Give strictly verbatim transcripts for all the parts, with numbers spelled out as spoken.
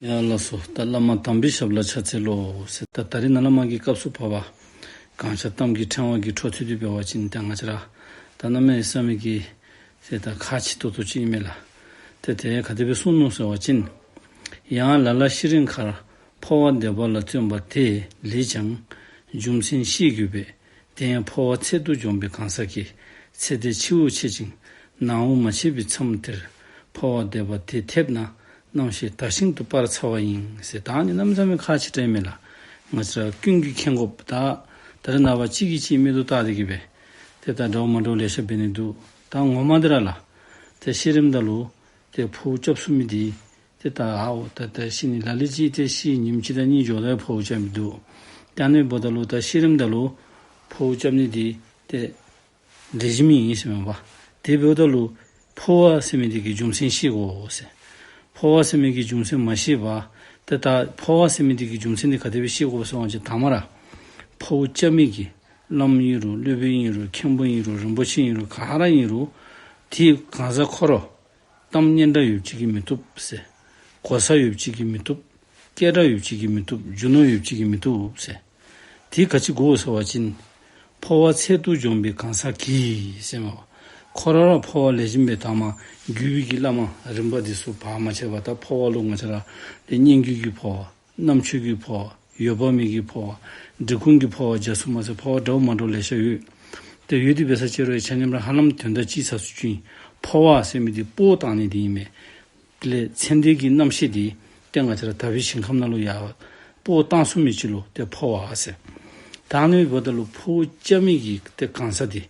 ཡ་ལགས་སོ། ད་བླ་མ་དམ་པའི་ཞབས་ལ་ཕྱག་འཚལ་ལོ་ཟེར། ད་ད་རིས་ནཱ་བླ་མ་གི་སྐབས་སུ་བབ་པ་གང་ཤར་གཏམ་གྱི་ཕྲེང་བ་གི་འཕྲོ་མཐུད་དེ་འབད་བ་ཅིན་ད་ང་བཅས་ར་ད་གནམ་མེད་ས་མེད་ཀྱི་ཟེར་ད་ཁག་ཆེ་ཏོག་ཏོ་ཅིག་ཨིན་མས་ལགས། ཏེ་དེ་ག་དེ་སྦེ་གསུངས་ནུག་ཟེར་བ་ཅིན། ཡང་ལ་ལ་ཤི་རན་ཁར་འཕོ་བ་འདེབས་པ་ལ་བརྩོན་པ་དེ་ལས་ཀྱང་རྒྱུ་མཚན་ཤེས་དགོས་པས། དེ་ཡང་འཕོ་བ་ཚད་དུ་འཇོམས་པའི་གང་ཟག་གིས་ཚེ་འདས་འཆི་བ་ཆད་ཅིང་ནང་དབུགས་མ་ཆད་པའི་མཚམས་དེར་འཕོ་བ་འདེབས་པ་དེ་ཐེབས་ན་རྣམ་ཤེས་དག་ཤིང་དུ་སྤར་ཚར་བ་ཡིན་ཟེར། ད་ནི་གནམ་མེད་ས་མེད་ཁག་ཆེ་དྲགས་ཨིན་མས་ལགས། ང་བཅས་ར་ཀུན་གྱིས་མཁྱེན་དགོཔ་ད་ད་རེས་ནངས་པ་གཅིག་གིས་གཅིག་མིག་ཏོ་བལྟ་སྟེ་གི་སྦེ་ཏེ་ད་འདྲཝ་མ་འདྲཝ་ལེ་ཤ་འབད་ནི་འདུག། ད་ངོ་མ་འདི་ར་ལགས། ཏེ་ཤི་རནམ་ད་ལུ་ཏེ་འཕོ་བ་རྐྱབ་ཚུགས་མི་འདི་ཏེ་ད་ཨའོ་ད་ད་ཤི་ནི་ལ་ལུ་ཅིག་ཏེ་ཤི་ཉིནམ་གཅིག་དང་གཉིས་འགྱོཝ་ད་འཕོ་བ་རྐྱབ་མི་འདུག། ད་ཨ་ནི་འབདཝ་ད་ལུ་ད་ཤི་རནམ་ད་ལུ་འཕོ་བ་རྐྱབ་ནི་འདི་ཏེ་ལེགས་ཤོམ་ཨིན་ཟེར་མས་པ། དེ་འབདཝ་ད་ལུ་འཕོ་བ་ཟེར་མི་འདི་གི་རྒྱུ་མཚན་ཤེས་དགོ་ཟེར། འཕོ་བ་ཟེར་མི་གི་རྒྱུ་མཚན་མ་ཤེས་པར་ཏེ་ད་འཕོ་བ་ཟེར་མི་འདི་གི་རྒྱུ་མཚན་འདི་ག་དེ་སྦེ་ཤེས་དགོཔ་ཟེར་བ་ཅིན་དང་པ་ར་འཕོ་བ་རྐྱབ་མི་གི་བླམ་ཨིན་རུང་སློབ་དཔོན་ཨིན་རུང་མཁན་པོ་ཨིན་རུང་རིན་པོ་ཆེ་ཨིན་རུང་ག་ར་ཨིན་རུང་དེ་གང་ཟག་ཁོ་ར་གཏམ་སྙན་གྲགས་ཡོདཔ་ཅིག་གིས་མི་བཏུབ་ཟེར། གོ་ས་ཡོདཔ་ཅིག་གིས་མི་བཏུབ། སྐད་གྲགས་ཡོདཔ་ཅིག་གིས་མི་བཏུབ། རྒྱུ་ནོར་ཡོདཔ་ཅིག་གིས་མི་བཏུབ་ཟེར། དེ་ག་ཅི་དགོ་ཟེར་བ་ཅིན་འཕོ་བ་ཚད་དུ་འཇོམས་པའི་གང་ཟག་གིས་ཟེར་མས་པ། ཁོ་ར་ར་འཕོ་བ་ལེགས་ཤོམ་སྦེ་དང་པ་བརྒྱུད་པའི་གི་བླ་མ་རིམ་པ་འདི་ཚུ་བར་མ་ཆད་པར་ད་འཕོ་བ་ལུ་ང་བཅས་ར་ཏེ་སྙན་བརྒྱུད་ཀྱི་འཕོ་བ་རྣམ་འཕྲུལ་གྱི་འཕོ་བ་འོད་དཔག་མེད་ཀྱི་འཕོ་བ་འབྲི་གུང་གི་འཕོ་བ་རྒྱ་མཚོ་མ་ཚད་འཕོ་བ་འདྲཝ་མ་འདྲཝ་ལེ་ཤ་ཡོད། ཏེ་ཡོད་དེ་འབད་ས་ཅིག་རུང་ཡང་ཆ་མཉམ་ར་ཧ་ལམ་དོན་དག་གཅིག་ཚར་སུ་ཅིག་ཨིན། འཕོ་བ་ཟེར་མི་འདི་སྤོ་བཏང་ནི་འདི་ཨིན་མས། དེ་ལས་ཚེ་འདས་ཀྱི་རྣམ་ཤེས་འདི་ཏེ་ང་བཅས་ར་དག་པའི་ཞིང་ཁམས་ནང་ལུ་ཡར་སྤོ་བཏང་ཚུགས་མི་ཅིག་ལུ་ཏེ་འཕོ་བ་ཟེར། ད་ཨ་ནི་འབདཝ་ད་ལུ་འཕོ་བ་རྐྱབ་མི་གི་ཏེ་གང་ཟག་འདི་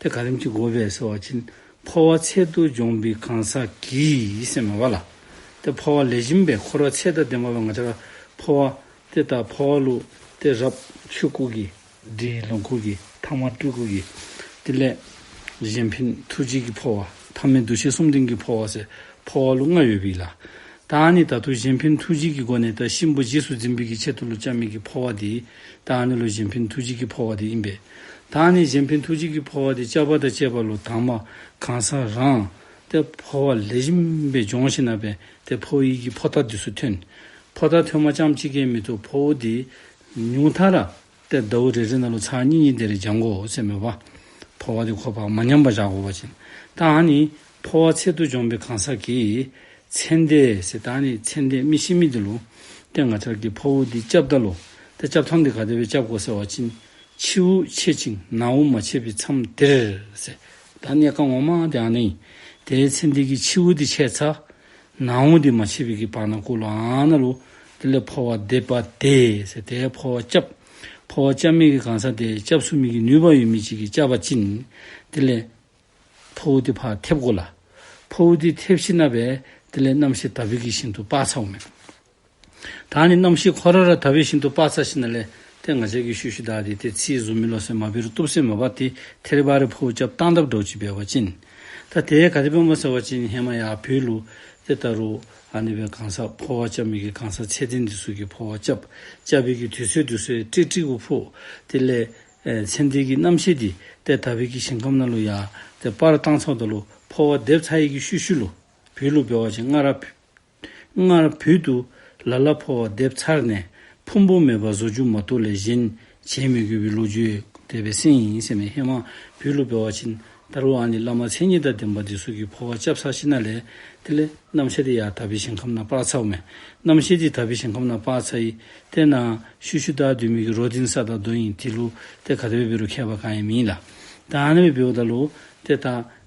ཏེ་ག་དེམ་ཅིག་དགོ་པས་ཟེར་བ་ཅིན་འཕོ་བ་ཚད་དུ་འཇོམས་པའི་གང་ཟག་གིས་ཟེར་མས་པ་ལགས། ཏེ་འཕོ་བ་ལེགས་ཤོམ་སྦེ་ཁོ་ར་ཚད་དང་ལྡནམ་སྦེ་ང་བཅས་ར་འཕོ་བ་ཏེ་ད་འཕོ་བ་ལུ་ཏེ་རབ་ཆོས་སྐུ་གི་འབྲས་ལོངས་སྐུ་གི་ཐ་མ་སྤྲུལ་སྐུ་གི་དེ་ལས་གཞན་ཕན་ཐུགས་རྗེ་གི་འཕོ་བ་ཐ་མལ་འདུ་བྱེད་གསུམ་ལྡན་གྱི་འཕོ་བ་ཟེར་འཕོ་བ་ལུ་ལྔ་ཡོདཔ་ཨིན་ལགས། ད་ཨ་ནི་ད་ལྟོ་གཞན་ཕན་ཐུགས་རྗེ་གི་སྒོ་ནས་ད་གཤིན་པོ་རྗེས་སུ་འཛིན་པའི་གི་ཆེད་དུ་ལུ་རྐྱབ་མི་གི་འཕོ་བ་འདི་ད་ཨ་ནི་ལུ་གཞན་ཕན་ཐུགས་རྗེ་གི་འཕོ་བ་འདི་ཨིན་པས། ད་ཨ་ནི་གཞན་ཕན་ཐུགས་རྗེ་གི་འཕོ་བ་འདི་རྐྱབ་པ་དང་བཅས་པ་ལུ་དང་པ་གང་ཟག་རང་ཏེ་འཕོ་བ་ལེགས་ཤོམ་སྦེ་སྦྱོང་ཞིནམ་ལས་ཏེ་འཕོ་བའི་གི་ཕོ་རྟགས་འདི་ཚུ་ཐོན། ཕོ་རྟགས་ཐོན་པ་ཙམ་ཅིག་གིས་མི་བཏུབ། འཕོ་བ་འདི་ཉུང་མཐའ་ར་ཏེ་ཟླཝ་རེ་རེ་ནང་ལུ་ཚར་གཉིས་གཉིས་དེ་རེ་སྦྱང་དགོ་ཟེར་མས་པ། འཕོ་བ་འདི་ཁོ་ཕར་མ་ཉམས་པར་བཞག་དགོ་པ་ཅིན། ད་ཨ་ནི་འཕོ་བ་ཚད་དུ་འཇོམས་པའི་གང་ཟག་གིས་ཚེ་འདས་ཟེར་ད་ཨ་ནི་ཚེ་འདས་མི་ཤི་མི་འདི་ལུ་ཏེ་ང་བཅས་ཀྱིས་འཕོ་བ་འདི་རྐྱབ་ད་ལུ་ཏེ་རྐྱབ་ཐངས་འདི་ག་དེ་སྦེ་རྐྱབ་དགོ་ཟེར་བ་ཅིན་འཆི་བ་ཆད་ཅིང་ནང་དབུགས་མ་ཆད་པའི་མཚམས་དེར་ཟེར། ད་གནད་ཀ་ངོ་མ་འདི་ཨ་ནི་ཨིན། ཏེ་ཚེ་འདས་ཀྱི་འཆི་བ་འདི་ཆད་ཚར། ནང་དབུགས་འདི་མ་ཆད་པའི་གི་བར་ན་ཁོ་ལུ་ཨ་ནཱ་ལུ་དེ་ལས་འཕོ་བ་འདེབས་པ་དེ་ཟེར་ཏེ་འཕོ་བ་རྐྱབ། འཕོ་བ་རྐྱབ་མི་གི་གང་ཟག་དེ་རྐྱབ་ཚུགས་མི་གི་ནུས་པ་ཡོད་མི་ཅིག་གིས་རྐྱབ་པ་ཅིན་དེ་ལས་འཕོ་བ་འདི་ཕར་ཐེབས་དགོ་ལགས། འཕོ་བ་འདི་ཐེབས་ཞིནམ་ལས་དེ་ལས་རྣམ་ཤེས་དག་པའི་གི་ཞིང་དུ་སྤར་ཚརཝ་མས། ད་ཨ་ནི་རྣམ་ཤེས་ཁོ་ར་ར་དག་པའི་ཞིང་དུ་སྤར་ཚར་ཞིནམ་ལས་ཏེ་ང་བཅས་ཀྱིས་ཤུལ་ཤུལ་བདའ་སྟེ་ཏེ་ཚིག་བཟུམ་མི་ལོ་ཟེར་མ་འབད་རུང་བཏུབ་ཟེར་མས་པ། ཏེ་ཐད་རི་བ་རི་འཕོ་བ་རྐྱབ་བཏང་དཔ་འདྲཝ་ཅིག་འབད་བ་ཅིན། ད་དེ་ག་དེ་སྦེ་སྨོ་ཟེར་བ་ཅིན་ཧེ་མ་ཡར་བོད་ལུ་ཏེ་ད་རུང་ཨ་ནི་སྦེ་གང་ཟག་འཕོ་བ་རྐྱབ་མི་གི་གང་ཟག་ཚེ་བརྟན་འདི་ཚུ་གིས་འཕོ་བ་རྐྱབ། རྐྱབ་པའི་གི་དུས་ཚོད་འདི་ཚུ་ཡང་ཏིག་ཏིག་གུ་འཕོ། དེ་ལས་ཨེ་ཚེ་འདས་ཀྱི་རྣམ་ཤེས་འདི་ཏེ་དག་པའི་གི་ཞིང་ཁམས་ནང་ལུ་ཡར་ཏེ་སྤར་བཏང་ཚརཝ་ད་ལུ་འཕོ་བ་འདེབས་ཚར་བའི་གི་ཤུལ་ཤུལ་ལུ་བོད་ལུ་འབད་བ་ཅིན་སྔར་སྔར་བོད་དུ་ལ་ལ་འཕོ་བ་འདེབས་ཚར་ནས་ཕུང་པོ་མེད་པར་བཟོ་རྒྱུ་མ་གཏོགས་ལས་གཞན་བྱེད་མི་དགོས་པའི་ལོ་རྒྱུས་དེ་སྦེ་གསུངས་ཡི་ཟེར་མས། ཧེ་མ་བོད་ལུ་འབད་བ་ཅིན་ད་རུང་ཨ་ནི་བླ་མ་མཚན་ཉིད་དང་ལྡན་པ་འདི་ཚུ་གིས་འཕོ་བ་རྐྱབ་ཚར་ཞིནམ་ལས་དེ་ལས་རྣམ་ཤེས་འདི་ཡར་དག་པའི་ཞིང་ཁམས་ནང་སྤར་ཚརཝ་མས། རྣམ་ཤེས་འདི་དག་པའི་ཞིང་ཁམས་ནང་སྤར་ཚར་ཡི། ཏེ་ནཱ་ཤུལ་ཤུལ་བདའ་སྡོད་མི་གི་རོ་འདི་ནི་ས་དང་རྡོ་ཨིན། དེ་ལུ་ཏེ་ག་དེ་སྦེ་འབད་རུང་ཁྱད་པར་གང་ཡང་མེད་ལགས། ད་ཨ་ནི་སྦེ་འབདཝ་ད་ལུ་ཏེ་ད་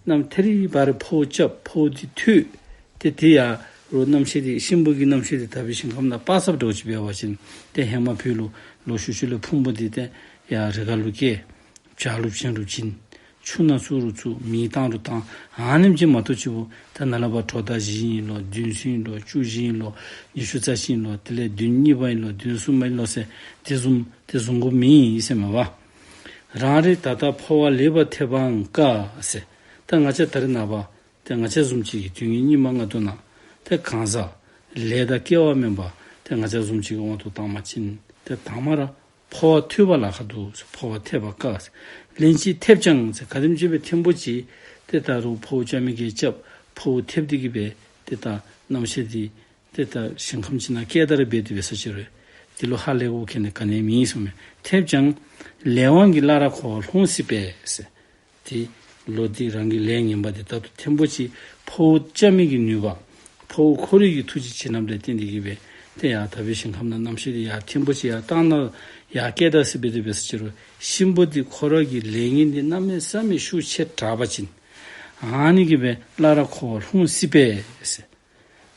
རྣམ་ཐད་རི་བ་རི་འཕོ་བ་རྐྱབ། འཕོ་བ་འདི་ཐོན། ཏེ་དེ་ཡར་རུང་རྣམ་ཤེས་འདི་གཤིན་པོ་གི་རྣམ་ཤེས་འདི་དག་པའི་ཞིང་ཁམས་ནང་སྤར་ཚརཝ་འདྲཝ་ཅིག་འབད་བ་ཅིན་ཏེ་ཧེ་མ་བོད་ལུ་ལོག་ཤུལ་ཤུལ་ལས་ཕུང་པོ་འདི་ཏེ་ཡར་རི་ཁ་ལུ་བསྐྱལ། བྱག་ལུ་བྱིན་རུང་བྱིན། ཆུ་ནང་བཙུགས་རུང་བཙུགས། མེ་བཏང་རུང་བཏང་། ཨ་ནེམ་ཅིག་མ་གཏོགས་ཅིག་པོ་ད་ནཱ་ལས་ཕར་དྲོ་ཟླ་བཞི་ཨིན་ལོ་བདུན་ཚུན་ཨིན་ལོ་བཅུ་བཞི་ཨིན་ལོ་ཉི་ཤུ་རྩ་གཅིག་ཨིན་ལོ་དེ་ལས་བདུན་གཉིས་པ་ཨིན་ལོ་བདུན་གསུམ་པ་ཨིན་ལོ་ཟེར་དེ་བཟུམ་དེ་བཟུམ་དགོཔ་མེད་ཟེར་མས་པ། རང་རེ་ད་ལྟ་འཕོ་བ་ལེགས་པར་ཐེབས་པའང་དཀའ་ཟེར། ད་ང་བཅས་ད་རེས་ནངས་པ་ཏེ་ང་བཅས་བཟུམ་ཅིག་གི་དུས་ངན་སྙིགས་མ་ལྔ་བདོ་ནང་ཏེ་གང་ཟག་ལས་དང་སྐལ་བ་དམན་པ་ཏེ་ང་བཅས་བཟུམ་ཅིག་གི་དབང་དུ་བཏང་པ་ཅིན་ཏེ་དང་པ་ར་འཕོ་བ་ཐོབ་པར་ལཱ་ཁག་འདུག་ཟེར། འཕོ་བ་ཐེབས་པ་དཀའ་ཟེར། ལན་གཅིག་ཐེབས་ཀྱང་ཟེར། ག་དེམ་ཅིག་སྦེ་ཐེངས་པོ་ཅིག་ཏེ་ད་རུང་འཕོ་བ་རྐྱབ་མི་གིས་རྐྱབ། འཕོ་བ་ཐེབས་ཏེ་གི་སྦེ་ཏེ་ད་རྣམ་ཤེས་འདི་ ཏེ་ད་ཞིང་ཁམས་ཅིག་ནང་སྐྱེས་ད་ར་འབད་དེ་འབད་ས་ཅིག་རུང་དེ་ལུ་ཧ་ལས་དགོཔ་ཁྱད་ནི་ག་ནི་མེད་གསུངམ་མས། ཐེབས་ཀྱང་ལས་དབང་གིས་སླར་འཁོར་བར་ལྷུང་སྲིད་པས་ཟེར། ཏེ་ལོག་སྟེ་རང་གི་ལས་ངན་པ་དེ་ད་ལྟོ་ཐེངས་པོ་ཅིག་འཕོ་བ་རྐྱབ་མི་གི་ནུས་པ་འཕོ་བ་འཁོར་བའི་གི་ཐུགས་རྗེ་ཆེ་རྣམས་ལས་བརྟེན་ཏེ་གི་སྦེ་ཏེ་ཡར་དག་པའི་ཞིང་ཁམས་ནང་རྣམ་ཤེས་དེ་ཡར་ཐེངས་པོ་ཅིག་ཡར་བཏང་ན་ཡར་སྐྱེས་ད་སྲིད་པའི་དེ་འབད་ས་ཅིག་རུང་གཤིན་པོ་དེ་ཁོ་ར་གི་ལས་ངན་དེ་གནམ་མེད་ས་མེད་ཤུགས་ཆེ་དྲགས་པ་ཅིན་ཨ་ནི་གིས་སྦེ་སླར་འཁོར་བར་ལྷུང་སྲིད་པས་ཟེར།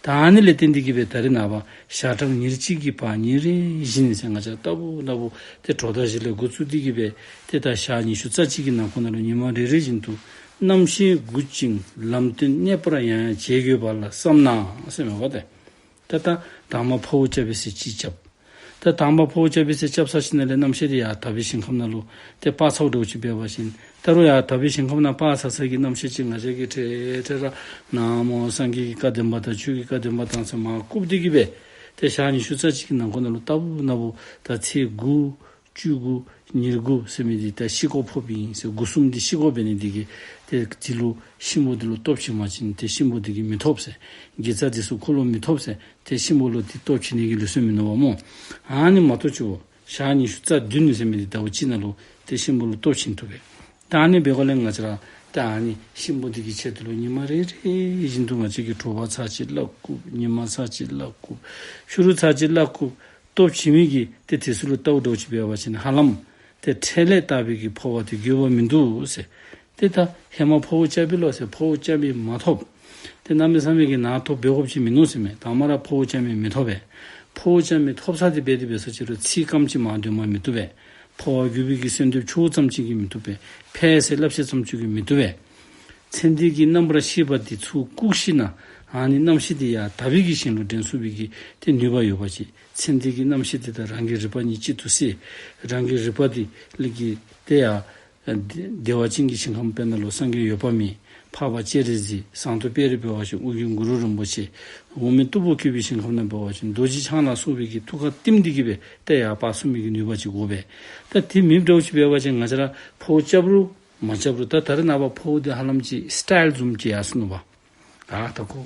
ད་ཨ་ནི་ལས་བརྟེན་ཏེ་གི་སྦེ་ད་རེས་ནངས་པ་ཞག་གྲངས་ཉེར་གཅིག་གི་བར་ཉིན་རེ་བཞིན་ཟེར་ང་བཅས་ལྟ་བུ་ལྟ་བུ་ཏེ་དྲོ་ད་གཞི་ལས་འགོ་བཙུགས་ཏེ་གི་སྦེ་ཏེ་ད་ཞག་ཉི་ཤུ་རྩ་གཅིག་གི་ནང་འཁོད་ནང་ལུ་ཉི་མ་རེ་རེ་བཞིན་དུ་རྣམ་ཤེས་འགུག་ཅིང་ལམ་སྟོན་གནས་པར་ཡང་ཡང་བྱེད་དགོས་པ་ལ་བསམ་ན་ཟེར་མས་པ་ཏེ། ད་ད་དང་པ་འཕོ་བ་རྐྱབ་པའི་ཚེ་ཅིག་རྐྱབ། ད་དང་པ་འཕོ་བ་རྐྱབ་པའི་ཚེ་རྐྱབ་ཚར་ཞིནམ་ལས་རྣམ་ཤེས་དེ་ཡར་དག་པའི་ཞིང་ཁམས་ནང་ལུ་ཏེ་སྤར་ཚརཝ་འདྲཝ་ཅིག་འབད་བ་ཅིན་ད་རུང་ཡར་དག་པའི་ཞིང་ཁམས་ནང་སྤར་ཚར་ཚར་གྱི་རྣམ་ཤེས་ཅིག་ང་བཅས་ཀྱིས་འཕྲལ་འཕྲལ་ར་ན་མོ་སངས་རྒྱས་ཀྱི་བཀའ་བདེན་པ་དང་ཆོས་ཀྱི་བཀའ་བདེན་པ་དང་ཟེར་མར་བཀུག་སྟེ་གི་སྦེ་ཏེ་ཞག་ཉི་ཤུ་རྩ་གཅིག་གི་ནང་འཁོད་ནང་ལུ་ལྟ་བུ་ལྟ་བུ་ད་ཚེས་དགུ་བཅུ་དགུ་ཉེར་དགུ་ཟེར་མི་འདི་ད་ཤི་སྒོ་ཕོགཔ་ཨིན་ཟེར། དགུ་གསུམ་འདི་ཤི་སྒོ་འབད་ནི་འདི་གིས་ཏེ་དེ་ལུ་གཤིན་པོ་དེ་ལུ་སྟོབས་བྱིན་པ་ཅིན་ཏེ་གཤིན་པོ་དེ་གིས་མི་ཐོབ་ཟེར། དགེ་རྩ་དེ་ཚུ་ཁོ་ལུ་མི་ཐོབ་ཟེར། ཏེ་གཤིན་པོ་ལུ་ཏེ་སྟོབས་བྱིན་ནི་གི་ལུགས་སྲོལ་མིན་ནུག་པ་སྨོ། ཨ་ནི་མ་གཏོགས་ཅིག་འོ་ཞག་ཉི་ཤུ་རྩ་བདུན་ཟེར་མི་འདི་ཟླཝ་གཅིག་ནང་ལུ་ཏེ་གཤིན་པོ་ལུ་སྟོབས་བྱིན་བཏུབ་པས། ད་ཨ་ནི་འབད་དགོཔ་ལས་ང་བཅས་ར་ད་ཨ་ནི་གཤིན་པོ་འདི་གི་ཆེད་དུ་ལུ་ཉི་མ་རེ་རེ་བཞིན་དུ་ང་བཅས་ཀྱིས་དྲོ་པ་ཚར་གཅིག་སླར་བཀུག། ཉི་མ་ཚར་གཅིག་སླར་བཀུག། ཕྱི་རུ་ཚར་གཅིག་སླར་བཀུག། སྟོབས་བྱིན་མི་གི་ཏེ་དེ་ཚུ་ལུ་ལྟཝ་འདྲཝ་ཅིག་འབད་བ་ཅིན་ཧ་ལམ་ཏེ་འཕྲལ་ལས་བཏགས་པའི་གི་འཕོ་བ་དེ་དགོས་པ་མིན་འདུག་ཟེར། ཏེ་ད་ཧེ་མ་འཕོ་བ་རྐྱབ་པས་ལོ་ཟེར་འཕོ་བ་རྐྱབ་མི་མ་ཐོབ། ཏེ་གནམ་མེད་ས་མེད་ཀྱི་ནཱ་ཐོབ་འབད་དགོཔ་ཅིག་མིན་ནུག་ཟེར་མས། དང་པ་ར་འཕོ་བ་རྐྱབ་མི་མི་ཐོབ་པས། འཕོ་བ་རྐྱབ་མི་ཐོབ་ཚར་ཏེ་འབད་དེ་འབད་ས་ཅིག་རུང་ཚིག་སྐམ་ཅིག་མར་འདོན་པ་མི་བཏུབ་པས། འཕོ་བ་དགོ་པའི་གི་གསོལ་འདེབས་ཆོག་ཙམ་ཅིག་གིས་མི་བཏུབ་པས། ཕལ་ཆེར་བསླབ་བྱ་ཙམ་ཅིག་གིས་མི་བཏུབ་པས། ཚེ་འདས་ཀྱི་རྣམ་པར་ཤེས་པ་དེ་ཚུར་བཀུག་ཞིནམ་ཨ་ནི་རྣམ་ཤེས་དེ་ཡར་དག་པའི་གི་ཞིང་ལུ་འདྲེན་ཚུགས་པའི་གི་ཏེ་ནུས་པ་ཡོད་པ་ཅིག། ཚེ་འདས་ཀྱི་རྣམ་ཤེས་དེ་དང་རང་གི་རིག་པ་གཉིས་གཅིག་ཏུ་བསྲེ། རང་གི་རིག་པ་དེ་ལས་ཀྱི་ཏེ་ཡར་བདེ་བ་ཅན་གྱི་ཞིང་ཁམས་དཔེར་ན་ལུ་སངས་རྒྱས་འོད་དཔག་མེད། འཕགས་པ་སྤྱན་རས་གཟིགས། ཟངས་མདོག་དཔལ་རི་འབད་བ་ཅིན་ཨོ་རྒྱན་གུ་རུ་རིན་པོ་ཆེ། འོག་མིན་སྟུག་པོ་བཀོད་པའི་ཞིང་ཁམས་ནང་འབད་བ་ཅིན་རྡོ་རྗེ་འཆང་ལ་སོགས་པའི་གི་ཐུགས་ཀར་བསྟིམ་སྟེ་གི་སྦེ་ཏེ་ཡར་སྤར་ཚུགས་མི་གི་ནུས་པ་ཅིག་དགོ་པས། ད་དེ་མེདཔ་འདྲཝ་ཅིག་འབད་བ་ཅིན་ང་བཅས་ར་འཕོ་བ་རྐྱབ་རུང་མ་རྐྱབ་རུང་ད་ད་རེས་ནངས་པ་འཕོ་བ་དེ་ཧ་ལམ་ཅིག་སི་ཊའིལ་བཟུམ་ཅིག་ཡར་སོ་ནུག་པ། ཨ་ད་ཁོ་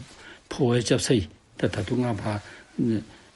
འཕོ་བ་རྐྱབ་ཚར་ཡི། ད་ད་ལྟོ་ང་ཕར་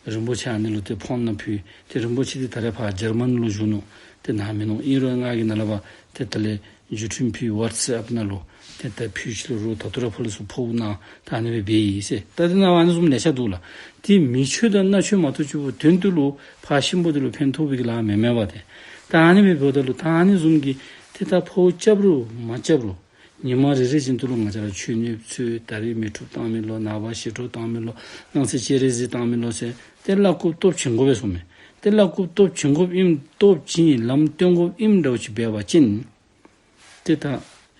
རིན་པོ་ཆེ་ཨ་ནི་ལུ་ཏེ་ཕོན་ནང་ཕུལ། ཏེ་རིན་པོ་ཆེ་འདི་ད་རེས་ཕར་འཇར་མན་ལུ་བཞུགས་ནུག། ཏེ་ནཱ་མིན་ནུག། ཨིན་རུང་ང་གིས་ནཱ་ལས་ཕར་ཏེ་ད་ལས་བརྒྱུད་འཕྲིན་ཕུལ། ཝཊས་ཨེཔ་ནང་ལུ་ཏེ་ད་ཕུལ་ཅི་ལོ་རུང་ད་ལྟོ་ར་ཕར་ལས་ཚུར་འཕོ་བ་གནང་། ད་ཨ་ནི་སྦེ་འབད་ཡི་ཟེར། ད་དེ་ནང་ཨ་ནི་བཟུམ་ལེ་ཤ་འདུག་ལགས། ཏེ་མི་ཆོས་དང་མནའ་ཆོས་མ་གཏོགས་ཅིག་པོ་དོན་དུ་ལུ་ཕར་གཤིན་པོ་འདི་ལུ་ཕན་ཐོགས་པའི་གི་ལཱ་མེན་མས་པ་ཏེ། ད་ཨ་ནི་སྦེ་འབདཝ་ད་ལུ་ད་ཨ་ནི་བཟུམ་གྱི་ཏེ་ད་འཕོ་བ་རྐྱབ་རུང་མ་རྐྱབ་རུང་ཉི་མ་རེ་རེ་བཞིན་དུ་ལུ་ང་བཅས་ར་མཆོད་གནས་འཚོལ། ད་རིས་མི་འཁྲུགས་བཏང་མི་ལོ། ནངས་པ་ཞི་ཁྲོ་བཏང་མི་ལོ། གནངས་ཚེ་སྤྱན་རས་གཟིགས་བཏང་མི་ལོ་ཟེར་ཏེ་བླ་སྐུ་སྟོབས་བྱིན་དགོ་པས་གསུངམ་མས། ཏེ་བླ་སྐུ་སྟོབས་བྱིན་དགོཔ་ཨིནམ་སྟོབས་བྱིན་ལམ་སྟོན་དགོཔ་ཨིནམ་འདྲཝ་ཅིག་འབད་བ་ཅིན་ཏེ་ད་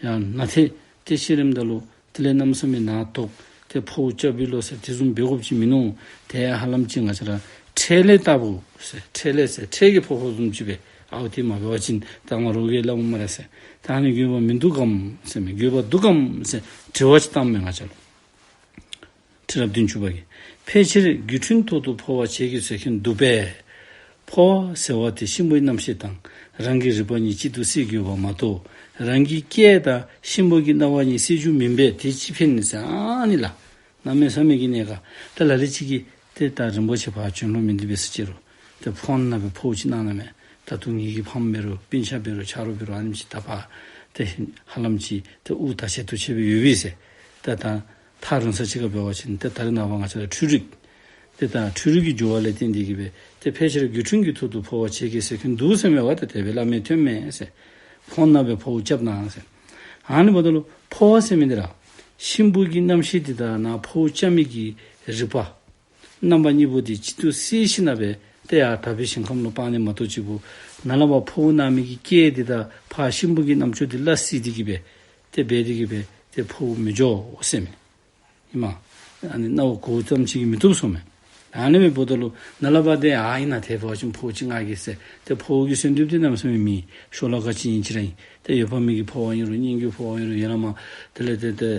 ཡང་ན་ཏེ་ཏེ་ཤི་རནམ་ད་ལུ་དེ་ལས་གནམ་མེད་ས་མེད་ནཱ་ཐོབ། ཏེ་འཕོ་བ་རྐྱབ་པས་ལོ་ཟེར་དེ་བཟུམ་འབད་དགོཔ་ཅིག་མིན་ནུག། ཏེ་ཧ་ལམ་ཅིག་ང་བཅས་ར་འཕྲལ་ལས་བཏགས་པ་ཟེར་འཕྲལ་ལས་ཟེར་འཕྲལ་གྱི་འཕོ་བ་བཟུམ་ཅིག་སྦེ་ཨའོ་ཏེ་མ་འབད་བ་ཅིན་ད་ང་རོགས་ཀྱིས་སླབ་སྨ་རེ་ཟེར། ད་ཨ་ནི་དགོས་པ་མིན་འདུག་གམ་ཟེར་མས། དགོས་པ་འདུག་གམ་ཟེར་དྲི་བ་ཅིག་བཏངམ་མས་ང་བཅས་ལུ། ཁྲི་རབས་བདུན་ཅུ་པ་གིས། ཕལ་ཆེར་སྒྱུ་འཕྲུལ་ཐོག་ཏུ་འཕོ་བ་བྱེད་དགོས་ཟེར་མཁན་འདུག་པས། འཕོ་བ་ཟེར་བ་དེ་གཤིན་པོའི་རྣམ་ཤེས་དང་རང་གི་རིག་པ་གཉིས་གཅིག་ཏུ་བསྲེ་དགོས་པ་མ་གཏོགས་རང་གི་སྐད་དང་གཤིན་པོ་གི་རྣ་བ་གཉིས་བསྲེ་རྒྱུ་མིན་པས། དེ་ཅི་ཕན་ཟེར། ཨ་ནི་ལགས། གནམ་མེད་ས་མེད་ཀྱི་གནད་འགག། ད་ལ་ལུ་ཅིག་གིས་ཏེ་ད་རིན་པོ་ཆེ་ཕར་བྱོན་ལོང་མི་འདི་འབད་ས་ཅིག་རུང་ཏེ་ཕོན་ནང་སྦེ་འཕོ་བ་ཅིག་གནང་གནངམ་མས། ད་ལྟོ་ངེ་གི་ཕམ་འབད་རུང་སྤུན་ཆ་འབད་རུང་ཆ་རོགས་འབད་རུང་ཨ་ནེམ་ཅིག་ད་ཕར་ཏེ་ཧ་ལམ་ཅིག་ཏེ་དབུགས་ད་ཆད་དུས་ཆད་སྦེ་ཡོད་པས་ཟེར། ཏེ་ད་ཐག་རིང་ས་ཅིག་ཁར་འབད་བ་ཅིན་ཏེ་ད་རེས་ནངས་པ་ང་བཅས་ར་འཕྲུལ་རིག། ཏེ་ད་འཕྲུལ་རིག་གི་འགྱུར་བ་ལས་བརྟེན་ཏེ་གིས་སྦེ་ཏེ་ཕལ་ཆེར་སྒྱུ་འཕྲུལ་གྱི་ཐོག་ཏུ་འཕོ་བ་བྱེད་དགོས་ཟེར་མཁན་འདུག་ཟེར་མས་པ། ཏེ་དེ་སྦེ་སླབ་མི་ཐོནམ་མས་ཟེར། ཕོན་ནང་སྦེ་འཕོ་བ་རྐྱབ་གནང་ཟེར། ཨ་ནི་འབདཝ་ད་ལུ་འཕོ་བ་ཟེར་མི་འདི་ར་གཤིན་པོ་གི་རྣམ་ཤེས་འདི་དང་ནཱ་འཕོ་བ་རྐྱབ་མི་གི་རིག་པ་རྣམ་པ་གཉིས་པོ་འདི་གཅིག་ཏུ་བསྲེ་ཞིནམ་སྦེ་ཏེ་ཡར་དག་པའི་ཞིང་ཁམས་ལུ་སྤར་ནི་མ་གཏོགས་ཅིག་པོ་ནཱ་ལས་ཕར་འཕོ་བ་གནང་མི་གི་སྐད་འདི་དང་ཕར་གཤིན་པོ་གི་རྣམ་ཅོག་འདི་སླ་བསྲེ་སྟེ་གིས་སྦེ་ཏེ་འབད་དེ་གིས་སྦེ་ཏེ་འཕོ་བ་མི་འགྱོ་ཟེར་མས། ཨིན་མས། ཨ་ནི་རྣ་བ་གོཝ་ཙམ་ཅིག་གིས་མི་བཏུབ་གསུངམ་མས། ཨ་ནི་སྦེ་འབདཝ་ད་ལུ་ནཱ་ལས་ཕར་ཏེ་ཨ་ཨིན་ན་ཏེ་འཕོ་བ་ཅིག་འཕོ་བ་ཅིག་གནང་གེ་ཟེར་ཏེ་འཕོ་བ་གི་གསོལ་འདེབས་འདི་གནམ་མེད་ས་མེད་མེད། ཤོ་ལོ་ཀ་གཅིག་གཉིས་ཅིག་ར་ཨིན། ཏེ་འོད་དཔག་མེད་ཀྱི་འཕོ་བ་ཨིན་རུང་སྙན་བརྒྱུད་འཕོ་བ་ཨིན་རུང་ཡང་ན་མ་དེ་ལས་ཏེ་ཏེ་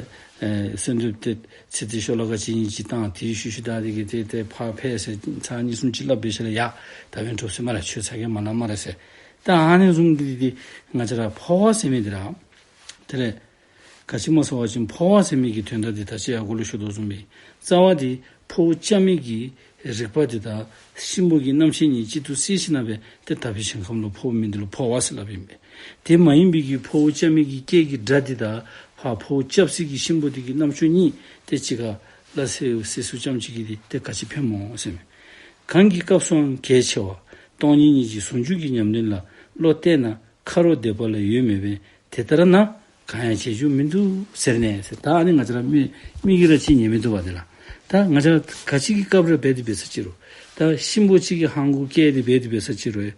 ཨེ་གསོལ་འདེབས་ཏེ་ཚིག་དེ་ཤོ་ལོ་ཀ་གཅིག་གཉིས་ཅིག་བཏང་། དེའི་ཤུལ་ཤུལ་བདའ་སྟེ་གིས་ཏེ་ཏེ་ཕར་ཕེབས་ཟེར་ཚར་གཉིས་གསུམ་ཅིག་སླབ་འབད་ཞིནམ་ལས་ཡ་ད་འབདན་གྲུབ་སོང་སྨ་རེ། ཁྱོད་ཚ་གྱང་མ་ལང་སྨ་རེ་ཟེར། ད་ཨ་ནི་བཟུམ་འདི་འདི་ང་བཅས་ར་འཕོ་བ་ཟེར་མི་འདི་ར་དེ་ལས་ག་ཅི་སྨོ་ཟེར་བ་ཅིན་འཕོ་བ་ཟེར་མི་གི་དོན་དག་འདི་ད་ཅི་ཡར་འགོ་ལུ་ཞུ་དོ་བཟུམ་སྦེ་རྩ་བ་འདི་ འཕོ་བ་རྐྱབ་མི་གི་རིག་པ་འདི་དང་གཤིན་པོ་གི་རྣམ་ཤེས་གཉིས་གཅིག་ཏུ་བསྲེས་ཞིནམ་ལས་ཏེ་དག་པའི་ཞིང་ཁམས་ལུ་འཕོ་མི་འདི་ལུ་འཕོ་བ་ཟེར་སླབ་ཨིན་པས། དེ་མ་ཡིན་པའི་གི་འཕོ་བ་རྐྱབ་མི་གི་སྐད་ཀྱི་སྒྲ་འདི་དང་ཕར་འཕོ་བ་རྐྱབ་སའི་གི་གཤིན་པོ་འདི་གི་རྣམ་ཅོ་གཉིས་ཏེ་གཅིག་ཁར་སླ་བསྲེ་བསྲེ་སུ་ཙམ་ཅིག་གིས་འདི་ཏེ་ག་ཅི་ཕན་སྨོ་ཟེར་མས། གང་གི་སྐབས་སུའང་གལ་ཆེ་བ། སྟོང་ཉིད་སྙིང་རྗེ་ཟུང་འཇུག་གི་ཉམས་ལེན་ལ་བློ་གཏད་ན། ཁ་རོག་སྡེ་པ་ལ་ཡོད་མེད་པས། དེ་ལྟར་ན་གང་ཡང་བྱེད་རྒྱུ་མི་འདུག་ཟེར་ནས་ཟེར། ད་ཨ་ནི་ང་བཅས་ར་མི་མི་གིས་ར་ཅིག་ཉན་མི་བཏུབ་པ་དེ་ལགས། ད་ང་བཅས་ར་ག་ཅི་གི་སྐབས་ར་འབད་དེ་འབད་ས་ཅི་རུང་། ད་གཤིན་པོ་ཅིག་གིས་ཧང་གུ་བཀལ་ཏེ་འབད་དེ་འབད་ས་ཅི་རུང་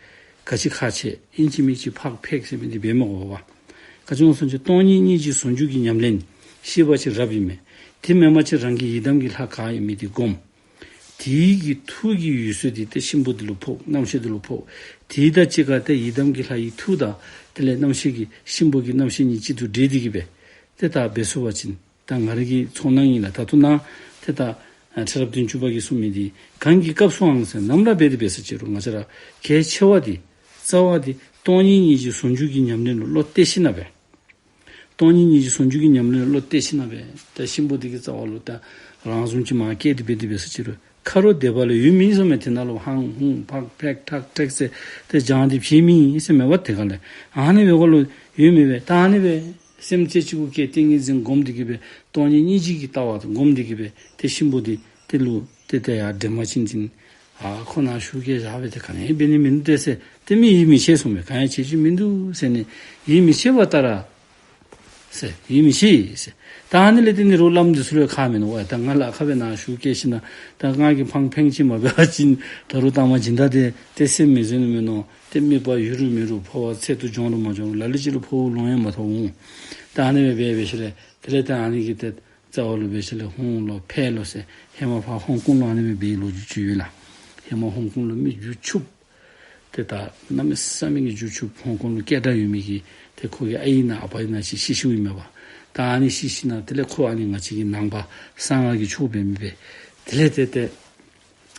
ག་ཅི་ཁག་ཆེ་ཨིན་ཅི་མིན་ཅི་ཕག་ཕེག་ཟེར་མི་འདི་འབད་མི་དགོ་པ། ག་ཅི་སྨོ་ཟེར་བ་ཅིན་སྟོང་ཉིད་སྙིང་རྗེ་ཟུང་འཇུག་གི་ཉམས་ལེན་ཤེས་པ་ཅིན་རབ་ཨིན་མས། དེ་མེན་པ་ཅིན་རང་གི་ཡི་དམ་གྱི་ལྷ་ག་ཨིན་མི་འདི་སྒོམ། དེའི་གི་ཐུགས་ཀྱི་འོད་ཟེར་འདི་ཏེ་གཤིན་པོ་འདི་ལུ་ཕོག། རྣམ་ཤེས་འདི་ལུ་ཕོག། དེ་དང་གཅིག་ཁར་ཏེ་ཡི་དམ་གྱི་ལྷ་ཡི་ཐུགས་དང་དེ་ལས་རྣམ་ཤེས་ཀྱི་གཤིན་པོ་གི་རྣམ་ཤེས་གཉིས་གཅིག་ཏུ་འདྲེས་ཏེ་གི་སྦེ་ཏེ་ད་འབད་ཚུགས་པ་ཅིན་ད་ང་རའི་གི་ཚོར་སྣང་ཨིན་ལགས། ད་ལྟོ་ནཱ་ཏེ་ད་ཁྲི་རབས་བདུན་ཅུ་པ་གིས་གསུངས་མི་འདི་གང་གི་སྐབས་སུའང་ཟེར་ནམ་ར་འབད་དེ་འབད་ས་ཅི་རུང་ང་བཅས་ར་གལ་ཆེ་བ་འདི་རྩ་བ་འདི་སྟོང་ཉིད་སྙིང་རྗེ་ཟུང་འཇུག་གི་ཉམས་ལེན་ལུ་བློ་གཏད་ཞིནམ་ལས་སྟོང་ཉིད་སྙིང་རྗེ་ཟུང་འཇུག་གི་ཉམས་ལེན་ལུ་བློ་གཏད་ཞིནམ་ལས་ཏེ་གཤིན་པོ་འདི་གི་རྩ་བ་ལུ་ད་རང་བཟུམ་ཅིག་མར་བཀལ་ཏེ་འབད་དེ་འབད་ས་ཅི་རུང་ཁ་རོག་སྡེ་པ་ལ་ཡོད་མི་ཟེར་མས། དེ་ནང་ལུ་ཧང་ཧུང་ཕག་ཕེག་ཁྲག་ཁྲེག་ཟེར་ཏེ་སྦྱང་སྟེ་བྱོན་མི་ཨིན་ཟེར་མས་པ། དེ་ག་ལས་ཨ་ནི་སྦེ་གོ་ལུ་ཡོད་མི་སྦེ་ད་ཨ་ནི་སྦེ་སེམས་རྩེ་གཅིག་གུ་བསྐྱེད་ཏིང་ངེ་འཛིན་སྒོམ་སྟེ་གི་སྦེ་སྟོང་ཉིད་སྙིང་རྗེ་གི་ལྟ་བ་སྒོམ་སྟེ་གི་སྦེ་ཏེ་གཤིན་པོ་འདི་དེ་ལུ་ཏེ་ཏེ་ཡར་འདྲེན་པ་ཅིན་ཅིན་ཨ་ཁོ་ནཱ་ཞུགས་བསྐྱལ་བཞག་སྦེ་ཏེ་ག་ནི་འབད་ནི་མིན་འདུག་ཟེར་ཏེ་མི་ཡིད་མི་ཆེས་གསུངས་པས། གང་ཡང་བྱེད་རྒྱུ་མི་འདུག་ཟེར་ནི་ཡིད་མི་ཆེས་པ་ལྟར་ཟེར་ཡིད་མི་ཆེས་ཟེར། ད་ཨ་ནི་ལས་ཏེ་ནི་རོགས་བླམ་འདི་ཚུ་ལུ་ཁག་མིན་ནུག་པ། ད་ང་ལཱ་ཁག་སྦེ་ནཱ་ཞུགས་བསྐྱལ་ཞིནམ་ལས་ད་ང་གིས་ཕངས་ཕན་ཅིག་མ་འབད་བ་ཅིན་ད་རུང་ད་མ་སྦྱིན་བདག་འདི་ཏེ་སེམས་མི་བཟོད་ནི་མིན་ནུག། ཏེ་དམིགས་པ་ཡོད་རུང་མེད་རུང་འཕོ་བ་ཚད་དུ་འགྱོ་རུང་མ་འགྱོ་རུང་ལ་ལུ་ཅིག་ལུ་འཕོ་བ་ལོང་ཡང་མ་ཐོབ་འོང་། ད་ཨ་ནི་སྦེ་འབད་འབད་ཞིནམ་ལས་དེ་ལས་ད་ཨ་ནི་གི་ཏེ་རྩ་བ་ལུ་འབད་ཞིནམ་ལས་ཧཱུྃ་ལོ་ཕཊ་ལོ་ཟེར་ཧེ་མ་ཕར་ཧོང་ཀོང་ལུ་ཨ་ནི་སྦེ་འབད་ལོ་རྒྱུས་ཅིག་ཡོད་ལགས། ཧེ་མ་ཧོང་ཀོང་ལུ་མི་རྒྱུ་ཕྱུགཔོ་ཏེ་ད་གནམ་མེད་ས་མེད་ཀྱི་རྒྱུ་ཕྱུགཔོ་ཧོང་ཀོང་ལུ་སྐད་གྲགས་ཡོད་མི་གི་ཏེ་ཁོ་གི་ཨའི་ནང་ཨ་པ་ཨིན་ན་ཅིག་ཤི་ཤིཝ་ཨིན་མས་པ། ད་ཨ་ནི་ཤི་ཞིནམ་ལས་དེ་ལས་ཁོ་ཨ་ནི་ང་བཅས་ཀྱི་ནང་པ་གསང་སྔགས་ཀྱི་ཆོས་འབད་མི་སྦེ་དེ་ལས་ཏེ་ཏེ་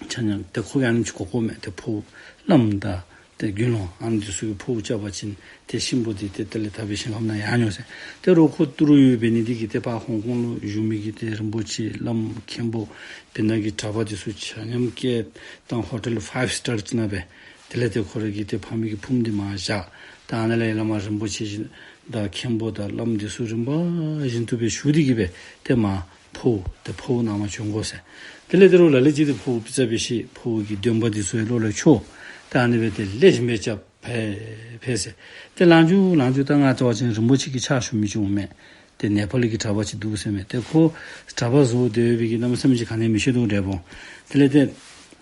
ཆ་མཉམ་ཏེ་ཁོ་གིས་ཨ་ནི་ཅིག་གོ་གོཝ་མས། ཏེ་འཕོ་བ་བླམ་དང་ཏེ་དགེ་སློང་ཨ་ནི་འདི་ཚུ་གིས་འཕོ་བ་རྐྱབ་པ་ཅིན་ཏེ་གཤིན་པོ་འདི་ཏེ་དེ་ལས་དག་པའི་ཞིང་ཁམས་ནང་ཡར་འགྱོ་ཟེར། ཏེ་རོགས་ཁོ་ཏི་རུ་ཡོད་འབད་ནི་འདི་གིས་ཏེ་ཕར་ཧོང་ཀོང་ལུ་བཞུགས་མི་གི་ཏེ་རིན་པོ་ཆེ་བླམ་མཁན་པོ་དེ་ནང་གི་གྲྭ་པ་འདི་ཚུ་ཆ་མཉམ་སྐད་བཏང་ཧོ་ཊེལ་ཕའིབ་སི་ཊར་ཅིག་ནང་སྦེ་དེ་ལས་ཏེ་ཁོ་ར་གི་ཏེ་ཕ་མེས་ཀྱི་ཕུངམ་འདི་མར་བཞག། ད་ཨ་ནཱ་ལས་བླ་མ་རིན་པོ་ཆེ་དང་མཁན་པོ་དང་བླམ་འདི་ཚུ་རིམ་པ་བཞིན་དུ་སྦེ་ཞུ་སྟེ་གི་སྦེ་ཏེ་མར་འཕོ་བ་ཏེ་འཕོ་བ་ནང་མར་བྱོན་དགོ་ཟེར། དེ་ལས་ཏེ་རོགས་ལ་ལུ་ཅིག་ཏེ་འཕོ་བ་ཕྱག་ཕྱིད་འཕོ་བ་གི་འདོན་པ་འདི་ཚུ་ཡང་བློ་ལུ་ཆོད། ད་ཨ་ནི་སྦེ་ཏེ་ལེགས་ཤོམ་སྦེ་རྐྱབ་ཕེབས་ཕེབས་ཟེར། ཏེ་ལངས་བཅུག་ལངས་བཅུག་ད་ང་བལྟ་བ་ཅིན་རིན་པོ་ཆེ་གི་ཕྱག་ཞུ་མི་ཅིག་འོང་མས། ཏེ་ནེ་པཱལ་གྱི་གྲྭ་པ་ཅིག་འདུག་ཟེར་མས། ཏེ་ཁོ་གྲྭ་པ་བཟོ་སྡོད་པའི་གི་གནམ་མེད་ས་མེད་ཅིག་ག་ནི་མི་ཤེས་དོ་འདྲཝ་འོང་། དེ་ལས་ཏེ་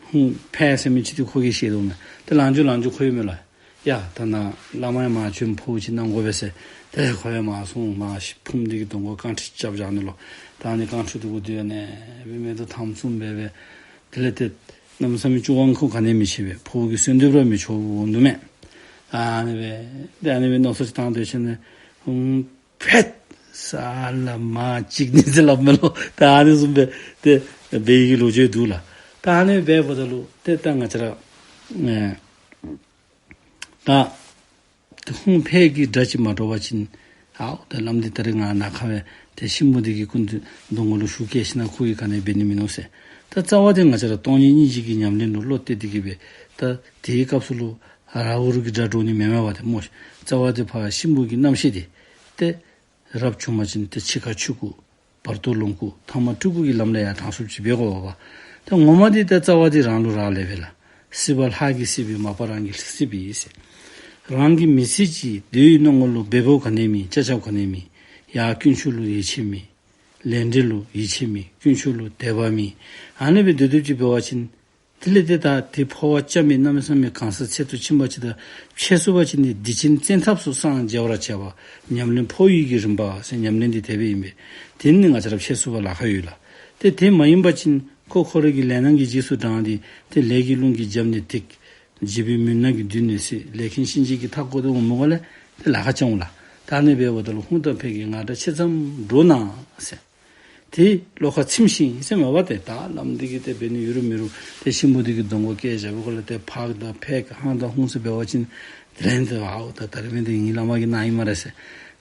ཧཱུྃ་ཕཊ་ཟེར་མི་ཅིག་ཏེ་ཁོ་གིས་ཤེས་དོ་མས། ཏེ་ལངས་བཅུག་ལངས་བཅུག་ཁོ་ཡང་མས་ལགས། ཡ་ད་ནཱ་བླ་མ་ཡང་མར་བྱོན་འཕོ་བ་ཅིག་གནང་དགོ་པས་ཟེར། ཏེ་ཁོ་ཡང་མར་སོང་མར་ཕུངམ་འདི་གི་གདོང་ཁར་རྐང་ཁྲི་རྐྱབ་བཞག་ནུག་ལོ། ད་ཨ་ནི་རྐང་ཁྲི་འདི་གུ་སྡོད་ནི་སྦེ་མིག་ཏོ་དམ་བཙུམ་སྦེ་སྦེ། དེ་ལས་ཏེ་གནམ་མེད་ས་མེད་སྤྱོད་པ་ཁོ་ག་ནི་མི་ཤེས་པས། འཕོ་བ་གི་གསོལ་འདེབས་ར་མི་ཆོག་འོང་དོ་མས། ཨ་ནི་སྦེ་ཏེ་ཨ་ནི་སྦེ་མནོ་བསམ་ཅིག་བཏང་སྡོད་ཞིནམ་ལས་ཧཱུྃ་ཕཊ་ས་ལ་མ་ཅིག་ནི་ཟེར་སླབ་མས་ལོ། ད་ཨ་ནི་བཟུམ་སྦེ་ཏེ་འབད་བའི་གི་ལོ་རྒྱུས་འདུག་ལགས། ད་ཨ་ནི་སྦེ་འབདཝ་ད་ལུ་ཏེ་ད་ང་བཅས་ར་ཨེ་ད་ཧཱུྃ་ཕཊ་ཀྱི་སྒྲ་ཅིག་མ་གྲོལ་བ་ཅིན་ཨའོ་ད་བླམ་འདི་ད་རེས་ང་ནཱ་ཁར་སྦེ་ཏེ་གཤིན་པོ་འདི་གི་སྐུ་མདུན་གུ་ལུ་ཞུགས་བསྐྱལ་ཞིནམ་ལས་ཁོ་གིས་ག་ནི་འབད་ནི་མིན་ནུག་ཟེར། ད་རྩ་བ་འདི་ང་བཅས་ར་སྟོང་ཉིད་སྙིང་རྗེ་གི་ཉམས་ལེན་ལུ་བློ་གཏད་དེ་གི་སྦེ་ད་དེའི་སྐབས་སུ་ལུ་ར་བུར་གྱི་སྒྲ་གྲོལ་ནི་མེན་མས་པ་ཏེ་སྨོ། རྩ་བ་འདི་ཕར་གཤིན་པོ་གི་རྣམ་ཤེས་འདི་ཏེ་རབ་བྱུང་པ་ཅིན་ཏེ་འཆི་ཁ་ཆོས་སྐུ་བར་དོ་ལོངས་སྐུ་ཐ་མ་སྤྲུལ་སྐུ་གི་ལམ་ལུ་ཡར་དྲངས་ཚུགསཔ་ཅིག་འབད་དགོ་པས། ཏེ་ངོ་མ་འདི་ཏེ་རྩ་བ་འདི་རང་ལུ་རག་ལས་པས་ལགས། སྲིད་པ་ལྷ་གི་སྲིད་པའི་མ་པ་རང་གི་སྲིད་པའི་ཟེར། རང་གི་མི་ཚེ་གཅིག་འདོད་ཡོན་སྣ་ལྔ་ལུ་འབདཝ་ག་ནི་མེད། ཆ་ཁྱབ་ག་ནི་མེད། ཡར་དཀོན་མཆོག་ལུ་ཡིད་ཆེས་མེད། ལས་འབྲས་ལུ་ཡིད་ཆེས་མེད། དཀོན་མཆོག་ལུ་དད་པ་མེད། ཨ་ནི་སྦེ་སྡོད་སྡོདཔ་ཅིག་འབད་བ་ཅིན་དེ་ལས་ཏེ་ད་དེ་འཕོ་བ་རྐྱབ་མི་གནམ་མེད་ས་མེད་གང་ཟག་ཚད་དུ་ཕྱིན་པ་ཅིག་དང་ཕྱད་ཚུགས་པ་ཅིན་ཏེ་སྡིག་ཅན་བཙན་ཐབས་སུ་སངས་རྒྱས་པར་བྱེད་པ། ཉམས་ལེན་འཕོ་བའི་གི་རིམ་པ་ཟེར་ཉམས་ལེན་འདི་དེ་སྦེ་ཨིན་པས། དེ་ནི་ང་བཅས་ར་ཕྱད་ཚུགས་པར་ལཱ་ཁག་ཡོད་ལགས། ཏེ་དེ་མ་ཡིན་པ་ཅིན་ཁོ་ཁོ་ར་གི་ལས་སྣང་གི་རྗེས་སུ་འབྲངས་ཏེ་ཏེ་ལས་ཀྱི་རླུང་གིས་རྒྱབ་ནས་འདེགས། བྱིས་པའི་མུན་ནག་གིས་མདུན་ནས་བསུ། ལས་མཁན་གཤིན་རྗེ་གི་མཐའ་བསྐོར་ཏེ་འོང་མི་གོ་ལས་ཏེ་ལཱ་ཁག་རྐྱབ་འོང་ལགས། ད་ཨ་ནི་འབདཝ་ད་ལུ་ཧཱུྃ་དང་ཕཊ་ཀྱི་ངག་སྒྲ་ཆེ་ཙམ་འགྲོ་ན་ཟེར། ཏེ་བློ་ཁ་ཚིམས་ཤིག་ཟེར་མས་པ། ཏེ་ད་བླམ་འདི་གིས་ཏེ་འབད་ནི་ཡོད་རུང་མེད་རུང་ཏེ་གཤིན་པོ་འདི་གི་གདོང་ཁར་བཀལ་བཞག་པའི་སྐོར་ལས་ཏེ་ཕཊ་དང་ཕཊ་ཧཱུྃ་དང་ཧཱུྃ་ཟེར་འབད་བ་ཅིན་དེ་ལས་ཏེ་ཨའོ་ད་ད་རིས་མི་འདི་ངེའི་བླ་མ་གི་ནང་ཨིན་སྨ་རེ་ཟེར།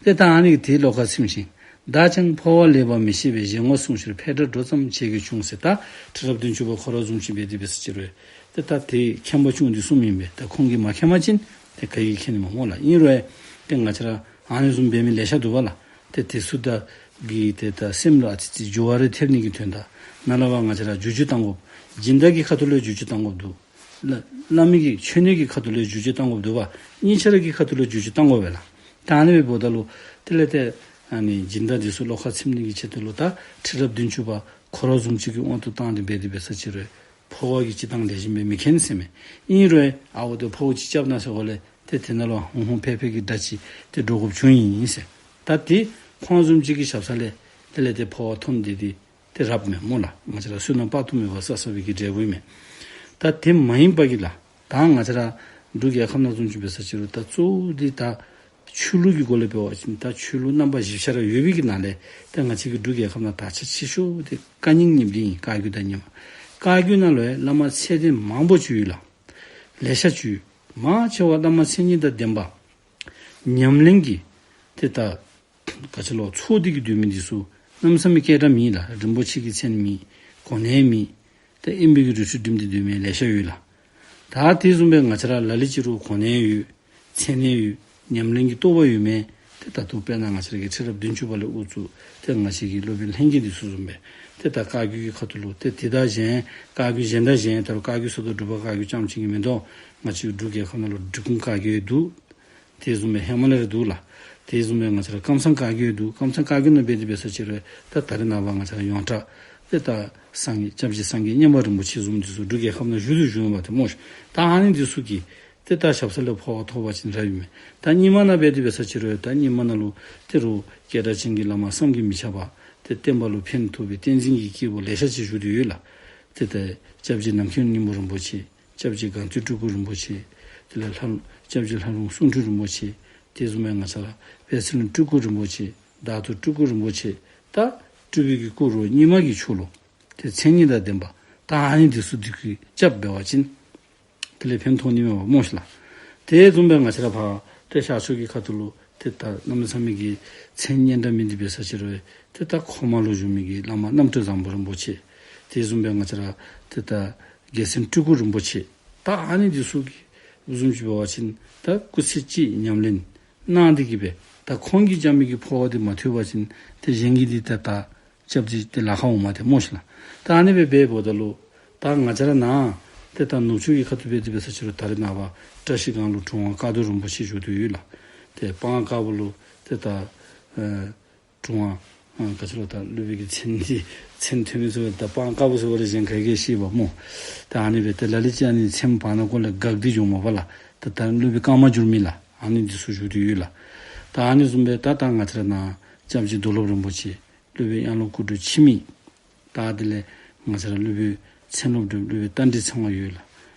ཏེ་ད་ཨ་ནི་གིས་ཏེ་བློ་ཁ་ཚིམས་ཤིག། བདག་ཀྱང་འཕོ་བ་ལེགས་པར་མི་ཤེས་པས། བཞད་ངོ་སྲུང་ཕྱིར་ཕེབས་དགྲ་འགྲོ་ཙམ་བྱེད་ཀྱིས་བྱུང་ཟེར། ད་ཁྲི་རབས་བདུན་ཅུ་པ་ཁོ་ར་བཟུམ་ཅིག་འབད་དེ་འབད་ས་ཅིག་རུང་ཏེ་ད་དེ་མཁྱེན་པ་ཆུང་འདི་གསུངམ་ཨིན་པས། ད་ཁོང་གིས་མ་མཁྱེན་པ་ཅིན་ཏེ་ག་གིས་མཁྱེན་ནི་མས་སྨོ་ལགས། ཨིན་རུང་ཏེ་ང་བཅས་ར་ཨ་ནི་བཟུམ་འབད་མི་ལེ་ཤ་འདུག་པ་ལགས། ཏེ་དེ་ཚུ་ད་གིས་ཏེ་ད་སེམས་ལུ་ཨ་ཙི་ཅིག་འགྱུར་བ་རེ་ཐེབས་ནི་གི་དོན་དག་ནཱ་ལས་ཕར་ང་བཅས་ར་བསྒྱུར་བཅོས་བཏང་དགོཔ། སྦྱིན་བདག་གི་ཁ་ཐུག་ལས་བསྒྱུར་བཅོས་བཏང་དགོཔ་འདུག། བླ་བླ་མའི་གི་མཆོད་གནས་ཀྱི་ཁ་ཐུག་ལས་བསྒྱུར་བཅོས་བཏང་དགོཔ་འདུག་པ། གཉིས་ཆ་ར་གི་ཁ་ཐུག་ལས་བསྒྱུར་བཅོས་བཏང་དགོ་པས་ལགས། ད་ཨ་ནི་འབདཝ་ད་ལུ་དེ་ལས་ཏེ་ཨ་ནི་སྦྱིན་བདག་འདི་ཚུ་བློ་ཁ་ཚིམ་ནི་གི་ཆེད་དུ་ལུ་ད་ཁྲི་རབས་བདུན་ཅུ་པ་ཁོ་ར་བཟུམ་ཅིག་གི་དབང་དུ་བཏང་སྟེ་འབད་དེ་འབད་ས་ཅིག་རུང་འཕོ་བ་གི་སྤྱིར་བཏང་ལེགས་ཤོམ་སྦེ་མི་མཁྱེན་ཟེར་མས། ཨིན་རུང་ཨ་འོ་ཏེ་འཕོ་བ་ཅིག་རྐྱབ་གནང་ཟེར་འགོ་ལས་ཏེ་དེ་ནང་ལུ་ཧོང་ཧོང་ཕེ་ཕེ་གི་དགྲ་ཅིག་ཏེ་འདྲོག་དགོཔ་བྱུང་ཡི་ཟེར། ད་དེ་ཁོང་བཟུམ་ཅིག་གི་ཞབས་ས་ལས་དེ་ལས་ཏེ་འཕོ་བ་ཐོན་ཏེ་དེ་ཏེ་རབ་མས་སྨོ་ལགས། ང་བཅས་ར་བསོད་ནམས་དཔག་ཏུ་མེད་པ་བསགས་བསགས་པའི་གི་འབྲས་བུ་ཨིན་མས། ད་དེ་མ་ཡིན་པ་གི་ལགས། ད་ང་བཅས་ར་འབྲུག་རྒྱལ་ཁབ་ནང་བཟུམ་ཅིག་འབད་ས་ཅིག་རུང་ད་གཙོ་བོ་འདི་ད་ཆོས་ལུགས་ཀྱི་སྒོ་ལས་འབད་བ་ཅིན་ད་ཆོས་ལུགས་རྣམ་པ་བཞི་ཆ་ར་ཡོད་པའི་གི་ནང་ལས་ད་ང་བཅས་ཀྱི་འབྲུག་རྒྱལ་ཁབ་ནང་དར་ཆ་ཆེ་ཤོས་འདི་བཀའ་རྙིང་ཉིནམ་འདི་ཨིན། བཀའ་བརྒྱུད་དང་རྙིང་མ། བཀའ་བརྒྱུད་ནང་ལུ་ཡང་བླ་མ་ཚད་ལྡན་མང་པོ་ཅིག་ཡོད་ལགས། ལེ་ཤ་ཅིག་ཡོད། མང་ཆེ་བ་བླ་མ་མཚན་ཉིད་དང་ལྡན་པ། ཉམས་ལེན་གྱི་ཏེ་ད་ག་ཅི་ལོ་ཚོགས་འདི་གིས་སྡོད་མི་འདི་ཚུ་གནམ་མེད་ས་མེད་སྐད་གྲགས་མེད་ལགས། རིན་པོ་ཆེ་གི་མཚན་མེད། གོ་གནས་མེད། ཏེ་དབེན་པའི་གི་རི་ཁྲོད་འགྲིམས་ཏེ་སྡོད་མི་ལེ་ཤ་ཡོད་ལགས། ད་དེ་བཟུམ་སྦེ་ང་བཅས་ར་ལ་ལུ་ཅིག་རུང་གོ་གནས་ཡོད། མཚན་གནས་ཡོད། ཉམས་ལེན་གྱི་རྟོགས་པ་ཡོད་མི་ཏེ་ད་ལྟོ་དཔེར་ན་ང་བཅས་ར་གི་ཁྲི་རབས་བདུན་ཅུ་པ་ལས་འགོ་བཙུགས་ཏེ་ང་བཅས་ཀྱི་སློབ་དཔོན་ལྷན་རྒྱས་འདི་ཚུ་བཟུམ་སྦེ་ཏེ་ད་བཀའ་བརྒྱུད་ཀྱི་ཁ་ཐུག་ལུ་ཏེ་དེ་དང་གཞན་བཀའ་བརྒྱུད་གཞན་དང་གཞན་ད་རུང་བཀའ་བརྒྱུད་ས་རྡོར་འབྲུག་པ་བཀའ་བརྒྱུད་རྐྱངམ་ཅིག་གི་མེན་དོ། ང་བཅས་འབྲུག་རྒྱལ་ཁབ་ནང་ལུ་འབྲི་གུང་བཀའ་བརྒྱུད་འདུག། དེ་བཟུམ་སྦེ་ཧེ་མ་ལས་ར་འདུག་ལགས། དེ་བཟུམ་སྦེ་ང་བཅས་ར་ཀམ་ཚང་བཀའ་བརྒྱུད་འདུག། ཀམ་ཚང་བཀའ་བརྒྱུད་ནང་འབད་དེ་འབད་ས་ཅིག་རུང་ད་ད་རེས་ནངས་པ་ང་བཅས་ར་ཡོངས་གྲགས་ཏེ་ད་སངས་རྒྱས་སྐྱབས་རྗེ་སངས་རྒྱས་མཉན་པ་རིན་པོ་ཆེ་བཟུམ་འདི་ཚུ་འབྲུག་རྒྱལ་ཁབ་ནང་བཞུགས་དོ་བཞུགས་ཡོདཔ་ཏེ་སྨོ་ཤིག། ད་ཨ་ནི་འདི་ཚུ་གིས་ཏེ་ད་ཞབས་ས་ལས་འཕོ་བ་ཐོབ་པ་ཅིན་རབ་ཨིན་མས། ད་རྙིང་མ་ནང་འབད་དེ་འབད་ས་ཅིག་རུང་ད་རྙིང་མ་ནང་ལུ་ཏེ་རུང་སྐད་གྲགས་ཅན་གྱི་བླ་མ་བསམ་གྱིས་མི་ཁྱབ་པ་ཏེ་བསྟན་པ་ལུ་ཕན་ཐོགས་པའི་བསྟན་འཛིན་གྱི་སྐྱེས་བུ་ལེ་ཤ་ཅིག་བཞུགས་ཏེ་ཡོད་ལགས། ཏེ་ད་སྐྱབས་རྗེ་ནམ་མཁའི་སྙིང་པོ་རིན་པོ་ཆེ། སྐྱབས་རྗེ་སྒང་སྟེང་སྤྲུལ་སྐུ་རིན་པོ་ཆེ། དེ་ལས་ལྷ་སྐྱབས་རྗེ་ལྷ་རུང་གསུང་སྤྲུལ་རིན་པོ་ཆེ། དེ་བཟུམ་སྦེ་ང་བཅས་ར་དཔལ་སྲིད་ལུང་སྤྲུལ་སྐུ་རིན་པོ་ཆེ། བདག་ཏུ་སྤྲུལ་སྐུ་རིན་པོ་ཆེ། ད་སྤྲུལ་པའི་གི་སྐུ་རུ་རྙིང་མ་གི་ཆོས་ལུགས་ཏེ་མཚན་ཉིད་དང་ལྡན་པ་ད་ཨ་ནི་འདི་ཚུ་འདི་གིས་སྐྱབས་འབད་བ་ཅིན་དེ་ལས་ཕན་ཐོགས་ནི་མས་པ་སྨོ་ཤིག་ལགས། དེ་བཟུམ་སྦེ་ང་བཅས་ར་ཕར་ཏེ་ཤར་ཕྱོགས་ཀྱི་ཁ་ཐུག་ལུ་ཏེ་ད་གནམ་མེད་ས་མེད་ཀྱི་མཚན་སྙན་གྲགས་མེད་དེ་འབད་ས་ཅིག་རུང་ཏེ་ད་ཁོ་མ་ལུ་བཞུགས་མི་གི་བླ་མ་རྣམ་གྲོལ་བཟང་པོ་རིན་པོ་ཆེ། དེ་བཟུམ་སྦེ་ང་བཅས་ར་ཏེ་ད་རྒྱལ་མཚན་སྤྲུལ་སྐུ་རིན་པོ་ཆེ། ད་ཨ་ནི་འདི་ཚུ་གིས་བཟུམ་ཅིག་འབད་བ་ཅིན་ད་སྐུ་ཚེ་གཅིག་ཉམས་ལེན་གནང་སྟེ་གི་སྦེ་ད་ཁོང་གིས་བཅའ་མི་གི་འཕོ་བ་འདི་མ་ཐོབ་པ་ཅིན་ཏེ་གཞན་གྱིས་འདི་ད་ད་སྐྱབས་འདི་ཏེ་ལཱ་ཁག་འོང་མས་ཏེ་སྨོ་ཤིག་ལགས། ད་ཨ་ནི་སྦེ་འབདཝ་ད་ལུ་ད་ང་བཅས་ར་ནཱ་ཏེ་ད་ནུབ་ཕྱོགས་ཀྱི་ཁ་ཐུག་འབད་དེ་འབད་ས་ཅིག་རུང་ད་རེས་ནངས་པ་བཀྲ་ཤིས་སྒང་ལུ་གྲུབ་དབང་བཀའ་བསྡུ་རིན་པོ་ཆེ་བཞུགས་ཏེ་ཡོད་ལགས། ཏེ་སྤང་དཀར་པོ་ལུ་ཏེ་ད་ཨེ་གྲུབ་དབང་ཨ་ག་ཅི་ལོ་ད་སློབ་དཔོན་གྱི་མཚན་འདི་མཚན་ཐོན་མི་ཚུ་ད་སྤང་དཀར་པོ་ཟེར་བ་ལས་གཞན་ག་གིས་ཤེས་པ་སྨོ། ད་ཨ་ནི་སྦེ་ཏེ་ལ་ལུ་ཅིག་ཨ་ནི་མཚན་བར་ན་ཀོ་ལས་འགག་སྟེ་འགྱོཝ་མས་པ་ལགས། ད་ད་སློབ་དཔོན་ཀརྨ་འགྱུར་མེད་ལགས། ཨ་ནི་འདི་ཚུ་བཞུགས་ཏེ་ཡོད་ལགས། ད་ཨ་ནི་བཟུམ་སྦེ་ད་ད་ང་བཅས་ར་ནཱ་སྐྱབས་རྗེ་རྡོར་སློབ་རིན་པོ་ཆེ། སློབ་དཔོན་དབྱངས་སློབ་སྐུ་དྲུང་འཆི་མེད། ད་དེ་ལས་ང་བཅས་ར་སློབ་དཔོན་མཚན་སློབ་གྲུབ་སློབ་དཔོན་རྟ་མགྲིན་ཚེ་དབང་ཡོད་ལགས།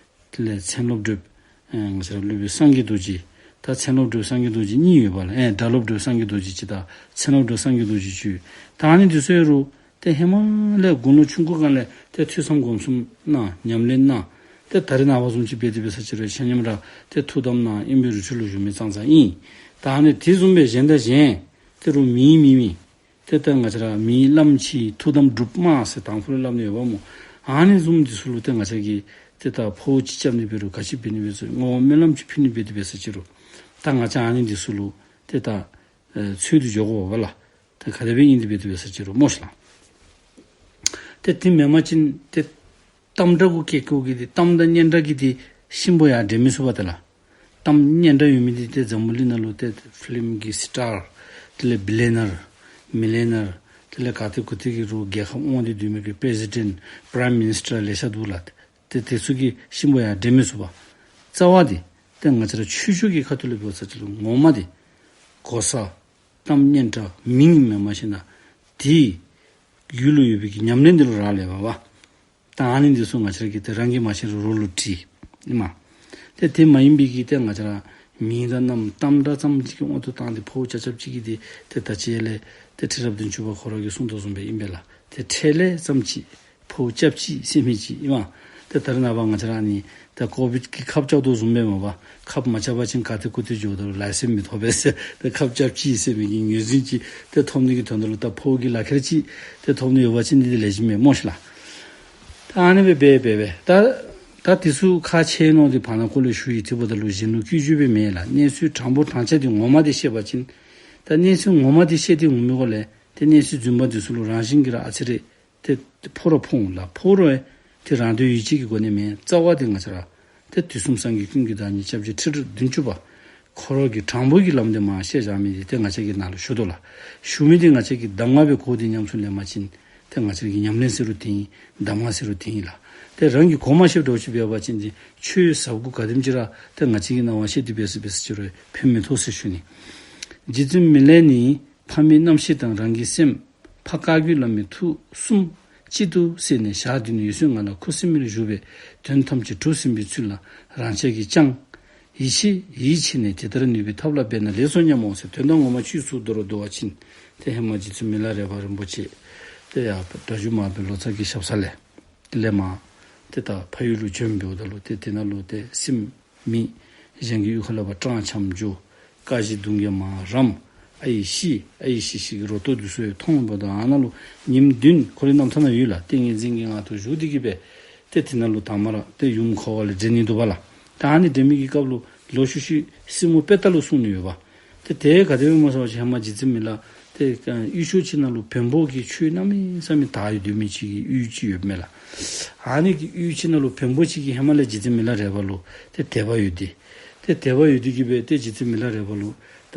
དེ་ལས་མཚན་སློབ་གྲུབ་ཨེ་ང་བཅས་ར་སློབ་དཔོན་སངས་རྒྱས་རྡོ་རྗེ། ད་མཚན་སློབ་གྲུབ་སངས་རྒྱས་རྡོ་རྗེ་གཉིས་ཡོད་པ་ལགས། ཨེ་སྒྲ་སློབ་གྲུབ་སངས་རྒྱས་རྡོ་རྗེ་གཅིག་དང་མཚན་སློབ་གྲུབ་སངས་རྒྱས་རྡོ་རྗེ་གཅིག་ཡོད། ད་ཨ་ནི་འདི་ཚུ་ཡང་རུང་ཏེ་ཧེ་མ་ལས་དགུང་ལོ་ཆུང་ཀུ་སྒང་ལས་ཏེ་ཐོས་བསམ་སྒོམ་གསུམ་གནང་ཉམས་ལེན་གནང་། ཏེ་ད་རེས་ནངས་པ་བཟུམ་ཅིག་འབད་དེ་འབད་ས་ཅིག་རུང་ཆ་མཉམ་ར་ཏེ་ཐུགས་དམ་གནང་དབེན་པའི་རི་ཁྲོད་ལུ་བཞུགས་མི་ཙང་ཙང་ཨིན། ད་ཨ་ནི་དེ་བཟུམ་སྦེ་གཞན་དང་གཞན་ཏེ་རུང་མི་མི་མི་ཏེ་ད་ང་བཅས་ར་མིའི་བླམ་ཆེ་ཐུགས་དམ་སྒྲུབ་མ་ཟེར་དང་ཕུ་ལས་སླབ་ནི་ཡོདཔ་སྨོ། ཨ་ནི་བཟུམ་འདི་ཚུ་ལུ་ཏེ་ང་བཅས་ཀྱིས་ཏེ་ད་འཕོ་བ་ཅིག་རྐྱབ་ནི་འབད་རུང་ག་ཅི་འབད་ནི་འབད་ཚུ་བསྔོ་བ་སྨོན་ལམ་ཅིག་ཕུལ་ནི་འབད་དེ་འབད་ས་ཅིག་རུང་ད་ང་བཅས་ཨ་ནི་འདི་ཚུ་ལུ་ཏེ་ད་ཨེ་འཚོལ་ཏེ་འགྱོ་དགོ་པས་ལགས། ད་ག་དེ་སྦེ་ཨིན་དེ་འབད་དེ་འབད་ས་ཅིག་རུང་སྨོ་ཤིག་ལགས། ཏེ་དེ་མེན་པ་ཅིན་ཏེ་གཏམ་འདྲ་གུ་སྐད་གུ་གི་འདི་གཏམ་དང་སྙན་གྲགས་ཀྱི་འདི་གཤིན་པོ་ཡར་འདྲེན་མི་ཚུགས་པས་ཏེ་ལགས། གཏམ་སྙན་གྲགས་ཡོད་མི་འདི་ཏེ་འཛམ་བུ་གླིང་ནང་ལུ་ཏེ་ཕིལམ་གྱི་སི་ཊར་དེ་ལས་བི་ལི་ཡོ་ནར་མི་ལི་ཡོ་ནར་དེ་ལས་ག་ཏེ་གུ་ཏེ་གི་རུང་རྒྱལ་ཁབ་དབང་སྟེ་སྡོད་མི་གི་པི་རེ་སི་ཌེནཊ་པི་རའིམ་མི་ནིས་ཊར་ལེ་ཤ་འདུག་ལགས། ཏེ་དེ་ཚུ་གི་གཤིན་པོ་ཡར་འདྲེན་མི་ཚུགས་པས། རྩ་བ་འདི་ཏེ་ང་བཅས་ར་ཆོས་ཕྱོགས་ཀྱི་ཁ་ཐུག་ལས་འབད་ས་ཅིག་རུང་ངོ་མ་འདི་གོ་ས་གཏམ་སྙན་གྲགས་མིང་མེན་པར་ཞིན་ན་དེ་རྒྱུད་ལུ་ཡོད་པའི་གི་ཉམས་ལེན་འདི་ལུ་རག་ལས་པས་པ། ད་ཨ་ནི་འདི་ཚུ་ང་བཅས་ར་གིས་ཏེ་རང་གིས་མ་ཤེས་རུང་རོགས་ལུ་དྲི་ཨིན་མས། ཏེ་དེ་མ་ཡིན་པའི་གི་ཏེ་ང་བཅས་ར་མིང་དང་གཏམ་འདྲ་ཙམ་ཅིག་གི་དབང་དུ་བཏང་སྟེ་འཕོ་བ་རྐྱབ་རྐྱབ་ཅིག་གི་འདི་ཏེ་ད་ཅི་ལས་ཏེ་ཁྲི་རབས་བདུན་ཅུ་པ་ཁོ་ར་གིས་གསུངས་དོ་བཟུམ་སྦེ་ཨིན་པས་ལགས། ཏེ་ཁྲེལ་ལས་ཙམ་ཅིག་འཕོ་བ་རྐྱབ་ཅི་ཟེར་མི་ཅིག་ཨིན་མས། ཏེ་ད་རེས་ནངས་པ་ང་བཅས་ར་ཨ་ནི་ད་ཀོ་བིཌ་ཀྱི་ཁབ་རྐྱབ་དོ་བཟུམ་སྦེ་མས་པ། ཁབ་མ་རྐྱབ་པ་ཅིན་ག་ཏེ་གུ་ཏེ་འགྱོཝ་ད་ལུ་ལའི་སེནསི་མི་ཐོབ་པས་ཟེར། ཏེ་ཁབ་རྐྱབ་ཅི་ཟེར་མི་གི་ངོས་འཛིན་ཅིག་ཏེ་ཐོབ་ནི་གི་དོན་དག་ལུ་ད་ཕོ་གི་ལག་ཁྱེར་ཅིག་ཏེ་ཐོབ་ནི་ཡོད་པ་ཅིན་འདི་ཏེ་ལེགས་ཤོམ་མས་སྨོ་ཤིག་ལགས། ད་ཨ་ནི་སྦེ་འབད་འབད་འབད་ད་ད་འདི་ཚུ་ཁག་ཆེ་མནོ་སྟེ་བར་ན་ཁོ་ལུ་ཞུ་ཡི། དེ་འབདཝ་ད་ལུ་གཞན་ལུ་སྐྱོན་བརྗོད་སྦེ་མེན་ལགས། གནས་ཚུལ་དྲང་པོ་དྲང་ཆ་འདི་ངོ་མ་འདི་ཤེས་པ་ཅིན་ད་གནས་ཚུལ་ངོ་མ་འདི་ཤེས་ཏེ་འོང་མི་གུ་ལས་ཏེ་གནས་ཚུལ་རྫུན་པ་འདི་ཚུ་ལུ་རང་བཞིན་གྱིས་ར་ཨ་ཙི་རེ་ཏེ་ཕོག་ར་ཕོག་འོང་ལགས། ཕོག་རུང་ཡང་ཏེ་རང་དོན་ཡིད་བྱེད་ཀྱི་སྒོ་ནས་མེན། རྩ་བ་འདི་ང་བཅས་ར་ཏེ་དུས་གསུམ་སངས་རྒྱས་ཀུན་གྱི་བདག་ཉིད་སྐྱབས་རྗེ་ཁྲི་རབས་བདུན་ཅུ་པ་ཁོ་ར་གི་དྲང་པོ་གི་ལམ་འདི་མར་བཤད་བཞག་མི་འདི་ཏེ་ང་བཅས་ཀྱིས་ནཱ་ལུ་ཞུ་དོ་ལགས། ཞུ་མི་འདི་ང་བཅས་ཀྱིས་གདམས་ངག་སྦེ་གོ་སྟེ་ཉམས་སུ་ལེན་པ་ཅིན་ཏེ་ང་བཅས་ཀྱིས་ཉམས་ལེན་ཟེར་རུང་འདི་ཨིན། གདམས་ངག་ཟེར་རུང་འདི་ཨིན་ལགས། ཏེ་རང་གིས་གོ་མ་ཤེསཔ་འདྲཝ་ཅིག་འབད་བ་ཅིན་འདི་ཆོས་ཟབ་དགུ་ག་དེམ་ཅིག་ར་ཏེ་ང་བཅས་ཀྱིས་གནང་བ་བཤད་དེ་འབད་ཟེར་འབད་ཟེར་ཅི་རུང་ཕན་མི་ཐོགས་ཟེར་ཞུ་ནི། རྗེ་བཙུན་མི་ལས་ནི་ཕ་མེས་རྣམ་ཤེས་དང་རང་གི་སེམས། ཕ་བཀའ་བརྒྱུད་བླ་མའི་ཐུགས་གསུམ་གཅིག་ཏུ་བསྲེས་ནས་ཞག་བདུན་འོད་གསལ་ངང་ལ་ཁུ་སིམ་མེར་བཞུགས་པས་དོན་ཐམས་ཅད་གྲུབ་ཟིན་པའི་ཚུལ་ལ་རང་ཅག་གིས་ཀྱང་ཡིད་ཆེས་ཡིད་ཆེས་ནས་དེ་ལྟར་ནུས་པའི་ཐབས་ལ་འབད་ན་ལེགས་སོ་སྙམ་མོ་ཟེར། དོན་དག་ངོ་མ་ཆོས་ཚུ་མདོར་བསྡུ་བ་ཅིན་ཏེ་ཧེ་མ་རྗེ་བཙུན་མི་ལ་རས་པ་རིན་པོ་ཆེ་ཏེ་ཡར་སྒྲ་བསྒྱུར་མར་པའི་ལོ་ཙཱ་གི་ཞབས་ས་ལས་དེ་ལས་མར་ཏེ་ད་ཕ་ཡུལ་ལུ་བྱོན་འབདཝ་ད་ལུ་ཏེ་དེ་ནང་ལུ་ཏེ་སྲིངམོ་མི་གཞན་གྱི་གཡུས་ཁ་ལས་ཕར་སྤྲང་འཁྱམས་འགྱོ། ཀ་བཞི་གདུང་བརྒྱད་མར་རམ། ཨའི་ཤི་ཨའི་ཤི་ཤི་གི་རོ་ཏོ་འདི་ཚུ་ཡང་མཐོང་འབདཝ་ད་ཨ་ནཱ་ལུ་ཉིནམ་བདུན་ཁོ་རའི་རྣམ་ཐར་ནང་ཡོད་ལགས། ཏིང་ངེ་འཛིན་གྱི་ངང་དུ་བཞུགས་ཏེ་གི་སྦེ་ཏེ་དེ་ནང་ལུ་དང་པ་ར་ཏེ་ཡུམ་འཁོར་བ་ལས་འདྲེན་ནི་འདུག་པ་ལགས། ད་ཨ་ནི་འདྲེན་མི་གི་སྐབས་ལུ་ལོག་ཤུལ་ཤུལ་སྲིངམོ་དཔེ་ལྟ་ལུ་གསུངས་ནི་ཡོད་པ། ཏེ་དེ་ག་དེ་སྦེ་སྨོ་ཟེར་བ་ཅིན་ཧེ་མ་རྗེ་བཙུན་མི་ལ་ཏེ་གཡུས་ཕྱོགས་ཅིག་ནང་ལུ་བོན་པོ་གི་ཆོས་གནམ་མེད་ས་མེད་དར་ཡོད་སྡོད་མི་ཅིག་གི་གཡུས་ཅིག་ཡོདཔ་མས་ལགས། ཨ་ནི་གི་གཡུས་ཅིག་ནང་ལུ་བོན་པོ་ཅིག་གིས་ཧེ་མ་ལས་རྗེ་བཙུན་མི་ལ་རས་པ་ལུ་ཏེ་དད་པ་ཡོད་དེ། ཏེ་དད་པ་ཡོད་དེ་གི་སྦེ་ཏེ་རྗེ་བཙུན་མི་ལ་རས་པ་ལུ་ད་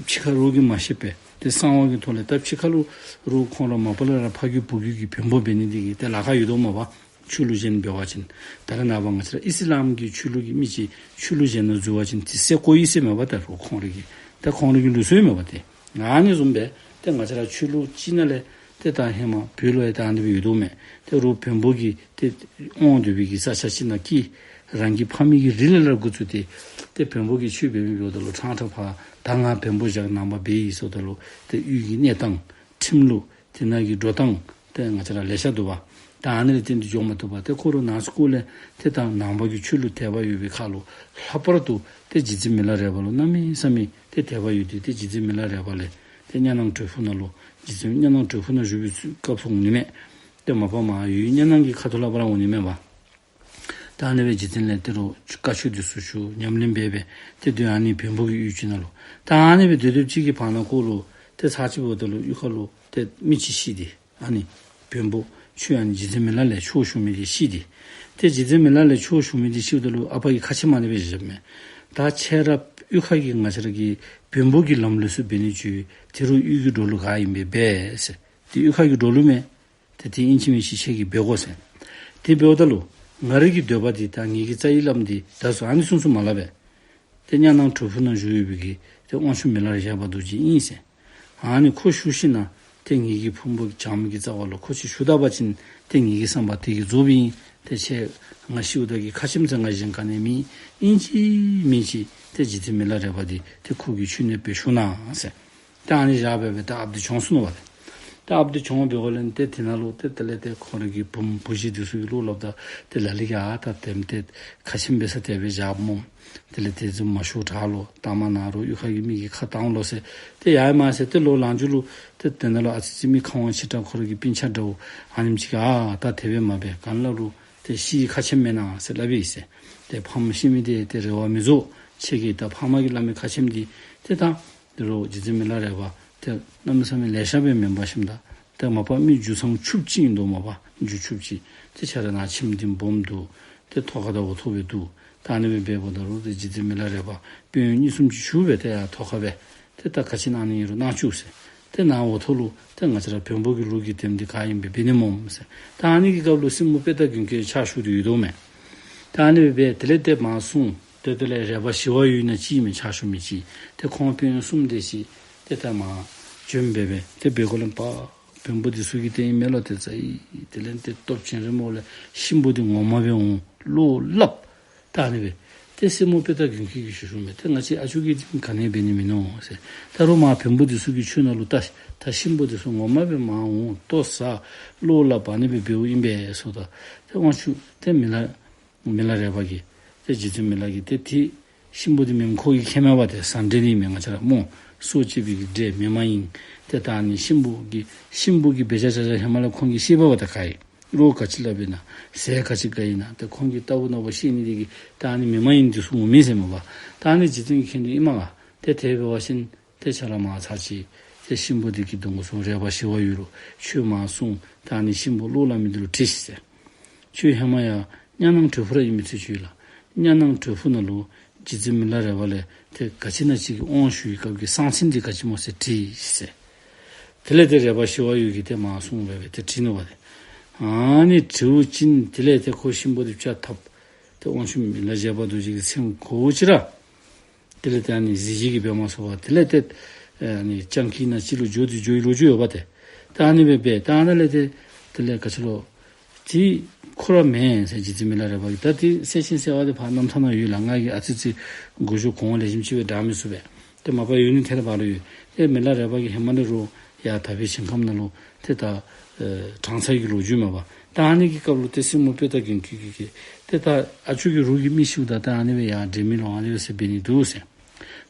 ཕྱི་ཁ་རོགས་ཀྱིས་མ་ཤེས་པས། ཏེ་གསང་བ་གི་ཐོག་ལས་ད་ཕྱི་ཁ་ལུ་རོགས་ཁོང་ར་མ་པ་ལས་ར་ཕ་རྒྱུད་བུ་རྒྱུད་ཀྱི་བོན་པོ་འབད་ནི་འདི་གིས་ཏེ་ལཱ་ཁག་ཡོད་དོ་མས་པ། ཆོས་ལུགས་གཞན་འབད་བ་ཅིན་ད་རེས་ནངས་པ་ང་བཅས་ར་ཨི་སི་ལམ་གྱི་ཆོས་ལུགས་ཀྱི་མི་ཅིག་ཆོས་ལུགས་གཞན་ནང་འཛུལ་བ་ཅིན་ཏེ་བསད་བཀོ་ཡི་ཟེར་མས་པ། ད་རོགས་ཁོང་ར་གི་ད་ཁོང་ར་གི་ལུགས་སྲོལ་མས་པ། ཏེ་ཨ་ནི་བཟུམ་སྦེ་ཏེ་ང་བཅས་ར་ཆོས་ལུགས་ཅིག་ནང་ལས་ཏེ་ད་ཧེ་མ་བོད་ལུ་ཡང་ད་ཨ་ནི་སྦེ་ཡོད་དོ་མས། ཏེ་རོགས་བོན་པོ་གི་ཏེ་དབང་སྡུད་པའི་གི་ས་ཆ་ཅིག་ནང་སྐྱེས། རང་གི་ཕ་མེས་ཀྱི་རིགས་ལས་ར་འགོ་བཙུགས་ཏེ་ཏེ་བོན་པོ་གི་ཆོས་འབད་མི་འབདཝ་ད་ལུ་ཕྲང་ཕྲང་ཕར་ད་ང་བོན་པོ་བཞག་ནང་པ་འབད་ཡི་ཟེརཝ་ད་ལུ་ཏེ་གཡུས་ཀྱི་གནས་སྟངས་ཁྲིམས་ལུགས་དེ་ནང་གི་འགྲོ་སྟངས་ཏེ་ང་བཅས་ར་ལེ་ཤ་འདུག་པ། ད་ཨ་ནི་ལས་བརྟེན་ཏེ་འགྱོ་མ་བཏུབ་པར་ཏེ་ཁོ་ར་ནང་སྐོར་ལས་ཏེ་ད་ནང་པ་གི་ཆོས་ལུགས་དད་པ་ཡོད་པའི་ཁར་ལུ་ལྷག་པར་དུ་ཏེ་རྗེ་བཙུན་མི་ལ་རས་པ་ལུ་གནམ་མེད་ས་མེད་ཏེ་དད་པ་ཡོད་དེ། ཏེ་རྗེ་བཙུན་མི་ལ་རས་པ་ལས་ཏེ་གཉའ་ནང་གྲོལ་ཕུག་ནང་ལུ་རྗེ་བཙུན་གཉའ་ནང་གྲོལ་ཕུག་ནང་བཞུགས་པའི་ཚུ་སྐབས་སུ་འོང་ནི་མས། ཏེ་མ་པ་མར་ཡུལ་གཉའ་ནང་གི་ཁ་ཐུག་ལས་ཕར་འོང་ནི་མས་པ། ད་ཨ་ནི་སྦེ་རྗེ་བཙུན་ལས་ཏེ་རོགས་བཀའ་ཆོས་འདི་ཚུ་ཞུ་ཉམས་ལེན་འབད་འབད་ཏེ་སྡོད། ཨ་ནི་བོན་པོ་གི་གཡུས་ཅིག་ནང་ལུ་ད་ཨ་ནི་སྦེ་སྡོད་སྡོདཔ་ཅིག་གི་བར་ན་ཁོ་ལུ་ཏེ་ཚར་ཅིག་འབདཝ་ད་ལུ་གཡུས་ཁ་ལུ་ཏེ་མི་ཅིག་ཤི་སྟེ་ཨ་ནི་བོན་པོ་ཆོས་ཨ་ནི་རྗེ་བཙུན་མི་ལ་ལས་ཆོས་ཞུ་མི་འདི་ཤི་སྟེ། ཏེ་རྗེ་བཙུན་མི་ལ་ལས་ཆོས་ཞུ་མི་འདི་ཤིཝ་ད་ལུ་ཨ་པ་གིས་ཁ་ཆེམས་ཨ་ནི་སྦེ་བཞགཔ་མས། ད་ཁྱེད་ར་གཡུས་ཁ་གི་ང་བཅས་ར་གི་བོན་པོ་གི་ལམ་ལུགས་སྲོལ་འབད་ནི་ཚུ་དེ་རུ་གཡུས་ཀྱི་འབྲོག་ལུ་ག་ཨིན་པས་འབད་ཟེར། ཏེ་གཡུས་ཁ་གི་འབྲོག་ལུ་མས། ཏེ་དེ་ཨིན་ཅི་མིན་ཅི་ཁྱེད་ཀྱིས་འབད་དགོ་ཟེར། དེ་འབདཝ་ད་ལུ་ང་རའི་གི་འདོད་པ་འདི་དང་ངེ་གི་རྩ་བའི་བླམ་འདི་ད་ཟེར་ཨ་ནི་གསུངས་གསུངསམ་མ་ལགས་པས། ཏེ་གཉའ་ནང་གྲོལ་ཕུག་ནང་བཞུགས་ཡོད་པའི་གི་ཏེ་དབང་ཕྱུག་མི་ལ་རས་པ་རྡོ་རྗེ་ཨིན་ཟེར། ཨ་ནི་ཁོ་ཞུ་ཞིནམ་ལས་ཏེ་ངེ་གི་ཕུང་པོ་གི་བྱང་མི་གི་རྩ་བ་ལུ་ཁོ་ཅིག་ཞུ་ད་པ་ཅིན་ཏེ་ངེ་གི་བསམ་པ་དེ་གིས་རྫོགསཔ་ཨིན། ཏེ་ཁྱེད་ང་ཤིཝ་ད་གི་ཁ་ཆེམས་ཟེར་ང་གཞན་ག་ནི་མེད། ཨིན་ཅི་མིན་ཅི་ཏེ་རྗེ་བཙུན་མི་ལ་རས་པ་འདི་ཏེ་ཁོ་གི་ཆོས་ནི་སྦེ་ཞུ་གནང་ཟེར། ད་ཨ་ནི་བཞག་སྦེ་སྦེ་ད་ཨཔ་འདི་བྱོན་སོ་ནུག་པ། ཏེ་ད་ཨཔ་འདི་བྱོན་འབད་བ་ལས་ཏེ་དེ་ནང་ལུ་ཏེ་དེ་ལས་ཏེ་ཁོ་ར་གི་བུམོ་བུ་གཞི་འདི་ཚུ་གིས་བློ་སླབ་ད་ཏེ་ལ་ལུ་གིས་ཨ་ད་དེམ་ཏེ་ཁ་ཆེམས་འབད་ས་དེ་སྦེ་བཞགཔ་སྨོ། དེ་ལས་དེ་ཚུ་མ་ཞུ་དྲག་ལོ། ད་མ་ན་རུང་གཡུས་ཁ་གི་མི་གིས་ཁ་བཏང་ལོ་ཟེར། ཏེ་ཡ་ཡ་མ་ཟེར། ཏེ་ལོག་ལངས་རྒྱུ་ལུ་ཏེ་དེ་ནང་ལུ་ཨ་ཙི་ཙི་མི་ཁ་དབང་ཆེ་དྲགས་ཁོ་ར་གི་སྤུན་ཆ་འདྲཝ་ཨ་ནེམ་ཅིག་གིས་ཨ་ད་དེ་སྦེ་མ་འབད། ག་ལ་རུང་ཏེ་ཤི་ཁ་ཆེམས་མེན་ན་ཟེར་སླབ་ཨིན་ཟེར། ཏེ་ཕམ་ཤི་མི་འདི་ཏེ་རེ་བ་མི་བཟོ། ཁྱེད་ཀྱིས་ད་ཕ་མ་གིས་སླབ་མི་ཁ་ཆེམས་འདི་ཏེ་ད་དེ་རུང་རྗེ་བཙུན་མི་ལ་རས་པ་ཏེ་གནམ་མེད་ས་མེད་ལེ་ཤ་སྦེ་མེན་པར་ཞིནམ་ད་ཏེ་མ་པ་མི་རྒྱུ་ཚང་ཆུབ་ཅིག་ཨིན་དོ་མ་པ་རྒྱུ་ཆུབ་ཅིག། ཏེ་ཁྱེད་ར་ནཱ་ཁྱིམ་འདི་སྦོམ་འདུག། ཏེ་ཐོག་ཁ་དང་འོག་ཐོག་སྦེ་འདུག། ད་ཨ་ནི་སྦེ་འབདཝ་ད་རུང་ཏེ་རྗེ་བཙུན་མི་ལ་རས་པ་དཔོན་གཡོག་གཉིས་གསུམ་ཅིག་ཞུ་སྦེ་ཏེ་ཡར་ཐོག་ཁ་སྦེ་ཏེ་ད་ག་ཅི་གནང་ནི་ཨིན་རུང་གནང་བཅུག་ཟེར། ཏེ་ནཱ་འོག་ཐོག་ལུ་ཏེ་ང་བཅས་ར་བོན་པོ་གི་ལུགས་ཀྱི་དེམ་འདི་ག་ཨིནམ་སྦེ་འབད་ནི་སྨོ་ཟེར། ད་ཨ་ནི་གི་སྐབས་ལུ་སྲིངམོ་དཔེ་ལྟ་གུན་གྱིས་ཕྱག་ཞུ་སྟེ་ཡོད་དོ་མས། ད་ཨ་ནི་སྦེ་འབད་དེ་ལས་ཏེ་མར་སོང་། ཏེ་དེ་ལས་རས་པ་ཞི་བ་འོད་ཟེར་ཅིག་མས་ཕྱག་ཞུ་མི་ཅིག། ཏེ་ཁོང་དཔོན་གསུམ་དེ་ཅིག་ཏེ་ད་མར་བྱོན་སྦེ་སྦེ་ཏེ་འབད་དགོ་ལས་པ། བོན་པོ་འདི་ཚུ་གིས་ཏེ་ཨིན་མས་ལོ་ཏེ་ཙ་ཡི། དེ་ལས་ཏེ་སྟོབས་ཆེན་རི་མོ་ལས་གཤིན་པོ་འདི་ངོ་མ་སྦེ་འོང་བློ་སླབ། ད་ཨ་ནི་སྦེ་ ཏེ་སྲས་མོ་དཔེ་ལྟ་མགོན་ཁྱོད་ཀྱིས་ཞུ་ཞུཝ་མས། ཏེ་ང་བཅས་ཨ་ཅོ་གིས་ག་ནི་འབད་ནི་མིན་ནུག་ཟེར། ད་རུང་མར་བོན་པོ་འདི་ཚུ་གིས་ཁྱོད་ནང་ལུ་ལྟ་ཤིག། ད་གཤིན་པོ་འདི་ཚུ་ངོ་མ་སྦེ་མར་འོང་ལྟོ་ཟ་བློ་སླབ་པ་ཨ་ནི་སྦེ་འབདཝ་ཨིན་པས་ཟེརཝ་ད། ཏེ་དབང་ཕྱུག་ཏེ་མི་ལ་མི་ལ་རས་པ་གིས་ཏེ་རྗེ་བཙུན་མི་ལ་གིས་ཏེ་དེ་གཤིན་པོ་འདི་མེནམ་ཁོ་གིས་མཁྱེན་མས་པ། ཏེ་ཟ་འདྲེ་ནི་མས། ང་བཅས་ར་སྨོ་སྲོག་བཅད་པའི་གི་འདྲེ་མི་མ་ཡིན། ཏེ་ད་ཨ་ནི་གཤིན་པོ་གི་གཤིན་པོ་གི་འབད་བྱ་བྱ་བྱ་ཧེ་མ་ལས་ཁོང་གིས་ཤེས་པས་པ། ད་ག་ཨིན་རོགས་ག་ཅི་སླབ་ཨིན་ན་ཟས་ག་ཅི་ག་ཨིན་ན་ཏེ་ཁོང་གིས་ལྟ་བུ་ན་བུ་ཤེས་ནི་འདི་གིས་ད་ཨ་ནི་མི་མ་ཡིན་འདི་ཚུ་ངོ་མེད་ཟེར་མས་པ། ད་ཨ་ནི་རྗེ་བཙུན་གྱིས་མཁྱེན་ཏེ་ཨིན་མས་ག། ཏེ་དེ་འབད་བ་ཅིན་ཏེ་ཆ་ལ་མར་ཚར་ཅིག་ཏེ་གཤིན་པོ་འདི་གི་གདོང་ཁར་སོང་རས་པ་ཞི་བ་འོད་ལུ་ཁྱོད་མར་སོང་། ད་ཨ་ནི་གཤིན་པོ་བློ་སླབ་མི་འདི་ལུ་དྲིས་ཤིག་ཟེར། ཁྱོད་ཧེ་མ་ཡར་གཉའ་ནང་གྲོལ་ཕུག་ར་ཨིན་མི་ཚུ་ཅིག་ཡོད་ལགས། གཉའ་ནང་གྲོལ་ཕུག་ནང་ལུ་རྗེ་བཙུན་མི་ལ་རས་པ་ལས་ཏེ་ག་ཅི་ཨིན་ན་ཅིག་གི་དབང་ཞུ་བའི་སྐབས་ཀྱི་གསང་མཚན་འདི་ག་ཅི་སྨོ་ཟེར་དྲིས་ཤིག་ཟེར། དེ་ལས་ཏེ་རས་པ་ཞི་བ་འོད་ཀྱིས་ཏེ་མར་སོང་སྦེ་སྦེ་ཏེ་དྲིས་ནུག་པ་ཏེ། ཨ་ནི་དྲིཝ་ཅིག་དེ་ལས་ཏེ་ཁོ་གཤིན་པོ་འདི་ཕྱག་བཏབ། ཏེ་དབང་ཕྱུག་མི་ལ་རས་པ་རྡོ་རྗེ་གི་མཚན་གོ་ཅི་ར། དེ་ལས་ཏེ་ཨ་ནི་གཟི་བརྗིད་ཀྱིས་འབད་མ་ཚུགས་པར་དེ་ལས་ཏེ་ཨ་ནི་སྤྱང་ཀི་ནང་ཅིག་ལུ་འགྱོ་སྟེ་འགྱོ་བའི་ལོ་རྒྱུས་ཡོདཔ་ཏེ། ད་ཨ་ནི་སྦེ་འབད་ད་ཨ་ནཱ་ལས་ཏེ་དེ་ལས་ག་ཅི་ལོ། དེ་ཁོ་ར་མེན་ཟེར་རྗེ་བཙུན་མི་ལ་རས་པ་གིས། ད་དེ་གསལ་ཅི་གསལ་བ་དེ་ཕར་རྣམ་ཐར་ནང་ཡོད་ལགས། ང་གིས་ཨ་ཙི་ཙི་མགུ་མཇུག་གོང་འོག་ལེགས་ཤོམ་ཅིག་སྦེ་བསྒྲགས་མི་ཚུགས་པས། ཏེ་མ་པ་ཡོད་ནི་དེ་ར་ཕར་ལུ་ཡོད། ཏེ་མི་ལ་རས་པ་གིས་ཧེ་མ་ལས་རོགས་ཡར་དག་པའི་ཞིང་ཁམས་ནང་ལུ་ཏེ་ད་ཨེ་དྲངས་ཚར་ཡི་གི་ལོ་རྒྱུས་མས་པ། ད་ཨ་ནི་གི་སྐབས་ལུ་ཏེ་སྲས་མོ་དཔེ་ལྟ་མགོན་ཁྱོད་ཀྱིས་ཏེ་ད་ཨ་ཅོ་གི་རོགས་ཀྱིས་མི་ཤིཝ་ད་ད་ཨ་ནི་སྦེ་ཡར་འདྲེ་མི་ལུ་ཨ་ནི་སྦེ་ཟེར་འབད་ནི་འདུག་ཟེར།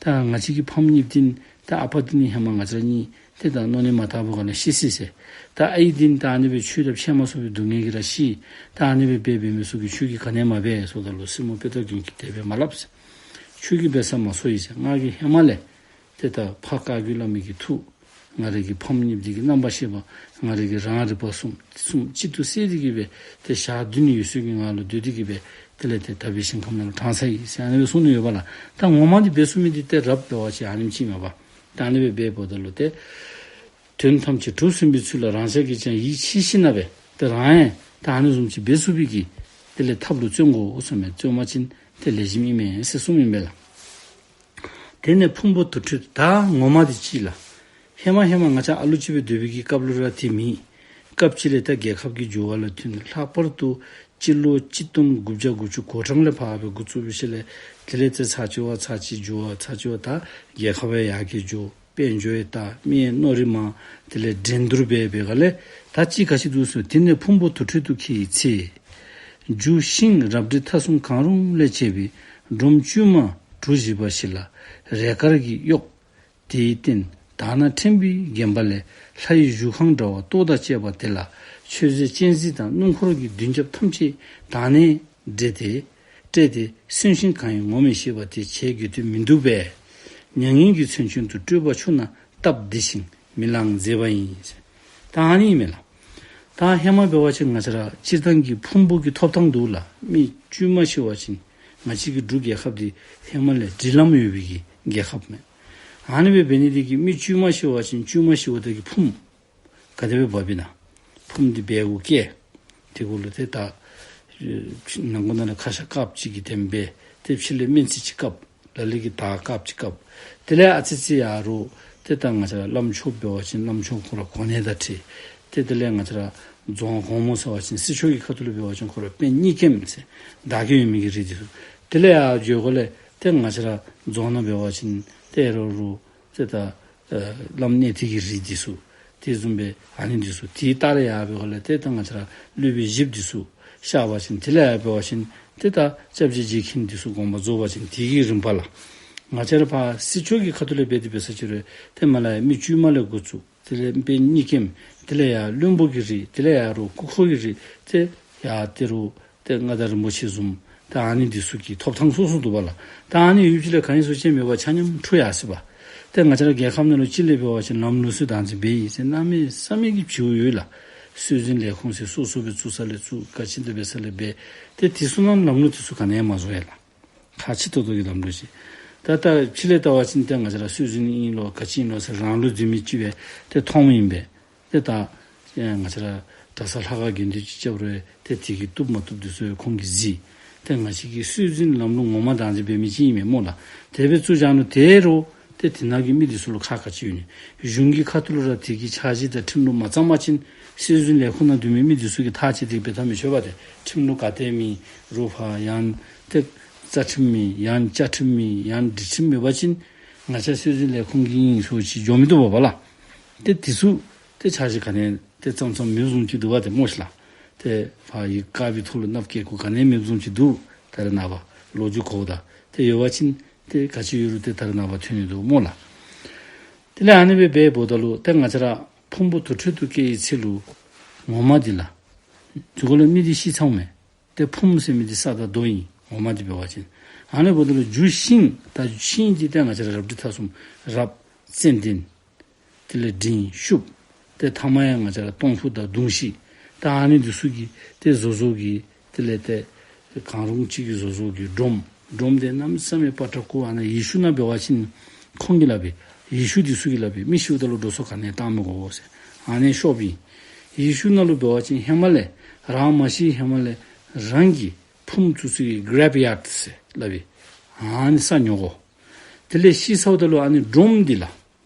ད་ང་བཅས་ཀྱི་ཕམ་གཉིས་འདི་ད་ཨ་པ་འདི་ནི་ཧེ་མ་ང་བཅས་ར་གཉིས་ཏེ་ད་མནོ་ནི་མ་དག་པའི་སྒང་ལས་ཤི་སོ་ཡི་ཟེར། ད་ཨའི་འདི་ད་ཨ་ནི་སྦེ་ཆོས་དང་འཕྱད་མ་ཚུགས་པའི་སྡུག་བསྔལ་གྱིས་ར་ཤི། ད་ཨ་ནི་སྦེ་འབད་འབད་མི་ཚུ་གིས་ཁྱོད་ཀྱིས་ག་ནི་མ་འབད་ཟེརཝ་ད་ལུ་སྲས་མོ་དཔེ་ལྟ་མགོན་ཁྱོད་ཀྱིས་དེ་སྦེ་མ་སླབ་ཟེར། ཁྱོད་ཀྱིས་འབད་ས་མ་ཚོར་ཡི་ཟེར། ང་གིས་ཧེ་མ་ལས་ཏེ་ད་ཕ་བཀའ་བརྒྱུད་བླ་མའི་གི་ཐུགས་ང་རའི་གི་ཕམ་གཉིས་འདི་གི་རྣམ་པར་ཤེས་པ་ང་རའི་གི་རང་རིག་པ་གསུམ་གསུམ་གཅིག་ཏུ་བསྲེས་ཏེ་གི་སྦེ་ཏེ་ཞག་བདུན་ཡོད་ཚད་ཀྱི་ངང་ལུ་སྡོད་དེ་གི་སྦེ་དེ་ལས་ཏེ་དག་པའི་ཞིང་ཁམས་ནང་ལུ་དྲངས་ཚར་ཡི་ཟེར་ཨ་ནི་སྦེ་གསུངས་ནི་ཡོད་པ་ལགས། ད་ངོ་མ་འདི་འབད་ཚུགས་མི་འདི་ཏེ་རབ་འབད་བ་ཅིན་ཨ་ནེམ་ཅིག་མས་པ། ད་ཨ་ནི་སྦེ་འབདཝ་ད་ལུ་ཏེ་དོན་ཐམས་ཅད་གྲུབ་ཟིན་པའི་ཚུལ་ལ་རང་ཅག་གིས་ཀྱང་ཡིད་ཆེས་ཤེས་ན་སྦེ་ཏེ་རང་ཡང་ད་ཨ་ནི་བཟུམ་ཅིག་འབད་ཚུགས་པའི་གི་དེ་ལས་ཐབས་ལུ་བརྩོན་དགོ་གསུངམ་མས། བརྩོན་པ་ཅིན་ཏེ་ལེགས་ཤོམ་ཨིན་མས་ཟེར་གསུངམ་ཨིན་པས་ལགས། དེ་ནས་ཕུང་པོ་དུར་ཁྲོད་ད་ངོ་མ་འདི་ཅིག་ལགས། ཧེ་མ་ཧེ་མ་ང་བཅས་ཨ་ལུ་ཅིག་སྦེ་སྡོད་པའི་གི་སྐབས་ལུ་ར་དེ་མེད། སྐབས་ཅིག་ལས་ད་རྒྱལ་ཁབ་ཀྱི་འགྱུར་བ་ལུ་བརྟེན་ལྷག་པར་དུ་སྤྱི་ལོ་གཅིག་སྟོང་དགུ་བརྒྱ་དགུ་བཅུ་གོ་གྲངས་ལས་ཕར་སྦེ་འགོ་བཙུགས་པའི་ཤུལ་ལས་དེ་ལས་ཏེ་ཚར་གཅིག་བ་ཚར་གཅིག་འགྱུར་བ་ཚར་གཅིག་བ་ད་རྒྱལ་ཁབ་ཡར་རྒྱས་འགྱོ། དཔལ་འབྱོར་ཡང་དར། མི་ཡང་མནོ་རིགས་མང་། དེ་ལས་འགྲན་བསྡུར་འབད་བའི་སྒང་ལས་ད་ཅི་ག་ཅི་འདུག་ཟེར། དེ་ནས་ཕུང་པོ་དུར་ཁྲོད་དུ་འཁྱེར་བའི་ཚེ། རྒྱུ་ཤིང་རབ་འབྲིང་ཐ་གསུམ་གང་རུང་ལས་བྱས་པའི་སྒྲོམ་བཅུད་མ་གྲུ་བཞི་པ་ཞིག་ལ་རས་དཀར་གྱིས་གཡོགས། དེའི་སྟེང་དག་སྣང་ཕྲེང་བའི་བརྒྱན་པ་ལས་ལྷ་ཡི་བཞུགས་ཁང་འདྲ་བ་ཏོག་དང་བཅས་པ་དེ་ལ་མཆོད་རྫས་སྤྱན་གཟིགས་དང་སྣུམ་འཁོར་གྱི་མདུན་རྒྱབ་ཐམས་ཅད་དག་སྣང་སྤྲས་ཏེ་སྤྲས་ཏེ་གསོན་ཤིང་གང་ཡིན་ངོ་མི་ཤེས་པ་དེ་བྱེད་དགོས་དོན་མི་འདུག་པས། མྱ་ངན་གྱི་མཚོན་ཆ་དུ་སྤྲོས་པ་ཆུ་ནང་བཏབ་འདི་ཞིང་མི་ལང་མཛད་པ་ཡིན། ད་ཨ་ནི་ཨིན་མས་ལགས། ད་ཧེ་མ་འབད་བ་ཅིན་ང་བཅས་ར་སྤྱིར་བཏང་གི་ཕུང་པོ་གི་ཐོབ་ཐང་འདུག་ལགས། མི་བཅུད་མ་ཤི་བ་ཅིན་ང་བཅས་ཀྱི་འབྲུག་རྒྱལ་ཁབ་འདི་ཧེ་མ་ལས་སྒྲིག་ལམ་ཡོད་པའི་གི་རྒྱལ་ཁབ་མས། ཨ་ནི་སྦེ་འབད་ནི་འདི་གིས་མི་བཅུད་མ་ཤི་བ་ཅིན་བཅུད་མ་ཤིཝ་ད་གི་ཕུངམ་ག་དེ་སྦེ་འབབ་ཨིན་ན། ཕུངམ་འདི་བལ་གུ་བཀལ། དེ་གུ་ལུ་ཏེ་ད་ནང་ཁོག་ནང་ལས་ཁ་ཤ་དཀརཔོ་ཅིག་གིས་དེམ་སྦེ་ཏེ་ཕྱི་ལས་སྨན་རྩི་ཅིག་བཀབ། ལ་ལུ་གིས་དར་དཀརཔོ་ཅིག་བཀབ། དེ་ལས་ཨ་ཙི་ཙི་ཡར་རུ་ཏེ་ད་ང་བཅས་ར་བླམ་ཆོསཔ་འབད་བ་ཅིན་བླམ་ཆོསཔ་ཁོ་ར་གོ་གནས་དང་འཁྲིལ། ཏེ་དེ་ལས་ང་བཅས་ར་རྫོང་གོངམ་ཟེར་བ་ཅིན་སྲིད་ཆོས་ཀྱི་ཁ་ཐུག་ལས་འབད་བ་ཅིན་ཁོ་ར་དཔོན་གཉིས་ཀྱིམ་ཟེར་བདག་གི་ཡོད་མི་གི་རིགས་འདི་ཚུ། དེ་ལས་ཡར་འགྱོ་དགོཔ་ལས་ཏེ་ང་བཅས་ར་རྫོང་ནང་འབད་བ་ཅིན་ཏེ་རོགས་རུ་ཏེ་ད་ཨེ་བླམ་གནས་བརྟན་གྱི་རིགས་འདི་ཚུ། དེ་བཟུམ་སྦེ་ཨ་ནི་འདི་ཚུ། དེའི་ལྟག་ལས་ཡར་འབད་དགོཔ་ལས་ཏེ་ད་ང་བཅས་ར་སློབ་དཔོན་བཞིཔོ་འདི་ཚུ་བཞག་པ་ཅིན་དེ་ལས་ཡར་འབད་བ་ཅིན་ཏེ་ད་སྐྱབས་རྗེ་རྗེ་མཁན་འདི་ཚུ་དགོངས་པ་རྫོགས་པ་ཅིན་དེ་གི་རིམ་པ་ལགས། ང་བཅས་ར་ཕར་སྲིད་ཆོས་ཀྱི་ཁ་ཐུག་ལས་འབད་དེ་འབད་ས་ཅིག་རུང་ཏེ་མ་ལ་ཡ་མི་བཅུད་མ་ལས་འགོ་བཙུགས། དེ་ལས་དཔོན་གཉིས་ཀྱིམ། དེ་ལས་ཡར་བློན་པོ་གི་རིགས། དེ་ལས་ཡར་རུ་སྐུ་འཁོར་གྱི་རིགས། ཏེ་ཡར་ཏེ་རུ་ཏེ་མངའ་བདག་རིན་པོ་ཆེ་བཟུམ། ཏེ་ཨ་ནི་འདི་ཚུ་གི་ཐོབ་ཐང་སོ་སོ་འདུག་པ་ལགས། ཏེ་ཨ་ནི་ཡུདཔ་ཅིག་ལས་ག་ཨིན་སུ་ཅིག་མེད་པར་ཆ་མཉམ་འཁྲུགས་ཡར་སོ་ཡི་པ། ཏེ་ང་བཅས་ར་རྒྱལ་ཁབ་ནང་ལུ་སྤྱི་ལས་འབད་བ་ཅིན་ལམ་ལུགས་ཚུ་བདག་འཛིན་འབད་ཡི་ཟེར་གནམ་མེད་ས་མེད་ཀྱི་བྱིའུ་ཡོད་ལགས། སྲོལ་འཛིན་ལས་ཁུངས་ཟེར་སོ་སོ་སྦེ་བཙུགས་ས་ལས་བཙུགས། ག་ཅི་འདི་འབད་ས་ལས་འབད། ཏེ་དེ་ཚུ་ནང་ལམ་ལུགས་དེ་ཚུ་ག་ནི་ཡང་མ་བཟོ་ཡི་ལགས། ཁག་ཆེ་ཏོག་ཏོ་གི་ལམ་ལུགས་ཅིག། ད་ལྟ་ཕྱི་ལས་བལྟ་བ་ཅིན་ཏེ་ང་བཅས་ར་སྲོལ་འཛིན་ཨིན་ལོ་ག་ཅི་ཨིན་ལོ་ཟེར་རང་ལུགས་འཛིན་མི་ཅིག་སྦེ་ཏེ་མཐོངམ་ཨིན་པས། ཏེ་ད་ཨེ་ང་བཅས་ར་གྲྭ་ས་ལྷ་ཁང་དགེ་འདུན་ཅིག་རྐྱབ་རུང་ཏེ་དེ་གིས་བཏུབ་མ་བཏུབ་འདི་ཚུ་ཁོང་གིས་གཟིགས། ཏེ་ང་བཅས་ཀྱི་སྲོལ་འཛིན་ལམ་ལུགས་ངོ་མ་བདག་འཛིན་འབད་མི་ཅིག་ཨིན་མས་སྨོ་ལགས། དེ་སྦེ་བཙུགས་བཞག་ནུག། དེ་རུང་ཏེ་དེ་ནང་གི་མི་འདི་ཚུ་ལུ་ཁག་ག་ཅི་ཡོད་ནི། གཞུང་གི་ཁ་ཐུག་ལུ་ར་དེ་གི་འཆར་གཞི་དང་ཁྲིམས་ལུགས་མ་བརྩམས་པ་ཅིན་སྲོལ་འཛིན་ལས་ཁུངས་ནང་སྡོད་མི་མི་འདི་ཚུ་གིས་ཐག་བཅད་དེ་འབད་ཐག་མི་ཆོད་པ། ཏེ་ཁྲིམས་ལུགས་ག་ཏེ་མེད་རུང་ཕར་ཡང་ཏེ་ རྩ་ཁྲིམས་མེད་ཡང་བཅའ་ཁྲིམས་མེད་ཡང་སྒྲིག་ཁྲིམས་མེད་པ་ཅིན་ང་བཅས་སྲོལ་འཛིན་ལས་ཁུངས་ཀྱི་ཨིན་ཟེར་ཅིག་འགྱོ་མི་བཏུབ་པས་ལགས། ཏེ་དེ་ཚུ་ཏེ་ཆ་ཤས་ག་ནི་ཏེ་ཙམ་ཙམ་མེདཔ་བཟུམ་ཅིག་འདུག་པ་ཏེ་སྨོ་ཤིག་ལགས། ཏེ་ཕར་ཡི་དཀར་པོའི་ཐོག་ལུ་ནགཔོ་བཀལ་དགོཔ་ག་ནི་མེདཔ་བཟུམ་ཅིག་འདུག། ད་རེས་ནངས་པ་ལོ་རྒྱུས་གོཝ་ད་ཏེ་ཡོད་པ་ཅིན་ཏེ་ག་ཅི་ཡོད་རུང་ཏེ་ད་རེས་ནངས་པ་ཐོན་ནི་འདུག་སྨོ་ལགས། དེ་ལས་ཨ་ནི་སྦེ་འབདཝ་ད་ལུ་ཏེ་ང་བཅས་ར་ཕུང་པོ་དུར་ཁྲོད་དུ་སྐྱེ་བའི་ཚེ་ལུ་ངོ་མ་འདི་ལགས། དེ་གུ་ལུ་མི་འདི་ཤི་ཚརཝ་མས། ཏེ་ཕུངམ་ཟེར་མི་འདི་ས་དང་རྡོ་ཨིན། ངོ་མ་འདི་འབད་བ་ཅིན། ཨ་ནི་འབདཝ་ད་ལུ་རྒྱུ་ཤིང་ད་ཤིང་འདི་ཏེ་ང་བཅས་ར་རབ་འབྲིང་ཐ་གསུམ་རབ་ཙནྡན། དེ་ལས་འབྲིང་ཤུབས། ཏེ་ཐ་མ་ཡང་ང་བཅས་ར་སྟོང་ཕུ་དང་དུང་ཤིང་། ད་ཨ་ནི་འདི་ཚུ་གི་ཏེ་བཟོ་བཟོཝ་གི་དེ་ལས་ཏེ་གང་རུང་ཅིག་གི་བཟོ་བཟོཝ་གི་སྒྲོམ། སྒྲོམ་འདི་གནམ་མེད་ས་མེད་པ་ཏྲ་ཀུ། ཨ་ནཱ་ཡེ་ཤུ་ནང་འབད་བ་ཅིན་ཁོང་གིས་སླབ་པས། ཡེ་ཤུ་འདི་ཚུ་གིས་སླབ་པས། མི་ཤིཝ་ད་ལུ་འགྲོ་སོང་ག་ནི་བཏང་མི་དགོ་ཟེར། ཨ་ནི་ཤོབ་ཨིན། ཡེ་ཤུ་ནང་ལུ་འབད་བ་ཅིན་ཧེ་མ་ལས་རང་མ་ཤི་ཧེ་མ་ལས་རང་གི་ཕུངམ་བཙུགས་ས་གི་གྲེབ་ཡཱརཌ་ཟེར་སླབ་པས། ཨ་ནི་ས་ཉོ་དགོ། དེ་ལས་ཤི་ཚརཝ་ད་ལུ་ཨ་ནི་སྒྲོམ་འདི་ལགས།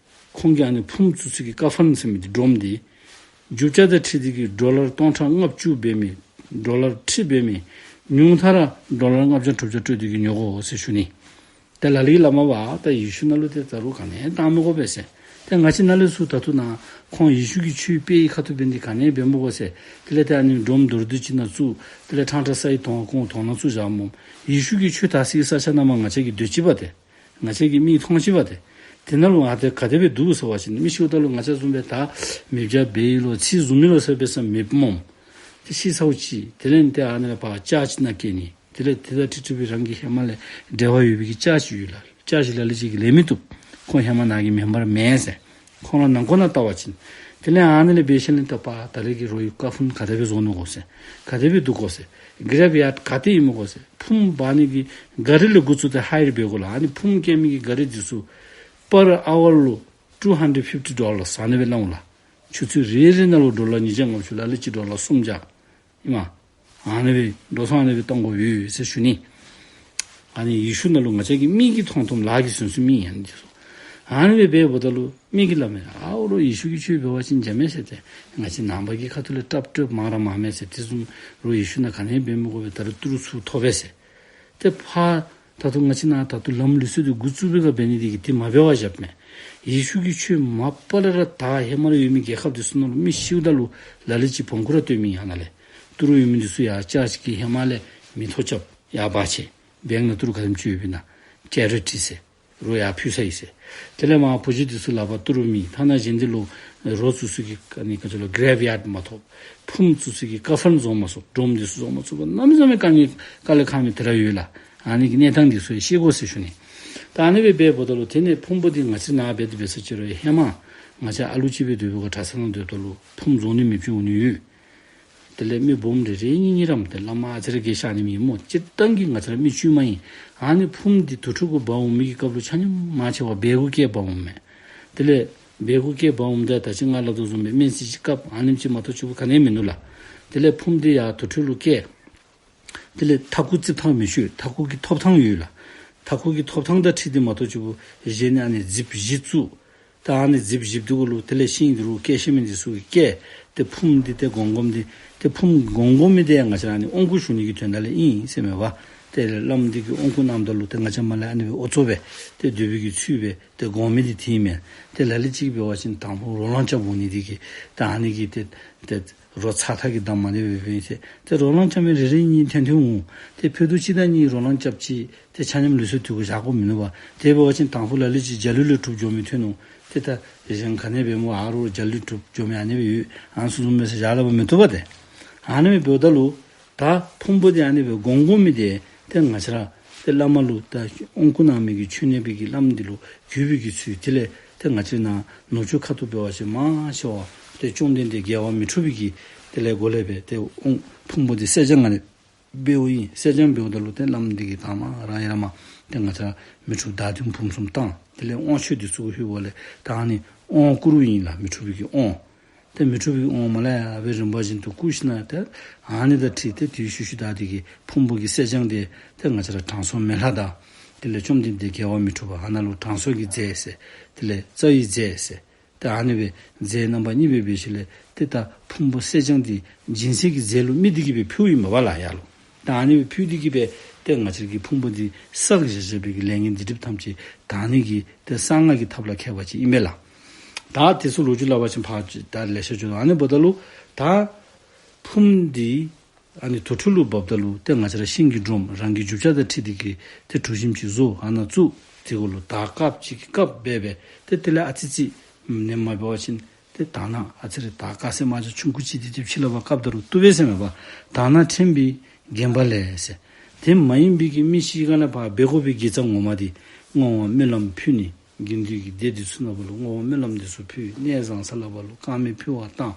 ཁོང་གི་ཨ་ནི་ཕུངམ་བཙུགས་ས་གི་ཀ་ཕཱན་ཟེར་མི་འདི་སྒྲོམ་འདི་རྒྱུ་ཆ་དང་འཁྲིལ་ཏེ་གིས་ཌོ་ལར་སྟོང་ཕྲག་ལྔ་བཅུ་འབད་མི་ཌོ་ལར་ཁྲི་འབད་མི་ཉུང་མཐའ་ར་ཌོ་ལར་ལྔ་བརྒྱ་དྲུག་བརྒྱ་སྤྲོད་དེ་གིས་ཉོ་དགོ་ཟེར་ཞུ་ནི། ཏེ་ལ་ལུ་གིས་སླབ་མས་པ། ད་ཡེ་ཤུ་ནང་ལུ་ཏེ་ད་རུང་ག་ནི་བཏང་མི་དགོ་པས་ཟེར། ཏེ་ང་བཅས་ནཱ་ལས་ཚུར་ད་ལྟོ་ནཱ་ཁོང་ཡེ་ཤུ་གི་ཆོས་སྤེལ་བའི་ཁ་ཐུག་འབད་ནི་འདི་ག་ནི་འབད་མི་དགོ་ཟེར། དེ་ལས་ཏེ་ཨ་ནི་སྒྲོམ་མདོར་བསྡུས་ཅིག་ནང་བཙུགས། དེ་ལས་ཁྲང་ཁྲ་ས་ཡི་དོང་ཁོང་དོང་ནང་བཙུགས་བཞག་སྨོ། ཡེ་ཤུ་གི་ཆོས་དར་སའི་ས་ཆ་ནང་མར་ང་བཅས་ཀྱིས་སྡོད་ཅི་པ་ཏེ། ང་བཅས་ཀྱི་མིག་མཐོང་ཅི་པ་ཏེ། དེ་ནང་ལུ་ཨ་ཏེ་ག་དེ་སྦེ་འདུག་ཟེར་བ་ཅིན་མི་ཤིཝ་ད་ལུ་ང་བཅས་བཟུམ་སྦེ་ད་མེ་བྱ་འབད་ཡི་ལོ་ཚིག་བཟུང་མི་ལོ་ཟེར་སྦེ་ས་མེད་སྨོ། ཏེ་ཤི་ཚརཝ་ཅིག་དེ་ལས་ཏེ་ཨ་ནི་ལས་ཕར་ཅརཆ་ནང་བསྐྱལ་ནི། དེ་ལས་དེ་དང་འཁྲིལ་འཁྲིལ་བའི་རང་གི་ཧེ་མ་ལས་འབྲེལ་བ་ཡོད་པའི་གི་ཅརཆ་ཡོད་ལགས། ཅརཆ་ལ་ལུ་ཅིག་གིས་ལེན་མི་བཏུབ། ཁོང་ཧེ་མ་ནཱ་གི་མེམ་བར་མེན་ཟེར། ཁོང་ར་ནང་ཁོག་ནང་བལྟ་བ་ཅིན། དེ་ལས་ཨ་ནི་ལས་འབད་ཞིནམ་ལས་ད་པ་ད་རེས་ཀྱི་རོགས་ཀྱི་ཀ་ཕཱན་ག་དེ་སྦེ་བཟོ་ནུག་གོ་ཟེར། ག་དེ་སྦེ་འདུག་གོ་ཟེར། གྲེབ་ཡཱརཌ་ག་ཏེ་ཨིན་མས་གོ་ཟེར། ཕུངམ་འབག་ནི་གི་གཱ་རི་ལས་འགོ་བཙུགས་ཏེ་ཧ་ཡར་འབད་དགོ་ལགས། ཨ་ནི་ཕུངམ་བསྐྱལ་མི་གི་གཱ་རི་འདི་ཚུ་པར་ཨ་ཝར་ལུ་ཊུ་ཧན་ཌེཌ་ཕིཕ་ཊི་ཌོ་ལར་ཟེར་ཨ་ནི་སྦེ་སླབ་འོང་ལགས། ཆུ་ཚོད་རེ་རེ་ནང་ལུ་ཌོ་ལར་ཉིས་བརྒྱ་ལྔ་བཅུ། ལ་ལུ་ཅིག་ཌོ་ལར་སུམ་བརྒྱ། ཨིན་མས། ཨ་ནི་སྦེ་འགྲོ་སོང་ཨ་ནི་སྦེ་གཏང་དགོཔ་ཡོད་ཟེར་ཞུ་ནི། ཨ་ནི་ཡེ་ཤུ་ནང་ལུ་ང་བཅས་ཀྱི་མིག་གིས་མཐོང་མཐོངམ་ལག་གིས་ཟུན་ཟུནམ་ཨིན། ཨ་ནི་འདི་ཚུ་ཨ་ནི་སྦེ་འབདཝ་ད་ལུ་མི་གིས་སླབ་མས། ཨའོ་རོགས་ཡེ་ཤུ་གི་ཆོས་འབད་བ་ཅིན་འཇམ་མས་ཟེར་ཏེ། ང་བཅས་ནང་པ་གི་ཁ་ཐུག་ལས་ཏབ་ཏོབ་མང་ར་མང་མས་ཟེར། དེ་བཟུམ་རོགས་ཡེ་ཤུ་ནང་ག་ནི་འབད་མི་དགོ་པས། ད་རུང་ཏི་རུ་ཚུར་ཐོབ་པས་ཟེར། ཏེ་ཕར་ད་ལྟོ་ང་བཅས་ནཱ་ད་ལྟོ་ལམ་ལུགས་སྲོལ་འདི་འགོ་བཙུགས་པའི་སྒང་འབད་ནི་འདི་གིས་དེ་མ་འབད་བར་བཞགཔ་མས། ཡེ་ཤུ་གི་ཆོས་མ་པ་ལས་ར་ད་ཧེ་མ་ར་ཡོད་མི་རྒྱལ་ཁབ་འདི་ཚུ་ནང་ལུ་མི་ཤིཝ་ད་ལུ་ལ་ལུ་ཅིག་བོང་ཀུ་ར་བཏོན་མི་ཨ་ནཱ་ལས། ཏི་རུ་ཡོད་མི་འདི་ཚུ་ཡར་ཅརཆ་གི་ཧེ་མ་ལས་མི་ཐོབ་རྐྱབ་ཡར་འབག་ཆི། བེངཀ་ནང་ཏི་རུ་ག་དེམ་ཅིག་ཡོདཔ་ཨིན་ན་ཅེ་རི་ཊི་ཟེར། རོགས་ཡར་ཕུལ་ས་ཨིན་ཟེར། དེ་ལས་མར་བུ་གཞི་འདི་ཚུ་ལག་པར་ཏི་རུ་མེད། ཐ་ན་གཞན་འདི་ལུ་རོ་བཙུགས་ས་གི་ཨ་ནི་ག་ཅི་ལོ་གྲེབ་ཡཱརཌ་མ་ཐོབ། ཕུངམ་བཙུགས་ས་གི་ཀ་ཕཱན་བཟོ་མ་ཚུགས། སྒྲོམ་འདི་ཚུ་བཟོ་མ་ཚུགས་པར་གནམ་མེད་ས་མེད་དཀའ་ངལ་དཀའ་ལས་ཁག་མི་དེ་ར་ཡོད་ལགས། ཨ་ནི་གི་གནས་སྟངས་འདི་ཚུ་ཡང་ཤེས་དགོ་ཟེར་ཞུ་ནི། ད་ཨ་ནི་སྦེ་འབདཝ་ད་ལུ་དེ་ནས་ཕུང་པོ་འདི་ང་བཅས་ནཱ་འབད་དེ་འབད་ས་ཅིག་རུང་ཧེ་མ་ང་བཅས་ཨ་ལུ་ཅིག་སྦེ་སྡོད་པའི་སྒང་གྲྭ་ས་ནང་སྡོདཔ་ད་ལུ་ཕུངམ་བཟོ་ནི་མེདཔ་ཅིག་འོང་ནི་ཡོད། དེ་ལས་མི་སྦོམ་རེ་རེ་གཉིས་གཉིས་རམ་ཏེ་བླ་མ་ཨ་ཙི་རེ་གིས་བཞག་ནི་མེད་སྨོ། སྤྱིར་བཏང་གི་ང་བཅས་ར་མི་དཀྱུས་མ་ཨིན། ཨ་ནི་ཕུངམ་འདི་དུར་ཁྲོད་གུ་འབག་འོང་མི་གི་སྐབས་ལུ་ཆ་མཉམ་མང་ཆེ་བ་སྦས་གུ་བཀལ་འབག་འོངམ་མས། དེ་ལས་སྦས་གུ་བཀལ་འབག་འོངམ་ད་ད་ཅི་ང་སླབ་དོ་བཟུམ་སྦེ་སྨན་རྩིས་ཅིག་བཀབ། ཨ་ནེམ་ཅིག་མ་གཏོགས་ཅིག་ག་ནི་མིན་ནུག་ལགས། དེ་ལས་ཕུངམ་འདི་ཡར་དུར་ཁྲོད་ལུ་བཀལ། དེ་ལས་ཐ་གུ་རྩིགཔ་ཐང་མི་ཆོད། ཐ་གུ་གི་ཐོབ་ཐང་ཡོད་ལགས། ཐ་གུ་གི་ཐོབ་ཐང་དང་འཁྲིལ་ཏེ་མ་གཏོགས་ཅིག་གཞན་ནི་ཨ་ནི་རྫིཔ་བཞི་བཙུགས། ད་ཨ་ནི་རྫིཔ་བཞི་འདི་གུ་ལུ་དེ་ལས་ཤིང་འདི་རུ་བཀལ་ཤེས་མི་འདི་ཚུ་གིས་བཀལ། ཏེ་ཕུངམ་འདི་ཏེ་སྒོམ་སྒོམ་འདི་ཏེ་ཕུངམ་སྒོམ་སྒོམ་མི་འདི་ཡང་ང་བཅས་ར་ཨ་ནི་དབང་བསྐུར་ཞུ་ནི་གི་དོན་དག་ལས་ཨིན་ཟེར་མས་པ། ཏེ་བླམ་འདི་གིས་དབང་བསྐུར་གནངམ་ད་ལུ་ཏེ་ང་བཅས་མར་ལས་ཨ་ནི་སྦེ་ཨོ་ཚོ་སྦེ་ཏེ་སྡོད་པའི་གི་ཚུལ་སྦེ་ཏེ་སྒོམ་མི་འདི་དེ་ཨིན་མས། ཏེ་ལ་ལུ་ཅིག་འབད་བ་ཅིན་དང་ཕུ་རོ་ལངས་རྐྱབ་འོང་ནི་འདི་གིས་ད་ཨ་ནི་གིས་ཏེ་ཏེ་རོ་ཚ་ཐག་གིས་བསྡམ་མ་ནི་སྦེ་སྦེ་ཟེར། ཏེ་རོ་ལངས་རྐྱབ་མི་རེ་རེ་གཉིས་ཐོན་ཐོན་འོང་། ཏེ་ཕུད་རྡོག་གཅིག་དང་གཉིས་རོ་ལངས་རྐྱབ་ཅི། ཏེ་ཆ་མཉམ་ལུགས་སྲོལ་འདི་གུ་བཞག་དགོཔ་མིན་ནུག་པ། དེ་འབད་བ་ཅིན་དང་ཕུ་ལ་ལུ་ཅིག་འཇའ་ལུས་ལུ་གྲུབ་འགྱོ་མི་ཐོན་འོང་། ཏེ་ད་གཞན་ག་ནི་འབད་སྨོ། ཨ་རོགས་འཇའ་ལུས་གྲུབ་འགྱོ་མི་ཨ་ནི་སྦེ་ཡོད། ཨ་ནི་ཚུ་བཟུམ་སྦེ་ཟེར་བཞག་སླབ་པ་མི་བཏུབ་པ་ཏེ། ཨ་ནི་སྦེ་འབདཝ་ད་ལུ་ད་ཕུང་པོ་འདི་ཨ་ནི་སྦེ་སྒོམ་སྒོམ་མི་འདི་ཏེ་ང་བཅས་ར་ཏེ་བླ་མ་ལུ་ད་དབང་བསྐུར་གནང་མི་གི་མཆོད་གནས་པའི་གི་བླམ་འདི་ལུ་གུས་པའི་གི་ཚུལ། དེ་ལས་ཏེ་ང་བཅས་ནཱ་ནུབ་ཕྱོགས་ཁ་ཐུག་འབད་བ་ཅིན་མང་ཆེ་བ་ཏེ་བཅོམ་ལྡན་འདས་རྒྱལ་བ་མི་འཁྲུགས་པའི་གི་དེ་ལས་སྒོ་ལས་སྦེ་ཏེ་དབང་ཕུང་པོ་འདི་གསེར་སྦྱངས་ཨ་ནི་འབདཝ་ཨིན། གསེར་སྦྱངས་འབདཝ་ད་ལུ་ཏེ་བླམ་འདི་གིས་དང་པ་རང་ཡར་མར་ཏེ་ང་བཅས་མི་འཁྲུགས་བདག་མདུན་བུམ་གསུམ་བཏང་། དེ་ལས་དབང་མཆོད་འདི་ཚུ་གུ་ལྷོད་པ་ལས་ད་ཨ་ནི་དབང་བསྐུར་བ་ཨིན་ལགས། མི་འཁྲུགས་པའི་གི་དབང་། ཏེ་མི་འཁྲུགས་པའི་དབང་མར་ལས་ཡར་སྦེ་རིམ་པ་བཞིན་དུ་བསྐུར་ཞིནམ་ལས་ཏེ་ཨ་ནི་དང་འཁྲིལ་ཏེ་དེའི་ཤུལ་ཤུལ་བདའ་སྟེ་གིས་ཕུང་པོ་གི་གསེར་སྦྱངས་འདི་ཏེ་ང་བཅས་ར་དྲང་སྲོང་མེ་ལྷ་དང་དེ་ལས་བཅོམ་ལྡན་འདས་རྒྱལ་བ་མི་འཁྲུགས་པ། ཨ་ནཱ་ལུ་དྲང་སྲོང་གི་རྫས་ཟེར། དེ་ལས་རྩ་བའི་རྫས་ཟེར། ཏེ་ཨ་ནི་སྦེ་རྫས་རྣམ་པ་གཉིས་སྦེ་འབད་ཞིནམ་ལས་ཏེ་ད་ཕུང་པོ་གསེར་སྦྱངས་འདི་སྦྱིན་སྲེག་གི་རྫས་ལུ་དམིགས་ཏེ་གིས་སྦེ་ཕུལཝ་ཨིན་པས་ལགས་ཡར་ལུ། ད་ཨ་ནི་སྦེ་ཕུལ་ཏེ་གིས་སྦེ་ཏེ་ང་བཅས་ཀྱི་ཕུང་པོ་འདི་བསགས་བཞག་བཞག་པའི་གི་ལས་ངན་སྡིག་སྒྲིབ་ཐམས་ཅད་དག་ནི་གི་ཏེ་གསང་སྔགས་ཀྱི་ཐབས་ལ་མཁས་པ་ཅིག་ཨིན་པས་ལགས། ད་དེ་ཚུ་ལོ་རྒྱུས་སླབ་པ་ཅིན་ཕར་ད་ལེ་ཤ་འགྱོ། ཨ་ནི་འབདཝ་ད་ལུ་ད་ཕུངམ་འདི་ཨ་ནི་དུར་ཁྲོད་ལུ་བབས་ད་ལུ་ཏེ་ང་བཅས་ར་ཤིང་གི་སྒྲོམ་རང་གི་རྒྱུ་ཆ་དང་འཁྲིལ་ཏེ་གིས་ཏེ་གྲུ་བཞི་ཅིག་བཟོ། ཨ་ནཱ་བཙུགས། དེ་གུ་ལུ་དར་དཀརཔོ་ཅིག་གིས་བཀབ་སྦེ་སྦེ་ཏེ་དེ་ལས་ཨ་ཙི་ཅིག་ནེམ་མ་འབད་བ་ཅིན་ཏེ་དར་ནག་ཨ་ཙི་རེ་དར་དཀར་སེར་དམར་ཆ་ཆུང་ཀུ་ཅིག་དེ་ཅིག་ཕྱི་ལུ་ཕར་བཀབ་ད་རུང་བཏུབ་པས་ཟེར་མས་པ། དར་ནག་ཕྲེང་བའི་བརྒྱན་པ་ལས་ཟེར། དེ་མ་ཡིན་པའི་གི་མི་ཤི་སྒང་ལས་ཕར་འབད་དགོ་པའི་དགེ་རྩ་ངོ་མ་འདི་བསྔོ་བ་སྨོན་ལམ་ཕུལ་ནི། དགེ་འདུན་གྱི་སྡེ་འདི་ཚུ་ནང་ཕར་ལུ་བསྔོ་བ་སྨོན་ལམ་འདི་ཚུ་ཕུལ། གནས་བཟང་ས་ལུ་ཕར་ལུ་དཀར་མེ་ཕུལ་བ་བཏང་།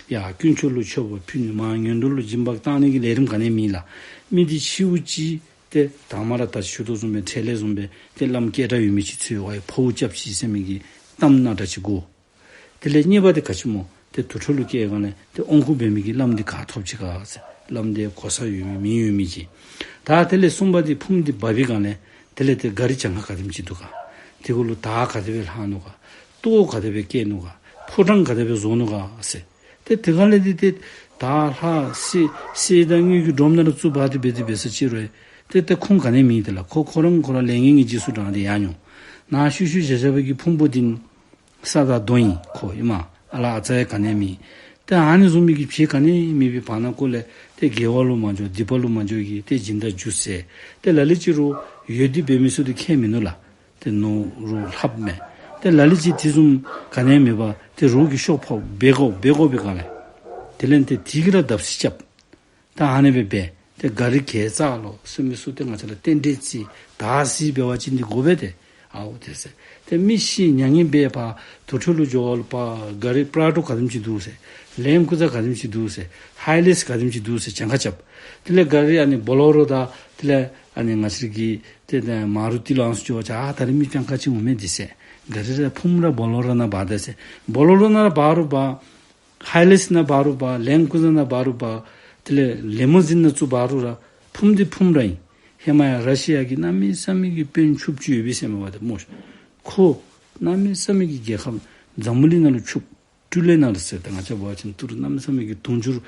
ཡར་དཀོན་མཆོག་ལུ་མཆོད་པ་ཕུལ་ནི། མར་ངན་འགྲོ་ལུ་སྦྱིན་པ་བཏང་ནི་གི་ལས་རིམ་ག་ནི་ཡང་མེད་ལགས། མི་འདི་ཤིཝ་ཅིག་ཏེ་དང་མ་ར་ད་ཅི་ཞུ་དོ་བཟུམ་སྦེ་འཕྲལ་ལས་བཟུམ་སྦེ་ཏེ་བླམ་སྐད་གྲགས་ཡོད་མི་ཅིག་འཚོལ་བ་ཡི་ཕོཝ་རྐྱབ་ཤིག་ཟེར་མི་གི་གཏམ་སྣ་ཁྲ་ཅིག་གོ། དེ་ལས་གཉིས་པ་འདི་ག་ཅི་སྨོ། ཏེ་དུར་ཁྲོད་ལུ་སྐྱེལ་སྒང་ལས་ཏེ་དབང་བསྐུར་འབད་མི་གི་བླམ་འདི་ག་ཐོབ་ཅི་ག་ཟེར། བླམ་འདི་གོ་ས་ཡོད་མི་མིང་ཡོད་མི་ཅིག། ད་དེ་ལས་གསུམ་པ་འདི་ཕུངམ་འདི་འབག་པའི་སྒང་ལས་དེ་ལས་ཏེ་ག་རི་གྱངས་ཁ་ག་དེམ་ཅིག་འདུག་ག། དེ་གུ་ལུ་དར་ག་དེ་སྦེ་ལྷག་ནུག་ག། ཏོག་ག་དེ་སྦེ་སྐྱེས་ནུག་ག། ཕོ་བྲང་ག་དེ་སྦེ་བཟོ་ནུག་ག་ཟེར། ཏེ་དེ་སྒང་ལས་འདི་ཏེ་དར་ལྷག་གསེར་གསེར་དང་དངུལ་གྱི་སྒྲོམ་ནང་ལུ་བཙུགས་འབག་སྟེ་འབད་དེ་འབད་ས་ཅིག་རུང་ཏེ་ཏེ་ཁུངས་ག་ནི་ཡང་མེད། དེ་ལས་ཁོ་ཁོ་ར་ཁོ་ར་ལས་ངན་གྱི་རྗེས་སུ་འབྲངས་ཏེ་ཡར་འགྱོ། ནཱ་ཤུལ་ཤུལ་བཞག་བཞག་པའི་གི་ཕུང་པོ་འདི་ས་དང་རྡོ་ཨིན། ཁོ་ཨིནམ་ཨ་ལ་ཨ་ཙི་ཡང་ག་ནི་ཡང་མེད། ཏེ་ཨ་ནི་བཟུམ་མའི་གི་བྱེད་ག་ནི་ཡང་མེད་པའི་བར་ན་ཀོ་ལས་ཏེ་དགེ་བ་ལུ་མ་འགྱོ་སྡིག་པ་ལུ་མ་འགྱོ་གི་ཏེ་སྦྱིན་བདག་རྒྱུ་ཟེར། ཏེ་ལ་ལུ་ཅིག་རུང་ཡོད་དེ་འབད་མི་ཚུ་འདི་ཁྱད་མིན་ནུག་ལགས། ཏེ་ནོར་རོགས་ལྷགཔ་མས། ཏེ་ལ་ལུ་ཅིག་དེ་བཟུམ་ག་ནི་ཡང་མེད་པར་ཏེ་རོགས་ཀྱི་ཤོག་ཕོག་འབད་དགོ་འབད་དགོ་པའི་སྒང་ལས་དེ་ལས་ཏེ་དེ་གིས་ར་བརྡབ་གསིག་རྐྱབ། ད་ཨ་ནི་སྦེ་འབད། ཏེ་ག་རི་གེ་ཙག་ལོ་ཟེར་མི་ཚུ་ཏེ་ང་བཅས་ར་རྟེན་འབྲེལ་བརྩི་ད་ཟེར་འབད་བ་ཅིན་འདི་དགོ་པས་ཏེ། ཨའོ་དེ་ཟེར། ཏེ་མི་ཤི་མྱ་ངན་འབད་ཕར་དུར་ཁྲོད་ལུ་འགྱོ་བ་ལུ་ཕར་ག་རི་པྲ་ཌོ་ག་དེམ་ཅིག་འདུག་ཟེར། ལེམ་ཀུ་ཛ་ག་དེམ་ཅིག་འདུག་ཟེར། ཧའི་ལེགས་ག་དེམ་ཅིག་འདུག་ཟེར་གྱངས་ཁ་རྐྱབ། དེ་ལས་ག་རི་ཨ་ནི་བོ་ལེ་རོ་དང་དེ་ལས་ཨ་ནི་ང་བཅས་ཀྱི་ཏེ་ཏེ་མ་རུ་ཏི་ལུ་ཨ་ནི་ཚུ་འགྱོ་བ་ཅིན་ཨ་ད་རིས་མི་སྤྱང་ཀ་ཅིག་འོང་མས་འདི་ཟེར། ག་རི་ར་ཕུངམ་ར་བོ་ལེ་རོ་ནང་འབག་ད་ཟེར། བོ་ལེ་རོ་ནང་ར་འབག་རུང་འབག། ཧའི་ལེགས་ནང་འབག་རུང་འབག། ལེམ་ཀུ་ཛ་ནང་འབག་རུང་འབག། དེ་ལས་ལི་མོ་ཟིན་ནང་བཙུགས་འབག་རུང་ར་ཕུངམ་འདི་ཕུངམ་ར་ཨིན། ཧེ་མ་ཡང་ར་ཤི་ཡ་གི་གནམ་མེད་ས་མེད་ཀྱི་དཔོན་ཕྱུགཔོ་ཅིག་ཡོད་པས་ཟེར་མས་པ་ཏེ་སྨོ་ཤ། ཁོ་གནམ་མེད་ས་མེད་ཀྱི་རྒྱལ་ཁབ་འཛམ་བུ་གླིང་ནང་ལུ་ཕྱུགཔོ་ཀྲུ་ལེ་ནང་ལུ་ཟེར། ཏེ་ང་བཅས་འབད་བ་ཅིན་ཏི་རུ་གནམ་མེད་ས་མེད་ཀྱི་དུང་ཕྱུར་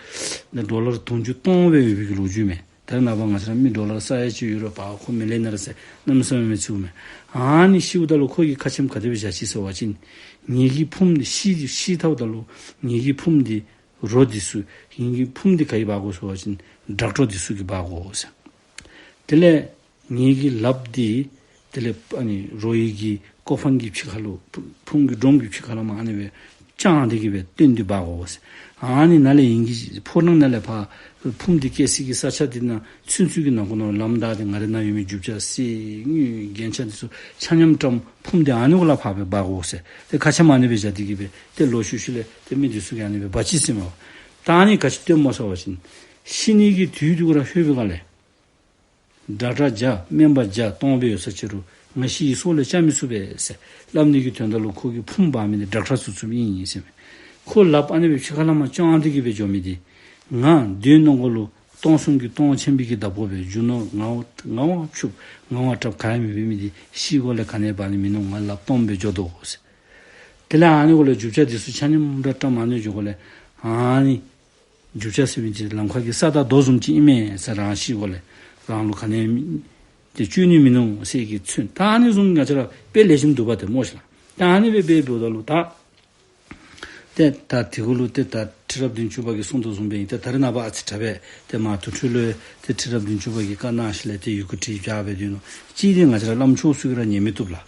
ནི་ཌོ་ལར་དུང་ཕྱུར་སྟོང་སྦེ་ཡོད་པའི་གི་ལོ་རྒྱུས་མས། ད་རེས་ནངས་པ་ང་བཅས་ར་མི་ཌོ་ལར་ས་ཡ་གཅིག་ཡོད་རུང་ཕར་ཁོ་མི་ལི་ཡ་ནེར་ཟེར་གནམ་མེད་ས་མེད་མི་ཚུགས་མས། ཨ་ནི་ཤིཝ་ད་ལུ་ཁོ་གི་ཁ་ཆེམས་ག་དེ་སྦེ་བཞག་ཅི་ཟེར་བ་ཅིན་ངེ་གི་ཕུངམ་འདི་ཤི་ཤི་ཚརཝ་ད་ལུ་ངེ་གི་ཕུངམ་འདི་རོ་འདི་ཚུ་ངེ་གི་ཕུངམ་འདི་ག་གིས་འབག་དགོ་ཟེར་བ་ཅིན་ཌོག་ཊར་འདི་ཚུ་གིས་འབག་དགོ་ཟེར། དེ་ལས་ངེ་གི་ལགཔ་འདི་དེ་ལས་ཨ་ནི་རོ་ཡི་གི་ཀོ་ཕང་གི་ཕྱི་ཁ་ལུ་ཕུ་ཕུངམ་གི་སྒྲོམ་གྱི་ཕྱི་ཁ་ལུ་མར་ཨ་ནི་སྦེ་བརྐྱངས་ཏེ་གིས་སྦེ་བཏོན་ཏེ་འབག་དགོ་ཟེར། ཨ་ནི་ནཱ་ལས་ངེ་གི་ཕོ་བྲང་ནང་ལས་ཕར་ཕུངམ་འདི་སྐྱེ་སའི་གི་ས་ཆ་འདི་ནང་ཚུན་ཚོད་ཀྱི་ནང་འཁོད་ནང་ལུ་ལམ་བདའ་སྟེ་ང་རའི་ནང་ཡོད་མི་རྒྱུ་ཆ་གསེར་དངུལ་རྒྱན་ཆ་འདི་ཚུ་ཆ་མཉམ་བཀྲམ། ཕུངམ་འདི་ཨ་ནི་གུ་ལས་ཕར་སྦེ་འབག་དགོ་ཟེར། ཏེ་ཁ་ཆེམས་ཨ་ནི་སྦེ་བཞག་སྟེ་གིས་སྦེ་ཏེ་ལོག་ཤུལ་ཤུལ་ལས་ཏེ་མི་འདི་ཚུ་གིས་ཨ་ནི་སྦེ་འབག་ཅི་ཟེར་མས་པ། ད་ཨ་ནི་ག་ཅི་སྟོནམ་སྨོ་ཟེར་བ་ཅིན་ཤི་ནི་གི་དུས་འདི་གུ་ར་ལྷོད་པའི་སྒང་ལས་ཌོག་ཊར་བརྒྱ་སྨན་པ་བརྒྱ་སྟོང་སྦེ་ཡོད་ས་ཅིག་རུང་ང་ཤི་ཡི་སྲོག་ལས་བསྐྱབ་མི་ཚུགས་པས་ཟེར་སླབ་ནི་གི་དོན་དག་ལུ་ཁོ་གིས་ཕུངམ་འབག་མི་འདི་ཌོག་ཊར་ཚུ་ཚུགསཔ་ཨིན་ཟེར་མས། ཁོ་ལགཔ་ཨ་ནི་སྦེ་ཕྱི་ཁ་ལས་མར་བརྐྱངས་ཏེ་གིས་སྦེ་འགྱོ་མི་འདི་ང་དོན་ནང་འཁོད་ལུ་སྟོང་གསུམ་གྱི་སྟོང་ཆེན་པོའི་གི་བདག་པོ་སྦེ་རྒྱུ་ནོར་ངར་ངར་བ་ཕྱུགཔོ་ངར་བ་དྲགཔོ་ག་ཡང་མེད་པའི་མི་འདི་ཤི་དགོཔ་ལས་ག་ནི་འབག་ནི་མིན་ནུག། ང་ལགཔ་སྟོངམ་སྦེ་འགྱོ་དོ་ཟེར། དེ་ལས་ཨ་ནི་གུ་ལས་རྒྱུ་ཆ་འདི་ཚུ་ཆ་མཉམ་ར་བཀྲམ། ཨ་ནི་འགྱོ་དགོཔ་ལས་ཨ་ནི་རྒྱུ་ཆ་ཟེར་མི་འདི་ལམ་ཁ་གི་ས་དང་རྡོ་བཟུམ་ཅིག་ཨིན་མས་ཟེར། རང་ཤི་དགོཔ་ལས་རང་ལུ་ག་ནི་ཡང་ཏེ་བཅོལ་ནི་མིན་ནུག་ཟེར་གྱི་མཚོན། ད་ཨ་ནི་བཟུམ་ང་བཅས་ར་དཔེ་ལེགས་ཤོམ་འདུག་པ་ཏེ་སྨོ་ཤ་ལགས། ད་ཨ་ནི་སྦེ་འབད་འབདཝ་ད་ལུ་ད་ཏེ་ད་དེ་གུ་ལུ་ཏེ་ད་ཁྲི་རབས་བདུན་ཅུ་པ་གིས་གསུངས་དོ་བཟུམ་སྦེ་ཨིན། ཏེ་ད་རེས་ནངས་པ་ཨ་ཙི་དྲག་པས། ཏེ་མར་དུར་ཁྲོད་ལུ་ཏེ་ཁྲི་རབས་བདུན་ཅུ་པ་གིས་བཀའ་གནང་ཞིནམ་ལས་ཏེ་ཡི་གུ་བྲིས་བཞག་སྦེ་སྡོད་ནུག། གཅིག་འདི་ང་བཅས་ར་བླམ་ཆོསཔ་ཚུ་གིས་ར་ཉན་མི་བཏུབ་ལགས།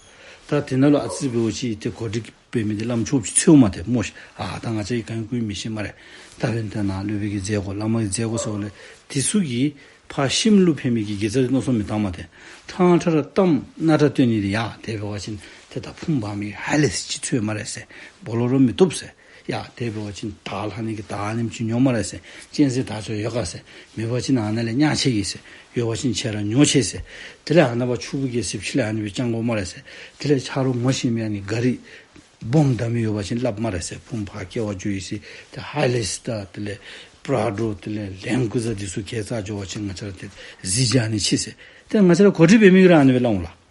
ད་དེ་ནང་ལུ་ཨ་ཙི་འབདཝ་ཅིག་ཏེ་གོ་སྒྲིག་འབད་མི་འདི་བླམ་ཆོསཔ་ཅིག་འཚོལཝ་མས་ཏེ་སྨོ་ཤ། ཨ་ད་ང་བཅས་ཀྱིས་གང་ཡང་བཀོད་མི་ཤེས་སྨ་རེ། ད་འབདན་ཏེ་ནཱ་སློབ་དཔོན་གྱིས་མཛད་དགོ་བླ་མ་གིས་མཛད་དགོ་ཟེརཝ་ལས་དེ་ཚུ་གིས་ཕར་ཤིམ་ལུ་ཕེབས་མི་གི་དགེ་རྩ་འདི་མནོ་བསམ་མི་བཏང་མས་ཏེ། ཕྲང་ཕྲང་ར་གཏམ་སྣ་ཁྲ་སྟོན་ནི་འདི་ཡ་དེ་འབད་བ་ཅིན་ཏེ་ད་ཕུངམ་འབག་མི་ཧའི་ལེགས་ཅིག་འཚོལ་སྨ་རེ་ཟེར། བོ་ལེ་རོ་མི་བཏུབ་ཟེར། ཡ་དེ་འབད་བ་ཅིན་དར་ལྷག་ནི་གི་དར་ཨ་ནེམ་ཅིག་ཉོ་སྨ་རེ་ཟེར། གཅན་གཟན་དར་ལྕོག་ཡོད་ག་ཟེར། མེད་པ་ཅིན་ཨ་ནཱ་ལས་བརྙ་ཆི་གེ་ཟེར། ཡོད་པ་ཅིན་ཁྱེད་ར་ཉོ་ཆི་ཟེར། དེ་ལས་ཨ་ནཱ་ཕར་ཕྱུགཔོ་གི་ཟེར་ཕྱི་ལས་ཨ་ནི་སྦེ་བརྐྱང་དགོ་སྨ་རེ་ཟེར། དེ་ལས་ཆ་རོགས་ངོ་ཤེས་མི་ཨ་ནི་ག་རི་སྦོམ་བདའ་མི་ཡོད་པ་ཅིན་སླབ་སྨ་རེ་ཟེར། ཕུངམ་ཕར་སྐྱེལ་བར་འགྱོ་ཡི་ཟེར། ཏེ་ཧའི་ལེགས་དང་དེ་ལས་པྲ་ཌོ་དེ་ལས་ལེམ་ཀུ་ཛ་འདི་ཚུ་གེ་ཙག་འགྱོ་བ་ཅིན་ང་བཅས་ར་ཏེ་གཟི་བརྗིད་ཨ་ནི་ཆེ་ཟེར། ཏེ་ང་བཅས་ར་གོ་སྒྲིག་འབད་མི་གིས་ར་ཨ་ནི་སྦེ་སླབ་འོང་ལགས།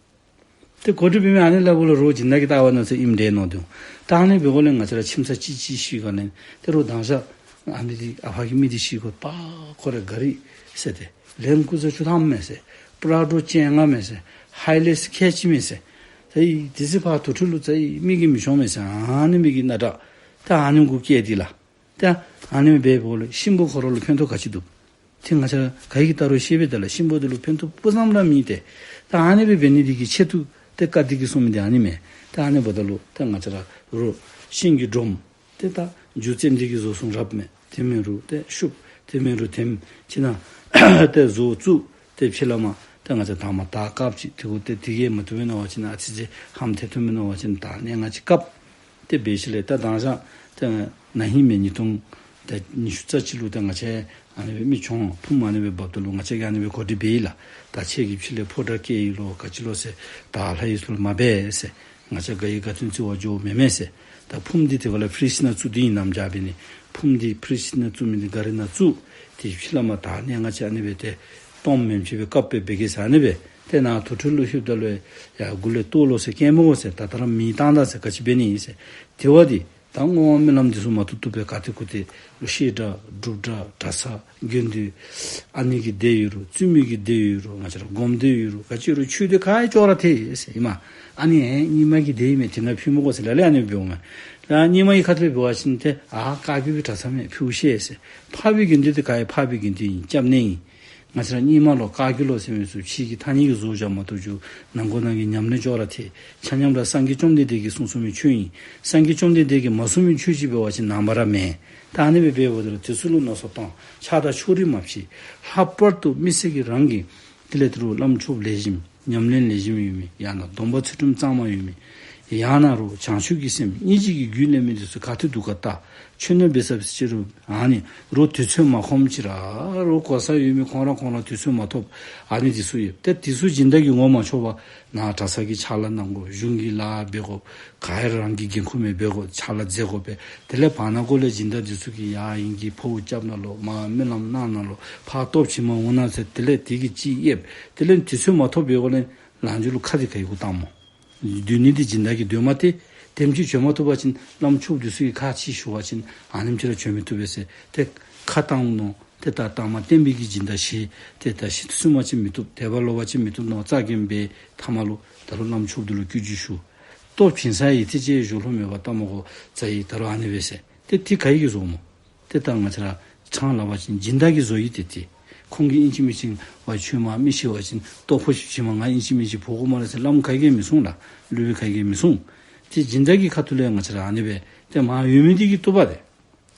ཏེ་གོ་སྒྲིག་འབད་མི་ཨ་ནི་སླབ་འོང་ལགས། རོགས་སྦྱིན་བདག་གི་ལྟ་བ་ནང་ཚུ་ཨིནམ་འདྲས་མནོ་སྟེ། ད་ཨ་ནི་འབད་དགོཔ་ལས་ང་བཅས་ར་ཁྱིམ་ཚང་གཅིག་གཅིག་ཤི་སྒང་ལས་ཏེ་རོགས་དང་ཤ་ཨ་མི་འདི་ཨ་ཕ་གི་མི་འདི་ཤི་དགོ་པ་ཁོ་ར་ག་རི་ཟེར་ཏེ། ལན་སྐུ་ཚ་བཅུ་ཐམ་མས་ཟེར། པྲ་ཌོ་བཅོ་ལྔ་མས་ཟེར། ཧའི་ལེགས་ཁལ་གཅིག་མས་ཟེར། ད་ཨེ་དེ་ཚེ་ཕར་དུར་ཁྲོད་ལུ་ད་ཨེ་མི་གིས་མི་ཆོག་མས་ཟེར། ཨ་ནི་མི་གི་ནང་འདྲ། ད་ཨ་ནི་གུ་སྐྱེས་ཏེ་ལགས། ད་ཨ་ནི་སྦེ་འབདཝ་ལས་གཤིན་པོ་ཁོ་ར་ལུ་ཕན་ཐོགས་ག་ཅི་འདུག། ཏེ་ང་བཅས་ག་གིས་ད་རུང་ཤེས་པས་ད་ལགས། གཤིན་པོ་འདི་ལུ་ཕན་ཐོགས་སྤུ་ཙམ་ར་མེད་ཏེ། ད་ཨ་ནི་སྦེ་འབད་ནི་འདི་གི་ཆེད་དུ་ཏེ་བཀའ་འདི་གིས་གསུངས་མི་འདི་ཨ་ནི་མས། ད་ཨ་ནི་འབདཝ་ད་ལུ་ད་ང་བཅས་ར་རོགས་ཤིང་གི་སྒྲོམ་ཏེ་ད་རྒྱུ་རྩེ་འདི་གིས་བཟོ་སོང་རབ་མས། དེ་མེན་རུང་ཏེ་ཤུབས། དེ་མེན་རུང་དེམ་ཅིག་ནང་ཏེ་བཟོ་བཙུགས། ཏེ་ཕྱི་ལས་མར་ཏེ་ང་བཅས་དང་མ་དར་དཀརཔོ་ཅིག་དེ་གུ་ཏེ་དེ་གིས་མ་བཏུབ་པས་མནོ་བ་ཅིན་ཨ་ཙི་ཅིག་ཧམ་ཐལ་ཐལཝ་མས་མནོ་བ་ཅིན་དར་སྣེ་ལྔ་ཅིག་བཀབ། ཏེ་འབད་ཞིནམ་ལས་ད་དང་ཞག་ཏེ་ན་ཧིང་སྨེ་ཉིས་སྟོང་ཏེ་ཉི་ཤུ་རྩ་གཅིག་ལུ་ཏེ་ང་བཅས་ཨ་ནི་སྦེ་མི་ཆུང་ཕུངམ་ཨ་ནི་སྦེ་འབབ་ད་ལུ་ང་བཅས་ཀྱིས་ཨ་ནི་སྦེ་གོ་སྒྲིག་འབད་ཡི་ལགས། ད་ཁྱེད་ཀྱིས་ཕྱི་ལས་ཕོ་བྲང་བཀལ་ཡི་ལོ་ག་ཅི་ལོ་ཟེར་དར་ལྷག་ཡི་ཚུལ་མ་འབད་ཟེར། ང་བཅས་ག་ཡི་ག་ཏེ་བརྩི་བར་འགྱོཝ་མེན་མས་ཟེར། ད་ཕུངམ་འདི་དེ་བ་ལས་ཕི་རིཇ་ནང་བཙུགས་ཏེ་ཨིན་ནམ་ཅིག་འབད་ནི། ཕུངམ་འདི་ཕི་རིཇ་ནང་བཙུགས་མི་འདི་གཱ་རི་ནང་བཙུགས། ཏེ་ཕྱི་ལས་མར་དར་སྣེ་ལྔ་ཅིག་ཨ་ནི་སྦེ་ཏེ་སྟོངམ་མེནམ་ཅིག་སྦེ་བཀབ་སྦེ་འབད་གེ་ཟེར་ཨ་ནི་སྦེ། ཏེ་ནཱ་དུར་ཁྲོད་ལུ་ལྷོདཔ་ད་ལུ་ཡ་གུ་ལས་བཏོག་ལོ་ཟེར་བཀལ་མི་དགོ་ཟེར། ད་ད་ར་མེ་བཏང་ད་ཟེར། ག་ཅི་འབད་ནི་ཨིན་ཟེར། དེ་བ་འདི་ད་བསྔོ་བ་སྨོན་ལམ་འདི་ཚུ་མ་བཏུབ་བཏུབ་སྦེ་ག་ཏེ་གུ་ཏེ་ལུ་བཤད་གྲྭ་སྒྲུབ་གྲྭ་གྲྭ་ཚང་དགེ་འདུན་ཨ་ནི་གི་སྡེ་ཡོད་རུང་བཙུན་མོའི་གི་སྡེ་ཡོད་རུང་ང་བཅས་ར་སྒོམ་སྡེ་ཡོད་རུང་ག་ཅི་རུང་ཆོས་སྡེ་ག་ཡང་ཅོག་ར་འཐད་ཟེར་ཨིན་མས། ཨ་ནི་ཨེ་རྙིང་མ་གི་སྡེ་ཨིན་མས། དེ་ནང་ཕུལ་མི་དགོ་ཟེར་ལ་ལས་ཨ་ནི་འབདཝ་མས། ད་རྙིང་མ་གི་ཁ་ཐུག་ལས་འབད་བ་ཅིན་ཏེ་ཨ་བཀའ་བརྒྱུད་པའི་གྲྭ་ཚང་མས་ཕུལ་ཤེས་ཟེར། འཕགས་པའི་དགེ་འདུན་འདི་ག་ཡང་འཕགས་པའི་དགེ་འདུན་ཨིན། སྐྱབས་གནས་ཨིན། ང་བཅས་ར་རྙིང་མ་ལོ་བཀའ་བརྒྱུད་ལོ་ཟེར་མི་ཚུ་ཕྱི་གི་ཐ་སྙད་ཀྱིས་བཟོ་བཞག་མ་གཏོགས་རྒྱུ་ནང་ཁོག་ནང་གི་ཉམས་ལེན་ཅོག་ར་འཐད། ཆ་མཉམ་ར་སངས་རྒྱས་བཅོམ་ལྡན་འདས་ཀྱིས་གསུངས་གསུངས་མི་ཆོས་ཨིན། སངས་རྒྱས་བཅོམ་ལྡན་འདས་ཀྱིས་མ་གསུངས་མི་ཆོས་ཅིག་འབད་བ་ཅིན་ནང་པ་ར་མེན། ད་ཨ་ནི་སྦེ་འབདཝ་ད་ལུ་དེ་ཚུ་ལུ་མནོ་བསམ་བཏང་ཕྱག་དང་ཕྱོགས་རིས་མ་ཕྱེ། ལྷག་པར་དུ་མི་སེར་གྱིས་རང་གི་དེ་ལས་ད་རུང་བླམ་ཆོསཔ་ལེགས་ཤོམ་ཉམས་ལེན་ལེགས་ཤོམ་ཡོད་མི་ཡང་ན་སྡོམ་པ་ཚུལ་ཁྲིམས་གཙང་མ་ཡོད་མི་ཡང་ན་རུང་བྱང་ཆུབ་ཀྱི་སེམས་སྙིང་རྗེ་གི་རྒྱུད་ལེན་མི་འདི་ཚུ་ག་ཏེ་འདུག་ག་ལྟ། མཆོད་གནས་འབད་ས་འབད་ས་ཅིག་རུང་ཨ་ནི་རོགས་དུས་ཚོད་མ་ཁོམ་ཅིག་ར་རོགས་གོ་ས་ཡོད་མི་ཁོང་ར་ཁོང་ར་དུས་ཚོད་མ་ཐོབ། ཨ་ནི་འདི་ཚུ་ཡོད། ཏེ་འདི་ཚུ་སྦྱིན་བདག་གིས་ངོ་མ་ཆོད་པར་ནཱ་གྲྭ་ཚང་གི་ཕྱག་ལཱ་གནང་དགོ། གཞུང་གི་ལཱ་འབད་དགོ། ག་ར་རང་གིས་འགན་ཁུར་མི་འབད་དགོ། ཕྱག་ལཱ་མཛད་དགོ་པས། དེ་ལས་བར་ན་གུ་ལས་སྦྱིན་བདག་འདི་ཚུ་གིས་ཡར་ཨིང་སྐད་ཕོཝ་རྐྱབ་གནང་ལོ། མར་སྨོན་ལམ་གནང་གནང་ལོ། ཕར་སྟོབས་བྱིན་མ་འོང་ན་ཟེར་དེ་ལས་དེ་གིས་ཅིག་ཡེབ། དེ་ལས་དུས་ཚོད་མ་ཐོབ་པའི་སྒོ་ལས་ལམ་འཇུག་ལུ་ཁ་འདི་ག་ཡི་གུ་བཏངམ་སྨོ། སྡོད་ནི་འདི་སྦྱིན་བདག་གི་སྡོད་མ་སྟེར། དེམ་ཅིག་བྱོན་མ་བཏུབ་པ་ཅིན་བླམ་ཆོསཔ་འདི་ཚུ་གིས་ཁ་ཅིག་ཞུ་བ་ཅིན་ཨ་ནེམ་ཅིག་ར་བྱོན་མི་བཏུབ་པས་ཟེར་ཏེ་ཁ་བཏངམ་མནོ། ཏེ་ད་དང་མ་བསྟན་པའི་གི་སྦྱིན་བདག་བཞེས། ཏེ་ད་ཤི་སྟེ་བཙུན་མ་ཅིག་མི་བཏུབ། དད་པ་ལོག་པ་ཅིག་མི་བཏུབ་མནོ་རྩ་འགེངས་པའི་ཐ་མ་ལུ་ད་རུང་བླམ་ཆོསཔ་འདི་ལུ་སྐྱོར་རྒྱུ་ཞུ། ལྟོ་བྱིན་ས་ཡི་ཏི་ཅེ་ཞུ་ལྷོ་མེད་པ་ལྟ་མ་གོ་ཙ་ཡི་ད་རུང་ཨ་ནི་སྦེ་ཟེར། ཏེ་དེ་ག་ཡི་གིས་བཟོཝ་སྨོ། ཏེ་ད་ང་བཅས་ར་ཆང་ལབ་པ་ཅིན་སྦྱིན་བདག་གིས་བཟོ་ཡི་ཏེ་ཏེ། ཁོང་གིས་ཨིན་ཅི་མིན་ཅི་ཝའི་ཁྱོད་མར་མི་ཤི་བ་ཅིན་ལྟོ་ཕོ་ཅིག་བྱིན་མར་ང་ཨིན་ཅི་མིན་ཅི་འབོ་དགོ་སྨ་རེ་ཟེར་བླམ་ག་གིས་མི་གསུང་ལགས། སློབ་དཔོན་ག་གིས་མི་གསུང་། ཏེ་སྦྱིན་བདག་གི་ཁ་ཐུག་ལས་ང་བཅས་ར་ཨ་ནི་སྦེ་ཏེ་མར་ཡོད་མི་འདི་གིས་བཏུབ་པས་ཏེ།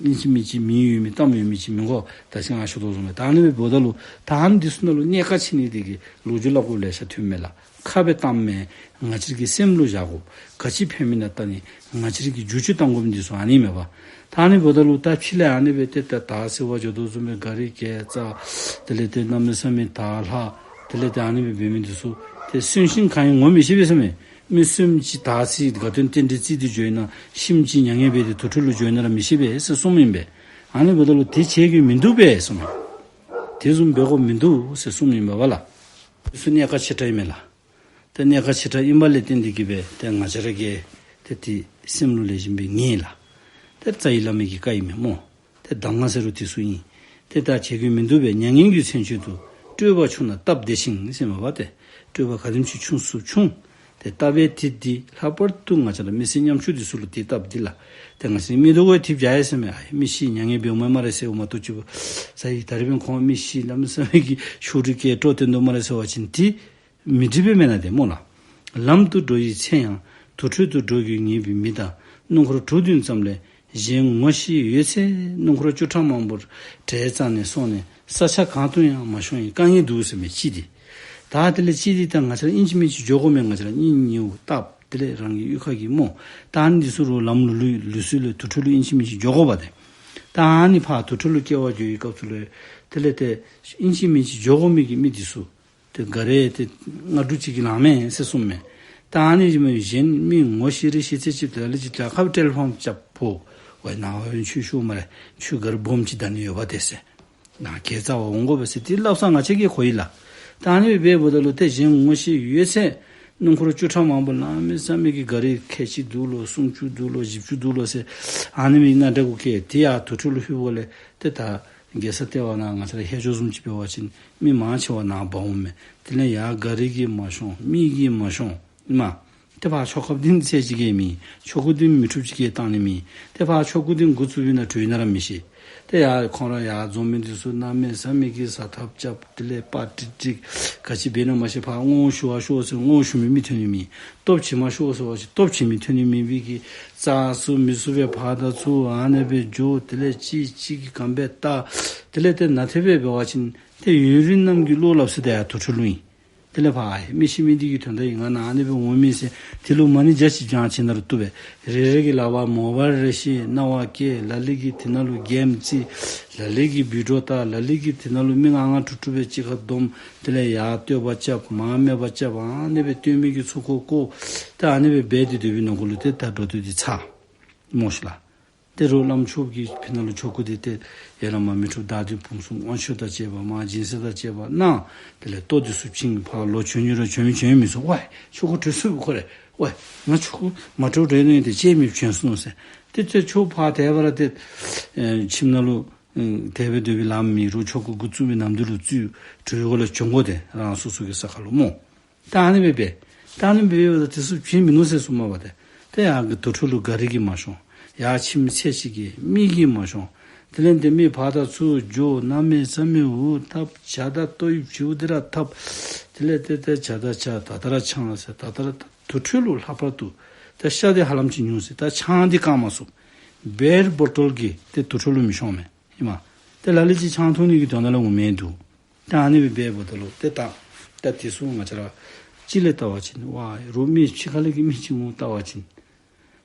ཨིན་ཅི་མིན་ཅི་མིང་ཡོད་མི་གཏམ་ཡོད་མི་ཅིག་མི་དགོ། ད་ཅི་ང་ཞུ་དོ་བཟུམ་སྦེ་ད་ཨ་ནི་སྦེ་འབདཝ་ད་ལུ་ད་ཨ་ནི་འདི་ཚུ་ནང་ལུ་གནད་ཁག་ཆེ་ནི་འདི་གི་ལོ་རྒྱུས་སླབ་དགོཔ་ལེ་ཤ་ཐོནམ་མས་ལགས། ཁ་སྦེ་གཏངམ་མེན། ང་བཅས་ར་གི་སེམས་ལུ་བཞག་དགོ། ག་ཅི་ཕན་མི་ན་ལྟ་ནི། ང་བཅས་ར་གིས་བསྒྱུར་བཅོས་གཏང་དགོ་མི་འདི་ཚུ་ཨ་ནི་མས་པ། ད་ཨ་ནི་འབདཝ་ད་ལུ་ད་ཕྱི་ལས་ཨ་ནི་སྦེ་ཏེ་ད་ད་ཟེར་བ་འགྱོ་དོ་བཟུམ་སྦེ་གཱ་རི་གྱལ་རྩ་དེ་ལས་ཏེ་གནམ་མེད་ས་མེད་དར་ལྷག་དེ་ལས་ཏེ་ཨ་ནི་སྦེ་འབད་མི་འདི་ཚུ་ཏེ་གསོན་གཤིན་གང་ཡིན་ངོ་མི་ཤེས་པས་ཟེར་མས། མི་གསོནམ་ཅིག་དར་ཅིག་དགའ་སྟོན་རྟེན་འབྲེལ་བརྩིས་ཏེ་འགྱོ་ཡི་ན་ཤིམ་ཅིག་མྱ་ངན་འབད་དེ་དུར་ཁྲོད་ལུ་འགྱོ་ཡི་ན་ར་མི་ཤེས་པས་ཟེར་གསུངམ་ཨིན་པས། ཨ་ནི་འབདཝ་ད་ལུ་དེ་བྱེད་དགོཔ་མིན་འདུག་པས་གསུངམ་མས། དེ་བཟུམ་འབད་དགོཔ་མིན་འདུག་ཟེར་གསུངམ་ཨིན་པས་ལགས། དེ་ཚུ་གནད་ཁག་ཆེ་དྲགས་ཨིན་མས་ལགས། ཏེ་གནད་ཁག་ཆེ་དྲགས་ཨིན་པ་ལས་བརྟེན་ཏེ་གིས་སྦེ་ཏེ་ང་བཅས་ར་གིས་ཏེ་དེ་སེམས་ལུ་ལེགས་ཤོམ་སྦེ་ངེས་ལགས། ཏེ་རྩ་བའི་བླ་མའི་གི་བཀའ་ཨིན་མས་སྨོ། ཏེ་གདམས་ངག་ཟེར་རུང་དེ་ཚུ་ཨིན། ཏེ་ད་བྱེད་དགོཔ་མིན་འདུག་པས། མྱ་ངན་གྱི་མཚོན་ཆ་དུ། སྤྲོས་པ་ཆུང་ན་སྟབས་བདེ་ཞིང་ཟེར་མས་པ་ཏེ། སྤྲོས་པ་ག་དེམ་ཅིག་ཆུང་སུ་ཆུང་། ཏེ་སྟབས་བདེ་འདི་ལྷག་པར་དུ་ང་བཅས་ར་མི་སེར་ཉམ་ཆུང་འདི་ཚུ་ལུ་ཏེ་སྟབས་བདེ་ལགས། ཏེ་ང་བཅས་མི་སྡུག་གོ་ཐིབ་བྱ་ཡི་ཟེར་མས། ཨའི་མི་ཤི་མྱ་ངན་འབདཝ་སྨ་རེ་ཟེར་འོང་མ་གཏོགས་ཅིག་ཟེར་ཡི། ད་རིས་འབདན་ཁོང་མི་ཤི་གནམ་མེད་ས་མེད་ཀྱི་ཤུགས་དྲག་གིས་སྤྲོ་སྟོན་དོ་སྨ་རེ་ཟེར་བ་ཅིན་ཏེ་མི་འགྲིག་པས་མེན་ན་ཏེ་སྨོ་ལགས། ལམ་དུ་འགྲོ་ཡི་ཚེ་ཡང་དུར་ཁྲོད་དུ་འགྲོ་དགོས་ངེས་པའི་མི་དང་། སྣུམ་འཁོར་དྲུག་བདུན་ཙམ་ལས་གཞན་ངོ་ཤེས་ཡོད་ཚད་སྣུམ་འཁོར་བཅུ་ཕྲག་མང་པོར་བྲེལ་ཙམ་ནས་སོང་ནས་ས་ཆ་གང་དུ་ཡང་མ་ཤོང་བའི་དཀའ་ངལ་འདུག་ཟེར་མི་ཅིག་འདི། ད་དེ་ལས་ཅིག་འདི་ད་ང་བཅས་ར་ཨིན་ཅི་མིན་ཅི་འགྱོ་དགོ་མས། ང་བཅས་ར་སྙིང་ཉེཝ་སྟབས་དེ་ལས་རང་གི་གཡུས་ཁ་གི་སྨོ། ད་ཨ་ནི་འདི་ཚུ་རུང་ལམ་ལུ་ལུ་ལུས་སུ་ལས་དུར་ཁྲོད་ལུ་ཨིན་ཅི་མིན་ཅི་འགྱོ་དགོ་པ་ཏེ། ད་ཨ་ནི་ཕར་དུར་ཁྲོད་ལུ་སྐྱེ་བ་འགྱོ་བའི་སྐབས་སུ་ལུ་དེ་ལས་ཏེ་ཨིན་ཅི་མིན་ཅི་འགྱོ་དགོ་མི་གི་མི་འདི་ཚུ་ཏེ་གཱ་རི་ཏེ་ལྔ་དྲུག་ཅིག་གིས་ལང་མས་ཟེར་གསུངམ་མས། ད་ཨ་ནི་ཅིག་མ་གཞན་མི་ངོ་ཤེས་རིག་ཤེས་ཚད་ཅིག་ད་ལས་ཅིག་དྲག་ཁ་སྦེ་ཊེ་ལི་ཕོན་རྐྱབ་འབོ། ཝའི་ནཱ་ཧོ་ཡོན་ཁྱོད་ཤོག་སྨ་རེ། ཁྱོད་གཱ་རི་སྦོམ་ཅིག་བདའ་ནི་ཡོད་པ་ཏེ་ཟེར། ནཱ་གྱལ་རྩ་བར་འོང་དགོ་པས་ཟེར་ཏེ་སླབ་ས་ང་བཅས་ཀྱིས་གོ་ཡི་ལགས། ད་ཨ་ནི་སྦེ་འབདཝ་ད་ལུ་ཏེ་གཞན་ངོ་ཤེས་ཡོད་ཚད་སྣུམ་འཁོར་བཅུ་ཕྲག་མང་པོ་གནམ་མེད་ས་མེད་ཀྱི་གཱ་རི་ཁལ་གཅིག་འདུག་ལོ་སུམ་ཅུ་འདུག་ལོ་བཞི་བཅུ་འདུག་ལོ་ཟེར་ཨ་ནི་མི་ནང་འདྲ་གུ་སྐྱེལ་ཏེ་ཡར་དུར་ཁྲོད་ལུ་ལྷོདཔ་ལས་ཏེ་ད་ རྒྱལ་ས་ལྟེ་བ་ནང་ང་བཅས་ར་ཧེ་ཇོ་བཟུམ་ཅིག་འབད་བ་ཅིན་མི་མང་ཆེ་བ་ནཱ་འབག་འོང་མས། དེ་ལས་ཡར་ག་རི་གིས་མ་ཤོང་མི་གིས་མ་ཤོང་ཨིན་མས། ཏེ་ཕར་ཆོ་གཔ་འདི་ཚད་ཅིག་གིས་མེད། ཆོ་ག་འདི་མི་འཁྲུགཔ་ཅིག་གིས་བཏང་ནི་མེད། ཏེ་ཕར་ཆོ་ག་འདི་འགོ་བཙུགས་པའི་ནང་གྲོལ་ནི་ར་མི་ཤེས། ཏེ་ཡར་ཁོང་ར་ཡར་འཛོམས་མི་འདི་ཚུ་གནམ་མེད་ས་མེད་ཀྱི་ཟ་ཐབས་རྐྱབ། དེ་ལས་པར་ཀྲིག་ཀྲིག་ག་ཅི་འབད་ནི་མ་ཤེས། ཕར་དངུལ་ཞུ་བར་ཤོག་ཟེར་དངུལ་ཞུ་མི་མི་ཐོན་ནི་མེད། སྟོབས་བྱིན་པར་ཤོག་ཟེར་བ་ཅིན་སྟོབས་བྱིན་མི་ཐོན་ནི་མེད་པའི་གི་རྩ་སུ་མི་སུ་སྦེ་ཕར་དང་ཚུར་ཨ་ནི་སྦེ་འགྱོ། དེ་ལས་གཅིག་གིས་གཅིག་གི་གམ་སྦེ་བལྟ། དེ་ལས་ཏེ་ནཱ་ཏེ་སྦེ་འབད་བ་ཅིན་ཏེ་ཡུན་རིང་རྣམས་ཀྱི་བློ་སླབ་ས་དེ་ཡར་དུར་ཁྲོད་ལུ་ཨིན། དེ་ལས་ཕར་ཨའི་མི་ཤི་མི་འདི་གི་དོན་དག་ཨིན། ང་ནཱ་ཨ་ནི་སྦེ་འོང་མི་ཟེར་དེ་ལུ་མ་ཎི་བརྒྱ་ཅིག་བགྱང་བྱིན་ད་རུང་བཏུབ་པས། རེ་རེ་གི་ལག་པར་མོ་བཱའིལ་རེ་བཤེད། རྣ་བར་བཀལ། ལ་ལུ་གིས་དེ་ནང་ལུ་གེམ་རྩེད། ལ་ལུ་གིས་བི་ཌིའོ་བལྟ། ལ་ལུ་གིས་དེ་ནང་ལུ་མི་ལྔ་ལྔ་དྲུག་དྲུག་སྦེ་གཅིག་ཁར་བསྡོམས། དེ་ལས་ཡར་བསྟོད་པ་རྐྱབ། མར་སྨད་པ་རྐྱབ། ཨ་ནི་སྦེ་སྟོན་མི་གི་ཚུར་ཁོ་བཀོ། ད་ཨ་ནི་སྦེ་འབད་དེ་སྡོད་པའི་ནང་འཁོད་ལུ་ཏེ་ད་འགྲོ་དུས་འདི་ཚར་སྨོ་ཤིག་ལགས། ཏེ་རོགས་བླམ་ཆོསཔ་གིས་ཕི་ནང་ལུ་ཆོ་ག་འདི་ཏེ་ཡ་ལ་མ་མི་འཁྲུགས་བདག་འདོད་ཕུན་སུམ་དབང་ཕྱུག་དང་བཅས་པ་མར་སྦྱིན་སྲེག་དང་བཅས་པ་གནང་། དེ་ལས་ལྟོ་འདི་ཚུ་བྱིན། ཕར་ལོག་བྱོན་ནི་ར་བྱོན་མི་བྱོན་མི་ཚུ་ཝའི་ཆོ་ག་གྲོལ་སོ་ཁོ་རེ་ཝའི་ང་ཆོ་ག་མ་གྲོལ་རེ་ནི་ཏེ་ཅིག་མི་བྱོན་སོང་ཟེར། ཏེ་ཏེ་ཆོས་ཕར་དེ་སྦེ་ར་ཏེ་ཨེ་ཁྱིམ་ནང་ལུ་ཨེ་དེ་སྦེ་སྡོད་པའི་ལམ་མེད། རོགས་ཆོ་ག་འགོ་བཙུགས་པའི་ནམ་དུས་ལུ་བཙུགས་གྲོལ་དགོ་ལ་བྱོན་དགོ། ཏེ་རང་སོ་སོ་གི་ས་ཁར་ལུ་སྨོ། ད་ཨ་ནི་སྦེ་འབད། ད་ཨ་ནི་སྦེ་འབདཝ་ད་དེ་ཚུ་བྱིན་མི་ནུས་ཟེར་གསུངས་མས་པ་ཏེ། ཏེ་ཡར་གི་དུར་ཁྲོད་ལུ་ག་རི་གིས་མ་ཤོང་། ཡར་ཁྱིམ་ཚད་ཅིག་གིས་མི་གིས་མ་ཤོང་། དེ་ལས་ཏེ་མི་ཕར་དང་ཚུར་འགྱོ། གནམ་མེད་ས་མེད་འུ་ཐབ། ཇ་དང་ལྟོའི་བྱིའུ་འདི་ར་ཐབ། དེ་ལས་ཏེ་ཏེ་ཇ་དང་ཇ་ད་ད་ར་ཆང་ཟེར་ད་ད་ར་ད་དུར་ཁྲོད་ལུ་ལྷག་པར་དུ་ཏེ་ཤ་འདི་ཧ་ལམ་ཅིག་ཉུང་ཟེར། ད་ཆང་འདི་བཀག་མ་ཚུགས། བི་ཡར་བོ་ཊོལ་གིས་ཏེ་དུར་ཁྲོད་ལུ་མི་ཤོང་མས་ཨིན་མས། ཏེ་ལ་ལུ་ཅིག་ཆང་འཐུང་ནི་གི་དོན་དག་ལུ་འོང་མི་འདུག། ད་ཨ་ནི་སྦེ་འབདཝ་ད་ལུ་ཏེ་ད་ད་དེ་ཚུ་ང་བཅས་ར་ཅིག་ལས་བལྟ་བ་ཅིན་ཝའི་རོགས་མི་ཕྱི་ཁ་ལས་ཀྱི་མི་ཅིག་འོང་བལྟ་བ་ཅིན་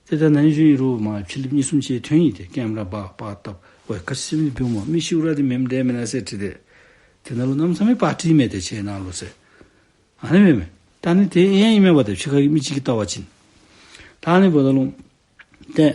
ཏེ་ད་ནཱ་ཡོད་རོགས་མར་ཕྱི་གླིངཔ་གཉིས་གསུམ་ཅིག་ཐོན་ཡི། ཏེ་ཀེམ་ར་འབག་འབག་བཏབ། ཝའི་ག་ཅི་ཟེར་མི་འབདཝ་སྨོ། མི་ཤིཝ་ར་འདི་མེནམ་འདྲས་མེན་ན་ཟེར་དྲིས་ཏེ། དེ་ནང་ལུ་གནམ་མེད་ས་མེད་པར་ཊི་མས་ཏེ་ཁྱེད་ནང་ལུ་ཟེར། ཨ་ནི་མེན་མས། ད་ནི་དེ་ཨིན་ཨིན་མས་པ་ཏེ་ཕྱི་ཁ་གི་མི་ཅིག་གིས་བལྟ་བ་ཅིན། ད་ཨ་ནི་འབདཝ་ད་ལུ་ཏེ་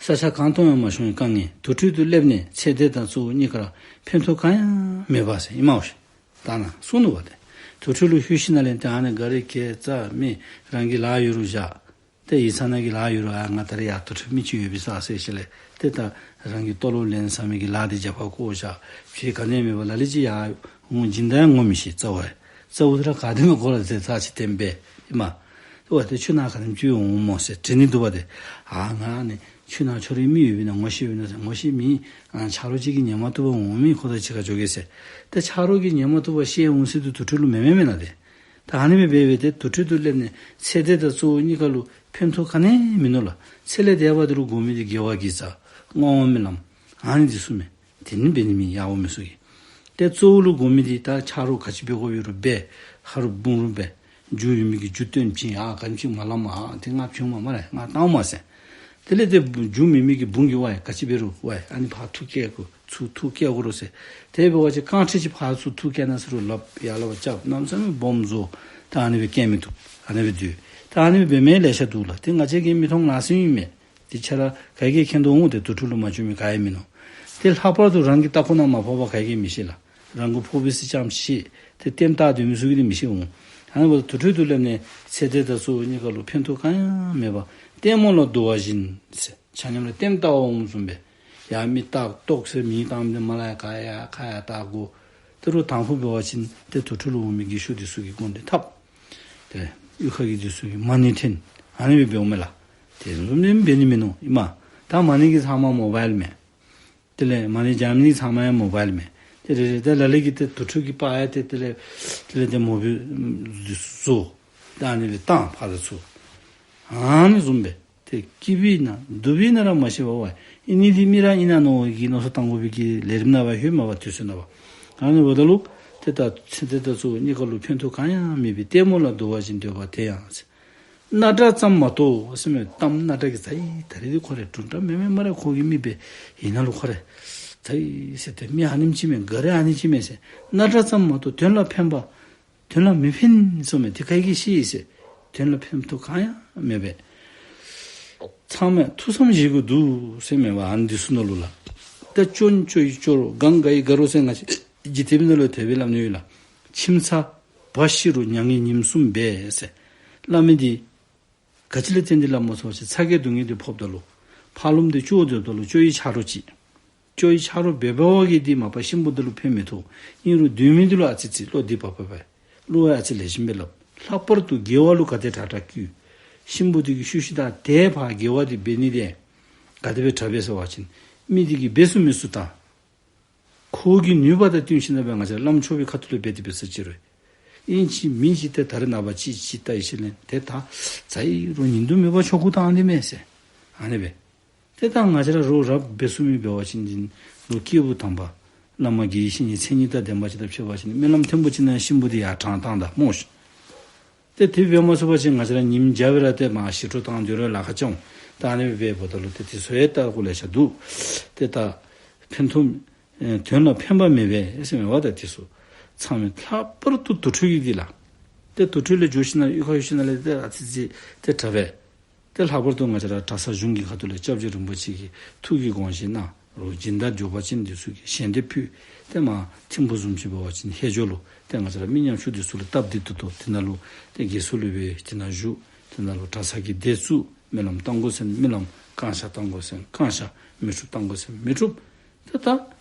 ས་ཆ་གང་དུ་ཡང་མ་ཤོང་བའི་དཀའ་ངལ། དུར་ཁྲོད་དུ་སླེབས་ནས་ཚེ་འདས་དང་གཙོ་བོ་གཉིས་ཀར་ཕན་ཐོགས་གང་ཡང་མེད་པ་ཟེར་ཨིན་མས་ཤིག། ད་ནཱ་གསུངས་ནུག་པ་ཏེ། དུར་ཁྲོད་ལུ་ལྷོད་ཞིནམ་ལས་ཏེ་ཨ་ནི་ག་རི་གེ་རྩ་མེད། རང་གི་ལཱ་ཡོད་རུང་བཞག། ཏེ་ཡིག་ཚང་ནང་གི་ལཱ་ཡོད་རུང་ཨ་ང་ད་རེས་ཡར་དུར་ཁྲོད་མི་ཅིག་ཡོད་པའི་ས་ཟེར་ཞིནམ་ལས་ཏེ་ད་རང་གི་ལྟོ་ལོག་ལེན་ས་མི་གི་ལཱ་འདི་རྒྱབ་ཁར་བཀོ་བཞག། ཕྱི་ག་ནི་མེད་པར་ལ་ལུ་ཅིག་ཡར་འོང་སྦྱིན་བདག་ཡང་ངོ་མི་ཤེས། རྩ་བ་རྩ་བ་འདི་ར་ག་དེམ་སྦེ་དགོ་ར་ཟེར་ཚར་ཅིག་བསྟན་པས་ཨིན་མས། ཏེ་ཝའི་ཏེ་ཁྱོད་ནཱ་ག་དེམ་ཅིག་འོང་སྨོ་ཟེར་དྲི་ནི་འདུག་པ་ཏེ། ཨ་ང་ནི་ཁྱོད་ནཱ་ཁྱོད་རའི་མི་ཡོད་པས་ན་ངོ་ཤེས་པས་ན་ཟེར། ངོ་ཤེས་མེད། ཨ་ཆ་རོགས་ཅིག་གིས་ཉན་མ་བཏུབ་པར་འོང་མི་ཁོ་དང་གཅིག་ཁར་འགྱོ་གེ་ཟེར། ཏེ་ཆ་རོགས་ཀྱིས་ཉན་མ་བཏུབ་པར་བཤལ་འོང་ཟེར་དུས་དུར་ཁྲོད་ལུ་མེན་མེན་མེན་ན་ཏེ། ད་ཨ་ནི་སྦེ་འབད་འབད་དེ་དུར་ཁྲོད་དུ་སླེབས་ནས་ཚེ་འདས་དང་གཙོ་བོ་གཉིས་ཀ་ལུ་ཕན་ཐོགས་ག་ནི་ཡང་མིན་ནུག་ལགས། ཚེ་ལས་འདས་པ་འདི་ལུ་དགོ་མི་འདི་དགེ་བ་གི་རྩ་བསྔོ་བ་སྨོན་ལམ་ཨ་ནི་འདི་ཚུ་མས། དེ་ནི་འབད་ནི་མེད་ཡ་འོ་མི་ཚུ་གིས། ཏེ་གཙོ་བོ་ལུ་དགོ་མི་འདི་ད་ཆ་རོགས་ག་ཅི་འབད་དགོཔ་ཡོད་རུང་འབད། ཧ་རུ་བུང་རུ་འབད། རྒྱུ་ཡོད་མི་གིས་རྒྱུ་བཏོན་བྱིན། ཨ་ག་ཅི་མ་སླབ་མས། ཨ་དེ་ང་བྱིན་མས་སྨ་རེ་ང་བཏང་མས་ཟེར། དེ་ལས་ཏེ་རྒྱུ་མེད་མི་གིས་བུང་གིས་ཝའི་ག་ཅི་འབད་རུང་ཝའི་ཨ་ནི་ཕར་ཐུག་བསྐྱལ་དགོ། ཚུར་ཐུག་བསྐྱལ་དགོ་རུང་ཟེར། དེ་འབད་བ་ཅིན་རྐང་ཁྲི་ཅིག་ཕར་ཚུར་ཐུག་བསྐྱལ་ན་ཟེར་རུང་ལགཔ་ཡར་ལགཔ་རྐྱབ། གནམ་མེད་ས་མེད་སྦོམ་བཟོ། ད་ཨ་ནི་སྦེ་བསྐྱལ་མི་བཏུབ། ཨ་ནི་སྦེ་སྡོད། ད་ཨ་ནི་སྦེ་འབད་མི་ལེ་ཤ་འདུག་ལགས། ཏེ་ང་བཅས་ཀྱིས་མི་མཐོང་ལགས་ཟེར་ཨིན་མས། ཏེ་ཁྱེད་ར་ག་གིས་མཁྱེན་དོ་འོང་། ཏེ་དུར་ཁྲོད་ལུ་མ་བྱོན་མི་ག་ཡང་མིན་ནུག། ཏེ་ལྷག་པར་དུ་རང་གི་ལྟག་ཀོ་ནང་མ་ཕོག་པར་ག་གིས་མི་ཤེས་ལགས། རང་གི་ཕོག་པས་ཟེར་ཙམ་ཤེས། ཏེ་ལྟདམོ་བལྟ་སྡོད་མི་ཚུ་གིས་ཏེ་མི་ཤེས་འོང་། ཨ་ནི་འབདཝ་ད་དུར་ཁྲོད་དུ་སླེབས་ནས་ཚེ་འདས་དང་གཙོ་བོ་གཉིས་ཀ་ལུ་ཕན་ཐོགས་གང་ཡང་མེད་པ། ལྟད་མོ་ལ་འདུ་བ་བཞིན་ཟེར། ཆ་མཉམ་ལུ་ལྟདམོ་བལྟ་བར་འོངམ་བཟུམ་སྦེ། ཡར་མི་བལྟ་ལྟོགས་ཟེར་མི་བཏངམ་འདི་མར་ལས་ཡར་ཁ་ཡར་ཁ་ཡར་བལྟ་དགོ། ད་རུང་དང་ཕུ་འབད་བ་ཅིན་ཏེ་དུར་ཁྲོད་ལུ་འོང་མི་རྒས་ཤོས་འདི་ཚུ་གིས་སྒོ་འདི་ཐབ། ཏེ་གཡུས་ཁ་གི་འདི་ཚུ་གིས་མ་ཎི་འཐེན། ཨ་ནི་སྦེ་འབདཝ་མས་ལགས། དེ་བཟུམ་འདི་འབད་ནི་མིན་ནུག་ཨིན་མས། ད་མ་ཎི་གི་ཚབ་མ་མོ་བཱའིལ་མས། དེ་ལས་མ་ཎི་བགྱང་ནི་ཚབ་མ་ཡང་མོ་བཱའིལ་མས། ཏེ་རེ་རེ་ཏེ་ལ་ལུ་གིས་ཏེ་དུར་ཁྲོད་ཀྱི་པར་ཡང་ཏེ་དེ་ལས་དེ་ལས་ཏེ་མོ་བཱའིལ་བཟོ། ད་ཨ་ནི་སྦེ་བཏང་ཕར་དང་ཚུར། ཨ་ནི་བཟུམ་སྦེ་ཏེ་སྐྱིད་པའི་ནང་སྡུག་པའི་ནང་ར་མ་ཤེས་པར་ཝའི་ཨིན་ནི་འདི་མི་ར་ཨིན་ན་མནོ་བའི་གི་མནོ་བསམ་བཏང་དགོ་པའི་གི་ལས་རིམ་ནང་ཕར་ལྷོད་མས་པ་དུས་ཚོད་ནང་ཕར། ཨ་ནི་འབདཝ་ད་ལུ་ཏེ་ད་ཚེ་འདས་དང་གཙོ་བོ་གཉིས་ཀ་ལུ་ཕན་ཐོགས་གང་ཡང་མེད་པའི་ལྟད་མོ་ལ་འདུ་བ་བཞིན་འདོད་པ་དེ་ཡང་ཟེར། རྣ་སྒྲ་ཙམ་མ་གཏོགས་ཟེར་མས། གཏམ་རྣ་སྒྲ་གི་རྩ་ཡི་ད་རེས་འདི་ཁོ་ར་དྲུང་འདྲ་མེན་མས་སྨ་རེ། ཁོ་གི་མི་སྦེ་ཨིན་ན་ལུ་ཁོ་ར་རྩ་ཡི་ཟེར་ཏེ་མི་ཨ་ནེམ་ཅིག་མས། ག་རི་ཨ་ནི་ཅིག་མས་ཟེར། རྣ་སྒྲ་ཙམ་མ་གཏོགས་དོན་ལ་ཕན་པ་དོན་ལ་མི་ཕན་ཟེར་མས། དེ་ག་གིས་ཤེས་ཟེར། དོན་ལ་ཕན་ཐོགས་གང་ཡང་མེད་པས། ཚང་མས་ཐུགས་བསམ་བཞེས་དགོས་འདུག་ཟེར་མས་པ། ཨ་ནི་འདི་ཚུ་ནང་ལུ་ལགས། ད་སྐྱོན་བཅོས་ཡི་སྐྱོར་གང་དགའ་ཡི་དགའ་རུང་ཟེར་ང་བཅས་ཀྱི་དེབ་ནང་ལུ་དེ་སྦེ་སླབ་ནི་ཡོད་ལགས། ཁྱིམ་ཚང་བ་ཤི་རུང་མྱ་ངན་ཉིནམ་གསུམ་འབད་ཟེར་སླབ་མི་འདི་ག་ཅི་ལུ་བརྟེན་ཏེ་སླབ་སྨོ་ཟེར་བ་ཅིན་ཚ་གྱང་སྡུག་བསྔལ་འདི་ཕོགཔ་ད་ལུ་ཕར་ལོགམ་འདི་སྐྱོ་སྡོདཔ་ད་ལུ་སྐྱོ་བའི་ཆ་རོགས་ཅིག། ཅོ་ཡི་ཆ་རོགས་འབད་འབདཝ་གིས་འདི་མ་པ་གཤིན་པོ་འདི་ལུ་ཕན་མི་ཐོགས། ཨིན་རུང་སྡོད་མི་འདི་ལུ་ཨ་ཙི་ཅིག་བློ་འདི་བབ་བབ་སྦེ་བློ་ཨ་ཙི་ལེགས་ཤོམ་སྦེ་སླབ། ལྷག་པར་དུ་དགེ་བ་ལུ་ག་དེ་དྲག་དྲག་བསྐུལ། གཤིན་པོ་འདི་གིས་ཤུལ་ཤུལ་ད་དེ་ཕར་དགེ་བ་འདི་འབད་ནི་དེ་ག་དེ་སྦེ་དྲག་པས་ཟེར་བ་ཅིན་མི་འདི་གིས་འབད་ཚུགས་མི་ཚུགས་ད་ཁོ་གི་ནུས་པ་དང་བསྟུན་ཞིནམ་ལས་ང་བཅས་བླམ་ཆོསཔ་གི་ཁ་ཐུག་ལས་འབད་དེ་འབད་ས་ཅིག་རུང་ཨིན་ཅི་མིན་ཅི་ཏེ་ད་རེས་ནངས་པ་ཅིག་ཅིག་ལྟ་ཡི་ཤེས་ལེན་ཏེ་ད་ཛ་ཡི་རོ་ཉིན་དུ་མེད་པར་ཆོ་ག་བཏང་དེ་མས་ཟེར། ཨ་ནི་སྦེ། ཏེ་ད་ང་བཅས་ར་རོགས་རབ་འབད་ཚུགས་མི་འབད་བ་ཅིན་འདི་རོགས་སྐྱེས་བུ་དམ་པ་བླ་མ་དགེ་བའི་བཤེས་གཉེན་མཚན་ཉིད་དང་ལྡན་པ་ཅིག་དང་ཕྱད་པ་ཅིན་སྨོན་ལམ་ཐེངས་པོ་ཅིག་ནང་གཤིན་པོ་འདི་ཡར་དྲངས་བཏང་ད་སྨོ་ཤིག། ཏེ་དེ་འབད་མ་ཚུགས་པ་ཅིན་ང་བཅས་ར་ཉིམ་རྒྱབ་སྦེ་ར་ཏེ་མར་ཞི་ཁྲོ་བཏང་སྡོད་རུང་ལཱ་ཁག་ཅིག་འོང་། ད་ཨ་ནི་སྦེ་འབདཝ་ད་ལུ་ཏེ་དེ་ཚུ་ཡང་ལྟ་དགོཔ་ལེ་ཤ་འདུག། ཏེ་ད་ཕན་ཐོགས་ཨེ་དོན་ལ་ཕན་པ་མེད་པས་ཟེར་མས་པ། ད་དེ་ཚུ་ཚང་མས་ལྷག་པར་དུ་དུར་ཁྲོད་ཀྱི་འདི་ལགས། ཏེ་དུར་ཁྲོད་ལས་འགྱོ་ཞིནམ་ལས་གཡུས་ཁར་འགྱོ་ཞིནམ་ལས་ཏེ་ཨ་ཙི་ཅིག་ཏེ་དྲག་པས། ཏེ་ལྷག་པར་དུ་ང་བཅས་ར་གྲྭ་ཚང་གཞུང་གི་ཁ་ཐུག་ལས་སྐྱབས་རྗེ་རིན་པོ་ཆེ་གི་ཐུགས་ཀྱི་དགོངས་བཞེད་གནང་རོགས་སྦྱིན་བདག་འབྱོར་པ་ཅན་འདི་ཚུ་གིས་ཞལ་འདེབས་ཕུལ། ཏེ་མར་ཐིམ་ཕུག་བཟུམ་ཅིག་འབད་བ་ཅིན་ཧེ་ཇོ་ལུ་ཏེ་ང་བཅས་ར་མི་ཉམ་ཆུང་འདི་ཚུ་ལུ་སྟབས་བདེ་ཏོག་ཏོ་དེ་ནང་ལུ་ཏེ་དགེ་ཚུལ་སློབ་སྦེ་དེ་ནང་བཞུགས། དེ་ནང་ལུ་གྲྭ་ཚང་གི་སྡེ་བཙུགས། སྨོན་ལམ་བཏང་དགོ་ཟེར་ན་སྨོན་ལམ། བསྐང་བཤགས་བཏང་དགོ་ཟེར་ན་བསྐང་བཤགས། མི་འཁྲུགས་བཏང་དགོ་ཟེར་ན་མི་འཁྲུགས། ཏེ་ད་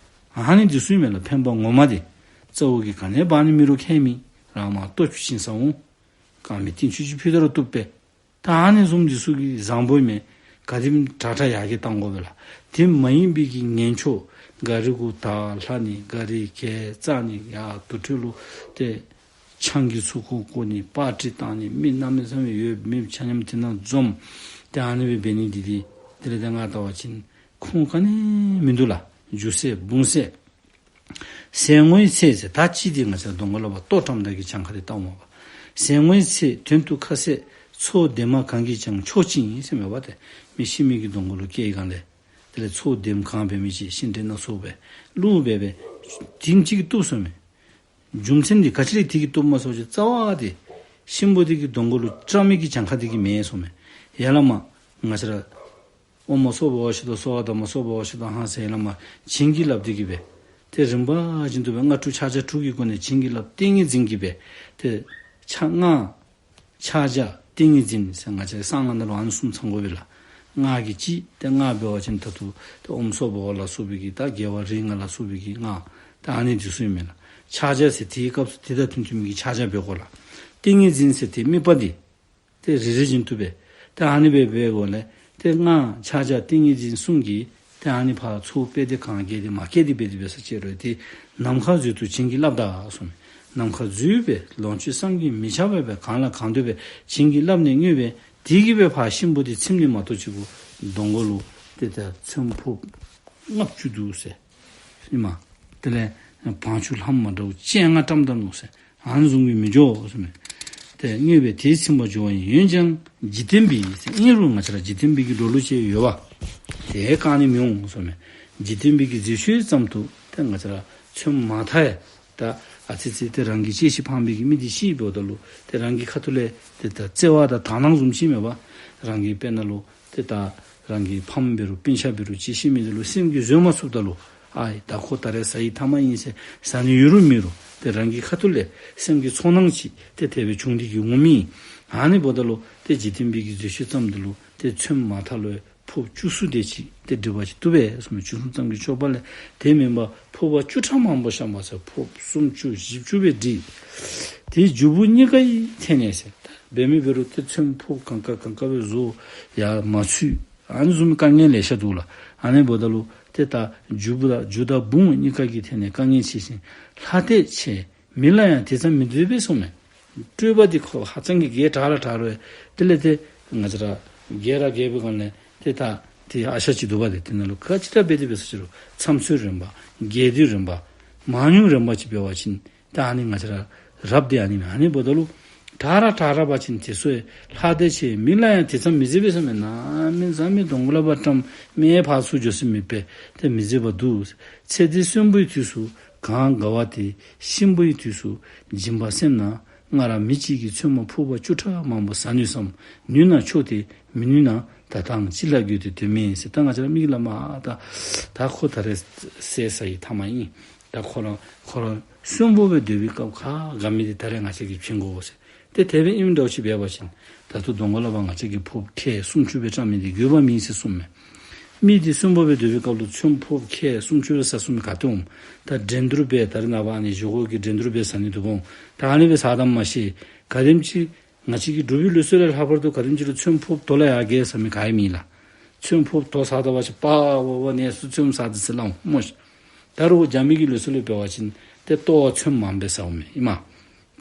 ཨ་ནི་འདི་ཚུ་ཨིན་མས་ལགས། ཕན་པ་ངོ་མ་འདི་རྩ་བོ་གིས་ག་ནི་འབག་ནི་མེད་རུང་ཁྱད་མེད། རང་མར་ལྟོ་ཆུ་བྱིན་ས་འོང་། དཀར་མེ་ཏིང་ཆུ་ཅིག་ཕུལ་ད་རུང་བཏུབ་པས། ད་ཨ་ནི་བཟུམ་འདི་ཚུ་གི་བཟང་པོ་མས། ག་དེམ་དྲག་དྲག་ཡར་རྒྱས་བཏང་དགོ་པས་ལགས། དེ་མ་ཡིན་པའི་གི་ངན་ཕྱོགས་ག་རི་གུ་དར་ལྷག་ནི་ག་རི་གྱལ་བཙག་ནི་ཡར་དུར་ཁྲོད་ལུ་ཏེ་ཆང་གི་ཚུ་ཁོ་བཀོ་ནི་པར་ཊི་བཏང་ནི་མི་གནམ་མེད་ས་མེད་ཡོད་མི་ཆ་མཉམ་དེ་ནང་འཛོམས། ཏེ་ཨ་ནི་སྦེ་འབད་ནི་འདི་འདི་དེ་ལས་ཏེ་ང་ལྟ་བ་ཅིན་ཁུངས་ག་ནི་མིན་འདུག་ལགས། རྒྱུ་ཟད་བུང་ཟད། ཟས་བསྔོའི་ཚེ་ཟེར་ད་ཅི་འདི་ང་བཅས་ར་གདོང་ཁ་ལུ་ཕར་ལྟོ་བཀྲམ་ད་གི་གྱངས་ཁ་འདི་བལྟཝ་མས་པ། ཟས་བསྔོའི་ཚེ་དོན་དུ་ཁ་ཟས་ཚོགས་ལྡན་མ་གང་གིས་ཀྱང་ཆོག་ཅིང་ཟེར་མས་པ། ཏེ་མི་ཤི་མི་གི་གདོང་ཁ་ལུ་བསྐྱལ་གང་ལས་དེ་ལས་ཚོགས་ལྡན་གང་འབད་མི་ཅིག་ཤིང་འབྲས་སྣ་ཚོགས་སྦེ་བླུགས་སྦེ་སྦེ་དེམ་ཅིག་གིས་བཏུབ་གསུངས་མས། རྒྱུ་མཚན་འདི་ག་ཅི་ལས་དེ་གིས་བཏུབ་མས་ཟེར་བ་ཅིན་རྩ་བ་འདི་གཤིན་པོ་འདི་གི་གདོང་ཁ་ལུ་བཀྲམ་མི་གི་གྱངས་ཁ་འདི་གིས་མེན་གསུངས་མས། ཡ་ལ་མ་ང་བཅས་ར་ཨོཾ་སྭ་བྷཱ་ཝ་ཤུདྡྷ་སྭཱ་ཧཱ། དྷརྨ་སྭ་བྷཱ་ཝ་ཤུདྡྷ་ཨ་ཧཾ་ཟེར་ཡ་ལ་མ་བྱིན་གྱིས་བརླབས་ཏེ་གི་སྦེ་ཏེ་རིམ་པ་བཞིན་དུ་སྦེ་སྔ་དྲོ་ཕྱག་རྒྱ་དྲུག་གི་སྒོ་ནས་བྱིན་གྱིས་བརླབས། ཏིང་ངེ་འཛིན་གྱིས་སྦེ་ཏེ་ཕྱག་སྔགས་ཕྱག་རྒྱ་ཏིང་ངེ་འཛིན་ཟེར་ང་བཅས་གསང་སྔགས་ནང་ལུ་ཨ་ནི་གསུམ་ཚང་དགོ་པས་ལགས། སྔགས་ཀྱི་སྤྱི་ཏེ་སྔགས་འབད་བ་ཅིན་ད་ལྟོ་ཏེ་ཨོཾ་སྭ་བྷཱ་ཝ་ལ་སོགས་པའི་གི་ད་རྒྱལ་བ་རིགས་ལྔ་ལ་སོགས་པའི་གི་སྔགས་ད་ཨ་ནི་འདི་ཚུ་ཨིན་མས་ལགས། ཕྱག་རྒྱ་ཟེར་དེའི་སྐབས་སུ་དེ་དང་མཐུན་མཐུན་མི་གི་ཕྱག་རྒྱ་འབད་དགོ་ལགས། ཏིང་ངེ་འཛིན་ཟེར་དེ་དམིགས་པ་འདི་ཏེ་རེ་རེ་བཞིན་དུ་སྦེ་ཏེ་ཨ་ནི་སྦེ་འབད་དགོ་ལས་ཏེ་སྔགས་ཕྱག་རྒྱ་ཏིང་ངེ་འཛིན་གསུམ་གྱིས་ཏེ་ཨ་ནི་ཕར་ཚོགས་དཔེ་དེ་གང་རྒྱས་ཏེ་མ་རྒྱས་ཏེ་འབད་དེ་འབད་ས་ཅིག་རུང་ཏེ་ནམ་མཁའ་མཛོད་དུ་བྱིན་གྱིས་བརླབས་ད་གསུངས་མས། ནམ་མཁའ་མཛོད་སྦེ་ལོངས་སྤྱོད་བསམ་གྱིས་མི་ཁྱབ་པ་སྦེ་གང་ལ་གང་འདོད་སྦེ་བྱིན་གྱིས་བརླབས་ནས་བསྔོས་པས། དེ་གིས་སྦེ་ཕར་གཤིན་པོ་དེ་ཚིམ་ནི་མ་གཏོགས་ཅིག་གུ་གདོང་ཁ་ལུ་ཏེ་ད་ཚོན་ཕོརཔ་ལྔ་བཅུ་འདུག་ཟེར། ཨིན་མས། དེ་ལས་བང་ཆུ་ལྷམ་མ་འདྲཝ་བཅོ་ལྔ་བཀྲམ་ད་ནུག་ཟེར། ཨ་ནི་བཟུམ་གྱིས་མི་འགྱོ་གསུངས་མས། ཏེ་བསྔོས་པས་དེས་ཚིམ་པར་འགྱུར་བ་ཡིན། འོན་ཀྱང་འཇིག་རྟེན་པའི་ཟེར་ཨིན་རུང་ང་བཅས་ར་འཇིག་རྟེན་པའི་གི་འགྲོ་ལུགས་ཅིག་ཡོད་པ། དེ་བཀག་ནི་མི་འོང་གསུངས་མས། འཇིག་རྟེན་པའི་གི་མཛེས་ཆོས་ཙམ་དུ་ཏེ་ང་བཅས་ར་ཚོད་མ་མཐའ་ཡང་ད་ཨ་ཙི་ཙི་ཏེ་རང་གི་གཅེས་ཤིང་ཕངས་པའི་གི་མི་འདི་ཤི་འབདཝ་ད་ལུ་ཏེ་རང་གི་ཁ་ཐུག་ལས་ཏེ་ད་བརྩེ་བ་དང་དག་སྣང་བཟུམ་ཅིག་མེད་པ། རང་གི་དཔེར་ན་ལུ་ཏེ་ད་རང་གི་ཕམ་འབད་རུང་སྤུན་ཆ་འབད་རུང་གཅེས་ཤིང་མི་འདི་ལུ་སེམས་ཀྱིས་བཟོད་མ་ཚུགསཔ་ད་ལུ་ཨའི་ད་ཁོ་ད་རེས་ཟ་ཡི་མཐའ་མ་ཨིན་ཟེར་ཟ་ནི་ཡོད་རུང་མེད་རུང་ཏེ་རང་གི་ཁ་ཐུག་ལས་སེམས་ཀྱི་ཚོར་སྣང་ཅིག་ཏེ་དེ་སྦེ་བྱུང་སྟེ་གི་འོང་མི། ཨ་ནི་འབདཝ་ད་ལུ་ཏེ་འཇིག་རྟེན་པའི་གི་མཛེས་ཆོས་ཙམ་འདི་ལུ་ཏེ་ཚོད་མ་མཐའ་ལུ་ཕོརཔ་བཅུ་གསུམ་དེ་ཅིག་ཏེ་སྒྲིག་པ་ཅིག་བཏུབ་པས་གསུངས་མས། བཅུ་གསུམ་ཙམ་གྱིས་ཆོག་པ་ལས་དེ་མེན་པར་ཕོར་པ་བཅུ་ཕྲག་མང་པོ་བཤམས་པ་ཟེར་ཕོརཔ་སུམ་ཅུ་བཞི་བཅུ་སྦེ་སྒྲིག། དེའི་རྒྱུ་བུ་གཉིས་ཀ་ཡི་ཐད་ནས་ཟེར། འབད་མི་འབད་རུང་ཏེ་ཚོན་ཕོརཔ་གང་ག་གང་ག་སྦེ་བཟོ་ཡར་མ་ཚུད། ཨ་ནི་བཟུམ་དཀའ་ངལ་ལེ་ཤ་འདུག་ལགས། ཨ་ནི་འབདཝ་ད་ལུ་ཏེ་ད་རྒྱུ་བུ་དང་རྒྱུ་དང་བུང་གཉིས་ཀ་གི་ཐད་ནས་དཀའ་ངལ་ཆེ་ཞིང་ལྷ་དད་ཆེ། མི་ལ་ཡང་དེ་ཙམ་མི་མཛེས་པས་གསུངས་མས། སྤྲོས་པ་འདི་ཁོ་ཧ་ཅང་གི་རྒྱས་དྲགས་ར་དྲགས་རུང་དེ་ལས་ཏེ་ང་བཅས་ར་རྒྱས་ར་རྒྱས་པའི་སྒང་ལས་ཏེ་ད་ཏེ་ཨ་ཤ་ཅིག་འདུག་པ། ཏེ་དེ་ནང་ལུ་ག་ཅི་ར་འབད་དེ་འབད་ས་ཅིག་རུང་མཚམས་ཚོད་རན་པ་རྒྱས་བསྡུས་རན་པ་མང་ཉུང་རན་པ་ཅིག་འབད་བ་ཅིན་ད་ཨ་ནི་ང་བཅས་ར་རབ་སྟེ་ཨ་ནི་ཨ་ནི་འབདཝ་ད་ལུ་དྲགས་ར་དྲགས་ར་འབད་བ་ཅིན་དེ་ཚུ་ལྷ་དད་ཆེ་མི་ལ་ཡང་དེ་ཙམ་མི་མཛེས་པས་གསུངས་མས། གནམ་མེད་ས་མེད་གདོང་ཁ་ལུ་ཕར་བཀྲམ་མི་ཕར་ཚུར་འགྱོ་ས་མེད་པས། ཏེ་མི་མཛེས་པ་འདུག། ཚེ་འདི་གསོན་པོའི་དུས་སུ་གང་དགའ་བ་དེ། གཤིན་པོའི་དུས་སུ་སྦྱིན་པ་སེམས་ན་སྔར་མི་གཅིག་གིས། ཚོད་མ་ཕོར་པ་བཅུ་ཕྲག་མང་པོ་ཟ་ནུས་སམ། ནུས་ན་ཆོག་སྟེ་མི་ནུས་ན་ད་ཐེངས་ཅི་ལ་འགྱོད་དེ་སྡོད་མི་ཟེར། ད་ང་བཅས་ར་མི་གི་ལ་མ་ད་ད་ཁོ་ད་རེས་ཟས་ཟ་ཡི་མཐའ་མ་ཨིན། ད་ཁོ་ར་ཁོ་ར་གསོན་པོ་སྦེ་སྡོད་པའི་སྐབས་ཁར་དགའ་མི་འདི་ད་རེས་ང་བཅས་ཀྱིས་བྱིན་དགོ་ཟེར། ཏེ་དེ་སྦེ་ཨིནམ་འདྲཝ་ཅིག་འབད་བ་ཅིན་ད་ལྟོ་གདོང་ཁ་ལུ་ཕར་ང་བཅས་ཀྱིས་ཕོརཔ་ཁལ་སུམ་ཅུ་སྦེ་བཀྲམ་མི་འདི་དགོས་པ་མེད་ཟེར་གསུངས་མས། མི་འདི་གསོན་པོ་སྦེ་སྡོད་པའི་སྐབས་ལུ་ཚོད་ཕོགཔ་ཁལ་སུམ་ཅུ་རེ་ཟ་ཚུགས་མི་ག་ཏེ་འོང་། ད་འགྲན་བསྡུར་འབད་ད་རེས་ནངས་པ་ཨ་ནི་ཞོགས་ཀས་འགྲན་བསྡུར་འབད་ཟ་ནི་འདུག་འོང་། ད་ཨ་ནི་སྦེ་ཟ་དང་མ་ཤེས། ག་དེམ་ཅིག་ང་བཅས་ཀྱི་འབྲུག་པའི་ལུགས་སྲོལ་ལས་ལྷག་པར་དུ་ག་དེམ་ཅིག་ལུ་ཚོད་ཕོགཔ་དོ་ལ་ཡར་བརྒལ་ཟ་མི་ག་ཡང་མེད་ལགས། ཚོད་ཕོགཔ་དོ་ཟ་ད་པ་ཅིན་པ་བ་བ་ནས་སུ་ཚོད་ཟ་དེ་ཟེར་སླབ་འོང་སྨོ་ཤིག། ད་རུང་རྒྱ་མི་གི་ལུགས་སྲོལ་ལུ་འབད་བ་ཅིན་ཏེ་ལྟོ་བ་ཚོད་མངམ་སྦེ་ཟཝ་མས་ཨིན་མས།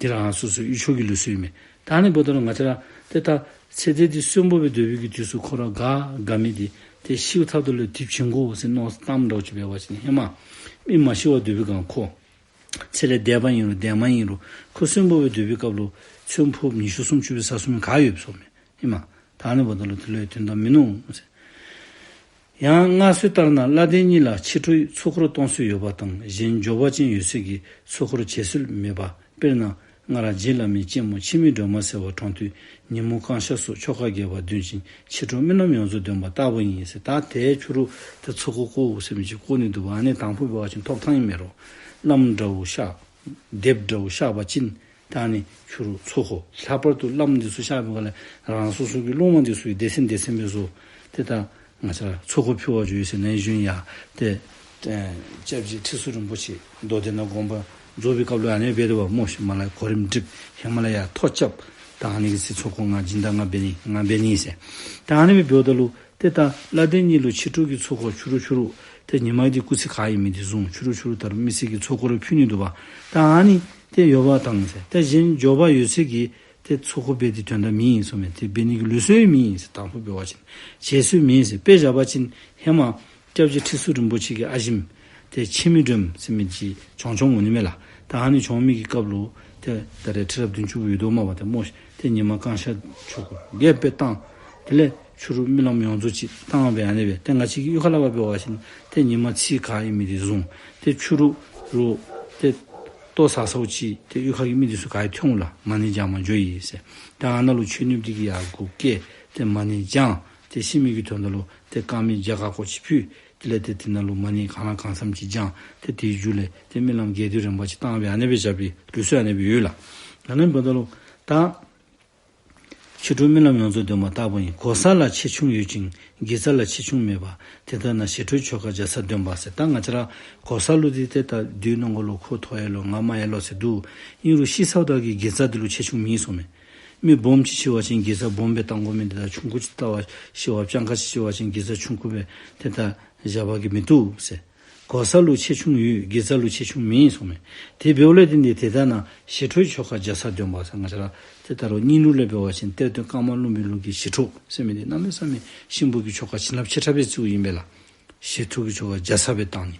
འདི་ར་སོ་སོའི་ཡུལ་ཕྱོགས་ཀྱི་ལུགས་སྲོལ་ཨིན་མས། ད་ཨ་ནི་འབདཝ་ད་ལུ་ང་བཅས་ར་ཏེ་ད་ཚེ་འདས་འདི་གསོན་པོ་སྦེ་སྡོད་པའི་གི་དུས་སུ་ཁོ་ར་དགའ་དགའ་མི་འདི་ཏེ་ཤིཝ་ད་ལུ་དེ་བྱིན་དགོ་ཟེར་མནོ་བསམ་བཏངམ་འདྲཝ་ཅིག་འབད་བ་ཅིན་ཧེ་མ་མི་མ་ཤི་བར་སྡོད་པའི་སྒང་ཁོ་ཚེ་ལས་འདས་པ་ཨིན་རུང་འདས་མ་ཨིན་རུང་ཁོ་གསོན་པོ་སྦེ་སྡོད་པའི་སྐབས་ལུ་ཚོད་ཕོགཔ་ཉི་ཤུ་སུམ་ཅུ་སྦེ་ཟ་ཚུགས་མི་ག་ཡོདཔ་སྨོ་ཤིག། ཨིན་མས། ད་ཨ་ནི་འབདཝ་ད་ལུ་དེ་ལུ་ཡང་དོན་དག་མིན་ནུག་ཟེར། ཡང་སྔར་སྲོལ་ལྟར་ན་བླ་གདན་གཉིས་ལ་ཕྱི་དྲོའི་ཚོགས་འཁོར་གཏོང་སྲོལ་ཡོད་པ་དང་གཞན་འབྱོར་པ་ཅན་ཡོད་ཚད་ཀྱིས་ཚོགས་འཁོར་བྱེད་སྲོལ་མེད་པ། དཔེར་ན་སྔར་རྗེ་བླ་མའི་གཅེན་མོ་འཆི་མེད་སྒྲོལ་མ་ཟེར་བ་གྲོངས་དུས་ཉིན་མོ་བསྐང་བཤགས་སོགས་ཆོ་ག་རྒྱས་པ་འདོན་ཅིང་ཕྱི་དྲོ་རྨི་ལམ་ཡོངས་རྫོགས་འདོན་པ་ལྟ་བུ་ཡིན་ཟེར། ད་དེ་ཕྱི་རུ་ཏེ་ཚོགས་འཁོར་བསྐོར་ཟེར་མི་ཅིག་བསྐོར་ནི་འདུག་པ། ཨ་ནི་དང་ཕུ་འབད་བ་ཅིན་ཐོབ་ཐང་ཨིན་མས་རོ། བླམ་འདྲཝ་གཤགས་སྡེཔ་འདྲཝ་གཤགས་པ་ཅིན་ད་ཨ་ནི་ཕྱི་རུ་ཚོགས་འཁོར་ལྷག་པར་དུ་བླམ་འདི་ཚུ་གཤགས་པའི་སྒང་ལས་རང་སོ་སོ་གི་སློབ་མ་འདི་ཚུ་གིས་སྡེ་ཚན་སྡེ་ཚན་སྦེ་བཟོ། ཏེ་ད་ང་བཅས་ར་ཚོགས་འཁོར་ཕུལ་བར་འགྱོ་ཡི་ཟེར་ན་གཞུང་ཡ་ཏེ་ཨེ་སྐྱབས་རྗེ་ཁྲི་ཟུར་རིན་པོ་ཆེ་མདོ་སྡེ་ནང་དགོངས་པ་རྫོགས་པའི་སྐབས་ལུ་ཨ་ནི་སྦེ་འབད་དོ་བ་སྨོ་ཤིག། མར་ལས་གོ་རིམ་སྒྲིག། ཧེ་མ་ལས་ཡར་ཐོ་རྐྱབ། ད་ཨ་ནི་གི་ཚེ་ཚོགས་འཁོར་ང་སྦྱིན་བདག་ང་འབད་ནི་ང་འབད་ནི་ཟེར། ད་ཨ་ནི་སྦེ་འབདཝ་ད་ལུ་ཏེ་ད་བླ་གདན་གཉིས་ལུ་ཕྱི་དྲོ་གི་ཚོགས་འཁོར་ཕྱི་རུ་ཕྱི་རུ་ཏེ་ཉི་མ་འདི་སྐུ་ཚེ་ག་ཨིན་མི་འདི་བཟུང་ཕྱི་རུ་ཕྱི་རུ་ད་རུང་མི་ཚེ་གི་ཚོགས་འཁོར་རེ་ཕུལ་ནི་འདུག་པ། ད་ཨ་ནི་ཏེ་ཡོད་པ་དང་ཟེར། ཏེ་གཞན་འབྱོར་པ་ཡོད་ཚད་ཀྱིས་ཏེ་ཚོགས་འཁོར་འབད་དེ་དོན་དག་མེད་ཟེར་མས། ཏེ་འབད་ནི་གི་ལུགས་སྲོལ་མེད་ཟེར། དང་ཕུ་འབད་བ་ཅིན་བྱེད་སྲོལ་མེད་ཟེར། དཔེ་བཞག་པ་ཅིན་ཧེ་མ་སྐྱབས་རྗེ་ཁྲི་ཟུར་རིན་པོ་ཆེ་གི་ཨ་ཞེམོ་ཏེ་འཆི་མེད་སྒྲོལ་མ་ཟེར་མི་འདི་བྱོན་བྱོནམ་འོང་ནི་མས་ལགས། ད་ཨ་ནི་བྱོན་མི་གི་སྐབས་ལུ་ཏེ་ད་རེས་ཁྲི་རབས་བདུན་ཅུ་པོ་ཡོད་དོ་མས་པ། ཏེ་སྨོ་ཤིག། ཏེ་ཉི་མ་བསྐང་བཤགས་ཆོ་ག་རྒྱས་པ་སྦེ་བཏང་། དེ་ལས་ཕྱི་རུ་རྨི་ལམ་ཡོངས་རྫོགས་ཅིག་བཏང་སྦེ་ཨ་ནི་སྦེ་ཏེ་ང་བཅས་ཀྱི་གཡུས་ཁ་ལས་ཕར་འབད་བ་ཅིན་ཏེ་ཉི་མ་ཚེས་ག་ཨིན་མི་འདི་བཟུང་། ཏེ་ཕྱི་རུ་རུ་ཏེ་ལྟོ་ཟ་ཟཝ་ཅིག་ཏེ་གཡུས་ཁ་གི་མི་འདི་ཚུ་ག་ཡང་ཐོན་འོང་ལགས། མ་ཎི་བགྱང་མར་འགྱོ་ཡི་ཟེར། ཏེ་ཨ་ནཱ་ལུ་མཆོད་གནས་འདི་གི་ཡར་སྒོ་བཀལ། ཏེ་མ་ཎི་བགྱང་། ཏེ་ཤི་མི་གི་དོན་དག་ལུ་ཏེ་དཀར་མེ་བརྒྱ་ཁ་སྐོར་ཅིག་ཕུལ། དེ་ལས་ཏེ་དེ་ནང་ལུ་མ་ཎི་གང་ལ་གང་འཚམས་ཅིག་བགྱང་། ཏེ་དེའི་མཇུག་ལས་ཏེ་རྨི་ལམ་རྒྱས་བསྡུས་རིམ་པ་ཅིག་བཏང་སྦེ་ཨ་ནི་སྦེ་བཞག་པའི་ལུགས་སྲོལ་ཨ་ནི་སྦེ་ཡོད་ལགས། ཨ་ནི་འབདཝ་ད་ལུ་ད་ཕྱི་དྲོ་རྨི་ལམ་ཡོངས་རྫོགས་འདོན་པ་ལྟ་བུ་ཡིན། གོ་ས་ལ་ཆེ་ཆུང་ཡོད་ཅིང་དགེ་རྩ་ལ་ཆེ་ཆུང་མེད་པ། དེ་ལྟར་ན་ཞི་ཁྲོའི་ཆོ་ག་བརྒྱ་རྩ་འདོན་པ་ཟེར། ད་ང་བཅས་ར་གོ་ས་ལུ་འདི་ཏེ་ད་བདུད་ནང་གོ་ལུ་ཁོ་མཐོ་ཡ་ལོ་ང་དམའ་ཡ་ལོ་ཟེར་འདུག། ཨིན་རུང་ཤི་སོཝ་ད་གི་དགེ་རྩ་འདི་ལུ་ཆེ་ཆུང་མེད་ཟེར་མས། མི་སྦོམ་ཅིག་ཤི་བ་ཅིན་དགེ་རྩ་སྦོམ་སྦེ་བཏང་དགོ་མི་འདི་དང་ཆུང་ཀུ་ཅིག་ལྟ་བ་ཤི་བ་སྤྱང་ཀ་ཅིག་ཤི་བ་ཅིན་དགེ་རྩ་ཆུང་ཀུ་སྦེ་ཏེ་ད་བཞག་པ་གིས་མི་བཏུབ་ཟེར། གོ་ས་ལུ་ཆེ་ཆུང་ཡོད། དགེ་རྩ་ལུ་ཆེ་ཆུང་མེད་ཟེར་མས། དེ་འབདཝ་ལས་བརྟེན་ཏེ་དེ་ལྟར་ན་ཞི་ཁྲོའི་ཆོ་ག་བརྒྱ་རྩ་འདོན་པ་ཟེར། ང་བཅས་ར་ཏེ་ད་རུང་སྙིང་ལུགས་ལས་འབད་བ་ཅིན་གཏེར་སྟོན་ཀརྨ་བློན་པོའི་ལུགས་ཀྱི་ཞི་ཁྲོ་ཟེར་མི་འདི་གནམ་མེད་ས་མེད་གཤིན་པོ་གི་ཆོ་ག་བྱིན་རླབས་ཆེ་དྲགས་སྦེ་བཙུགས་ཨིན་པས་ལགས། ཞི་ཁྲོ་གི་ཆོ་ག་བརྒྱ་རྩ་སྦེ་བཏང་ནི།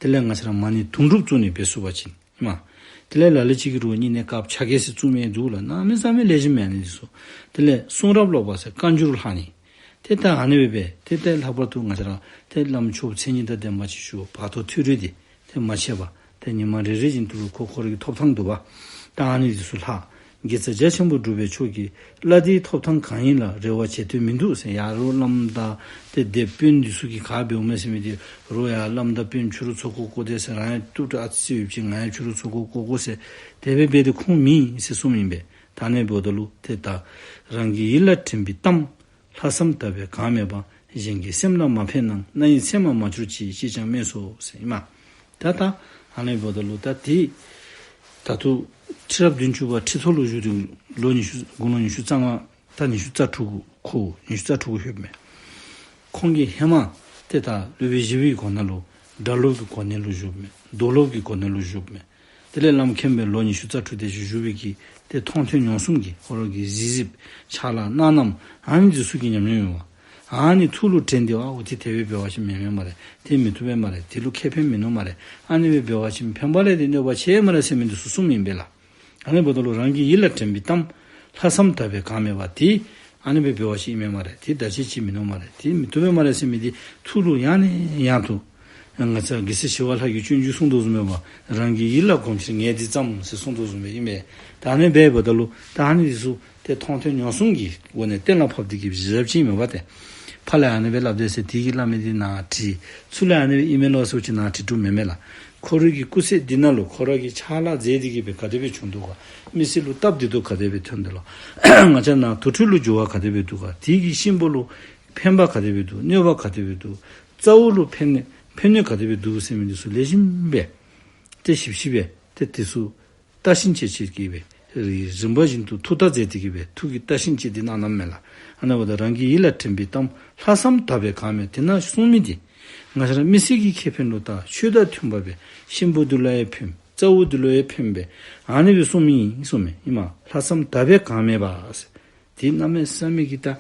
དེ་ལས་ང་བཅས་ར་མ་ཎི་དུང་སྒྲུབ་བཙུགས་ནི་འབད་ཚུགས་པ་ཅིན་ཨིན་མས། དེ་ལས་ལ་ལུ་ཅིག་གིས་རུང་བསྙེན་གནས་སྐབས་ཆ་གེ་ཟེར་བཙུགས་མི་འདུག་ལགས། གནམ་མེད་ས་མེད་ལེགས་ཤོམ་མས་ཨ་ནི་འདི་ཚུ། དེ་ལས་གསུང་རབ་ཀློག་པ་ཟེར་བཀའ་འགྱུར་ལྷག་ནི། ཏེ་ད་ཨ་ནི་སྦེ་འབད། ཏེ་ད་ལྷག་པར་དུ་ང་བཅས་ར་ཏེ་བླམ་ཆོསཔ་མཚན་ཉིད་དང་ལྡན་པ་ཅིག་ཞུ་བར་དོ་ཐོས་གྲོལ་འདི་ཏེ་མ་ཆད་པར་ཏེ་ཉི་མ་རེ་རེ་བཞིན་དུ་ལུ་ཁོ་ཁོ་ར་གི་ཐོབ་ཐང་འདུག་པ། ད་ཨ་ནི་འདི་ཚུ་ལྷག། དགེ་རྩ་རྒྱ་ཆེན་པོ་སྒྲུབ་པའི་མཆོག་གི། བླ་འདིའི་ཐོབ་ཐང་གང་ཡིན་ལ་རེ་བ་བྱེད་དོན་མི་འདུག་ཟེར། ཡ་རོགས་བླམ་དང་ཏེ་སྡེཔ་དཔོན་འདི་ཚུ་གིས་ག་འབདཝ་མས་ཟེར་མི་འདི་རོགས་ཡ་བླམ་དང་དཔོན་ཕྱི་རུ་ཚོགས་འཁོར་བསྐོར་ཏེ་ཟེར། རང་ཡང་ཏོག་ཏོ་ཨ་ཙི་ཡོདཔ་ཅིག་ང་ཡང་ཕྱི་རུ་ཚོགས་འཁོར་བསྐོར་དགོ་ཟེར། དེ་སྦེ་འབད་དེ་ཁུངས་མེད་ཟེར་གསུངམ་ཨིན་པས། ད་ཨ་ནི་འབདཝ་ད་ལུ་ཏེ་ད་རང་གི་ཡིད་ལ་དྲན་པའི་གཏམ། ལྷག་བསམ་དག་པས་གང་སྨྲས་པ། གཞན་གྱི་སེམས་ལ་མ་ཕན་ནའང་། རྣ་ཡི་ཚད་མར་མ་གྱུར་ཅིག། ཅིས་ཀྱང་སྨྲས་སོ་ཟེར་ཨིན་མས། ད་ད་ཨ་ནི་འབདཝ་ད་ལུ་ད་དེ་ད་ལྟོ་ཁྲི་རབས་བདུན་ཅུ་པ་ཁྲི་ཐོག་ལུ་བཞུགས་ཏེ་ལོ་ཉི་ཤུ་དགུང་ལོ་ཉི་ཤུ་རྩ་ལྔ་ད་ཉི་ཤུ་རྩ་དྲུག་གུ་ཁོ་ཉི་ཤུ་རྩ་དྲུག་གུ་ལྷོདཔ་མས། ཁོང་གིས་ཧེ་མ་ཏེ་ད་སློབ་དཔོན་ཞི་བའི་གོ་གནས་ལུ་སྒྲ་སློབ་ཀྱི་གོ་གནས་ལུ་བཞུགསཔ་མས། མདོ་སློབ་ཀྱི་གོ་གནས་ལུ་བཞུགསཔ་མས། དེ་ལས་བླམ་མཁན་སྦེ་ལོ་ཉི་ཤུ་རྩ་དྲུག་དེ་ཅིག་བཞུགས་པའི་གི་ཏེ་མཐོང་ཐོས་མྱོང་གསུམ་གྱི་ཁོ་ར་གི་གཟིགས་གཟིགསཔ་ཕྱག་ལཱ་གནང་གནངམ་ཨ་ནི་འདི་ཚུ་གི་ཉམས་མྱོང་ཡོད་པ། ཨ་ནི་ཐུགས་ལུ་དྲན་ཏེ་ཨའོ་ཏེ་དེ་སྦེ་འབད་བ་ཅིན་མི་མེན་སྨ་རེ། ཏེ་མི་བཏུབ་པས་སྨ་རེ། དེ་ལུ་ཁེ་ཕན་མིན་ནུག་སྨ་རེ། ཨ་ནི་སྦེ་འབད་བ་ཅིན་ཕན་པ་ལས་ཏེ་གནོད་པ་ཆེ་སྨ་རེ་ཟེར་མི་འདི་ཚུ་གསུངམ་ཨིན་པས་ལགས། ཨ་ནི་འབདཝ་ད་ལུ་རང་གི་ཡིད་ལ་དྲན་པའི་གཏམ། ལྷག་བསམ་དག་པས་གང་སྨྲས་པ། ཏེ་ཨ་ནི་སྦེ་འབད་བ་ཅིན་ཨིན་མས་སྨ་རེ། ཏེ་ད་ཅི་ཅིག་མིན་ནུག་སྨ་རེ། ཏེ་མི་བཏུབ་པས་སྨ་རེ་ཟེར་མི་འདི་ཐུགས་ལུ་ཡང་ནས་ཡང་དུ་ང་བཅས་རྒྱལ་སྲས་ཞི་བ་ལྷ་གི་སྤྱོད་འཇུག་གསུངས་དོ་བཟུམ་སྦེ་རང་གི་ཡིད་ལ་གོམས་ཕྱིར་ངས་འདི་བརྩམས་ཟེར་གསུངས་དོ་བཟུམ་སྦེ་ཨིན་པས། ད་ཨ་ནི་སྦེ་འབདཝ་ད་ལུ་ད་ཨ་ནི་འདི་ཚུ་ཏེ་མཐོང་ཐོས་མྱོང་གསུམ་གྱི་སྒོ་ནས་གཏན་ལ་ཕབ་སྟེ་གི་བཞགཔ་ཅིག་མེན་པ་ཏེ། ཕར་ལས་ཨ་ནི་སྦེ་སླབ་དེས་ཟེར་དེ་གིས་སླབ་མི་འདི་ནཱ་བྲིས། ཚུར་ལས་ཨ་ནི་སྦེ་ཨིན་མས་ལོ་ཟེར་བ་ཅིན་ནཱ་བྲིས་དོ་མེན་མས་ལགས། ཁོ་རའི་གི་སྐུ་ཚེ་འདི་ནང་ལུ་ཁོ་ར་གིས་ཕྱག་ལཱ་མཛད་དེ་གི་སྦེ་ག་དེ་སྦེ་བྱུང་འདུག་ག། མི་སེར་ལུ་སྟབས་བདེ་ཏོག་ཏོ་ག་དེ་སྦེ་ཐོན་འདུག་ལོ། ང་བཅས་ནཱ་དུར་ཁྲོད་ལུ་འགྱུར་བ་ག་དེ་སྦེ་འདུག་ག། དེ་གིས་གཤིན་པོ་ལུ་ཕན་པ་ག་དེ་སྦེ་འདུག། གནོད་པ་ག་དེ་སྦེ་འདུག། རྩ་བོ་ལུ་ཕན་ནི་ཕན་ནི་ག་དེ་སྦེ་འདུག་ཟེར་མི་འདི་ཚུ་ལེགས་ཤོམ་སྦེ་ཏེ་ཞིབ་ཞིབ་སྦེ་ཏེ་འདི་ཚུ་བརྟག་ཞིབ་བྱས་བྱས་ཀྱི་སྦེ་རིམ་པ་བཞིན་དུ་ཐུགས་བརྟག་མཛད་དེ་གི་སྦེ་ཐུགས་ཀྱི་བརྟག་ཞིབ་བྱས་ཏེ་གནང་གནངམ་མས་ལགས། ཨ་ནཱ་འབདཝ་ད་རང་གི་ཡིད་ལ་དྲན་པའི་གཏམ་ལྷག་བསམ་དག་པས་གང་སྨྲས། དེ་ནང་གསུངས་མི་འདི་ང་བཅས་ར་མི་སེར་གྱི་ཁེ་ཕན་ལུ་ད་ཆོས་དང་མཐུན་པ་སྦེ་གཤིན་པོ་འདི་ལུ་ཡང་ཕན། རྩ་བོ་འདི་ལུ་ཡང་ཕན་པས། ཨ་ནི་སྦེ་གསུངས་མི་ཨིན་གསུངས་མི་ཨིན་མས། ལྷག་བསམ་དག་པས་གང་སྨྲས་པ་ཟེར། དེ་གནམ་མེད་ས་མེད་ཀྱི་ད་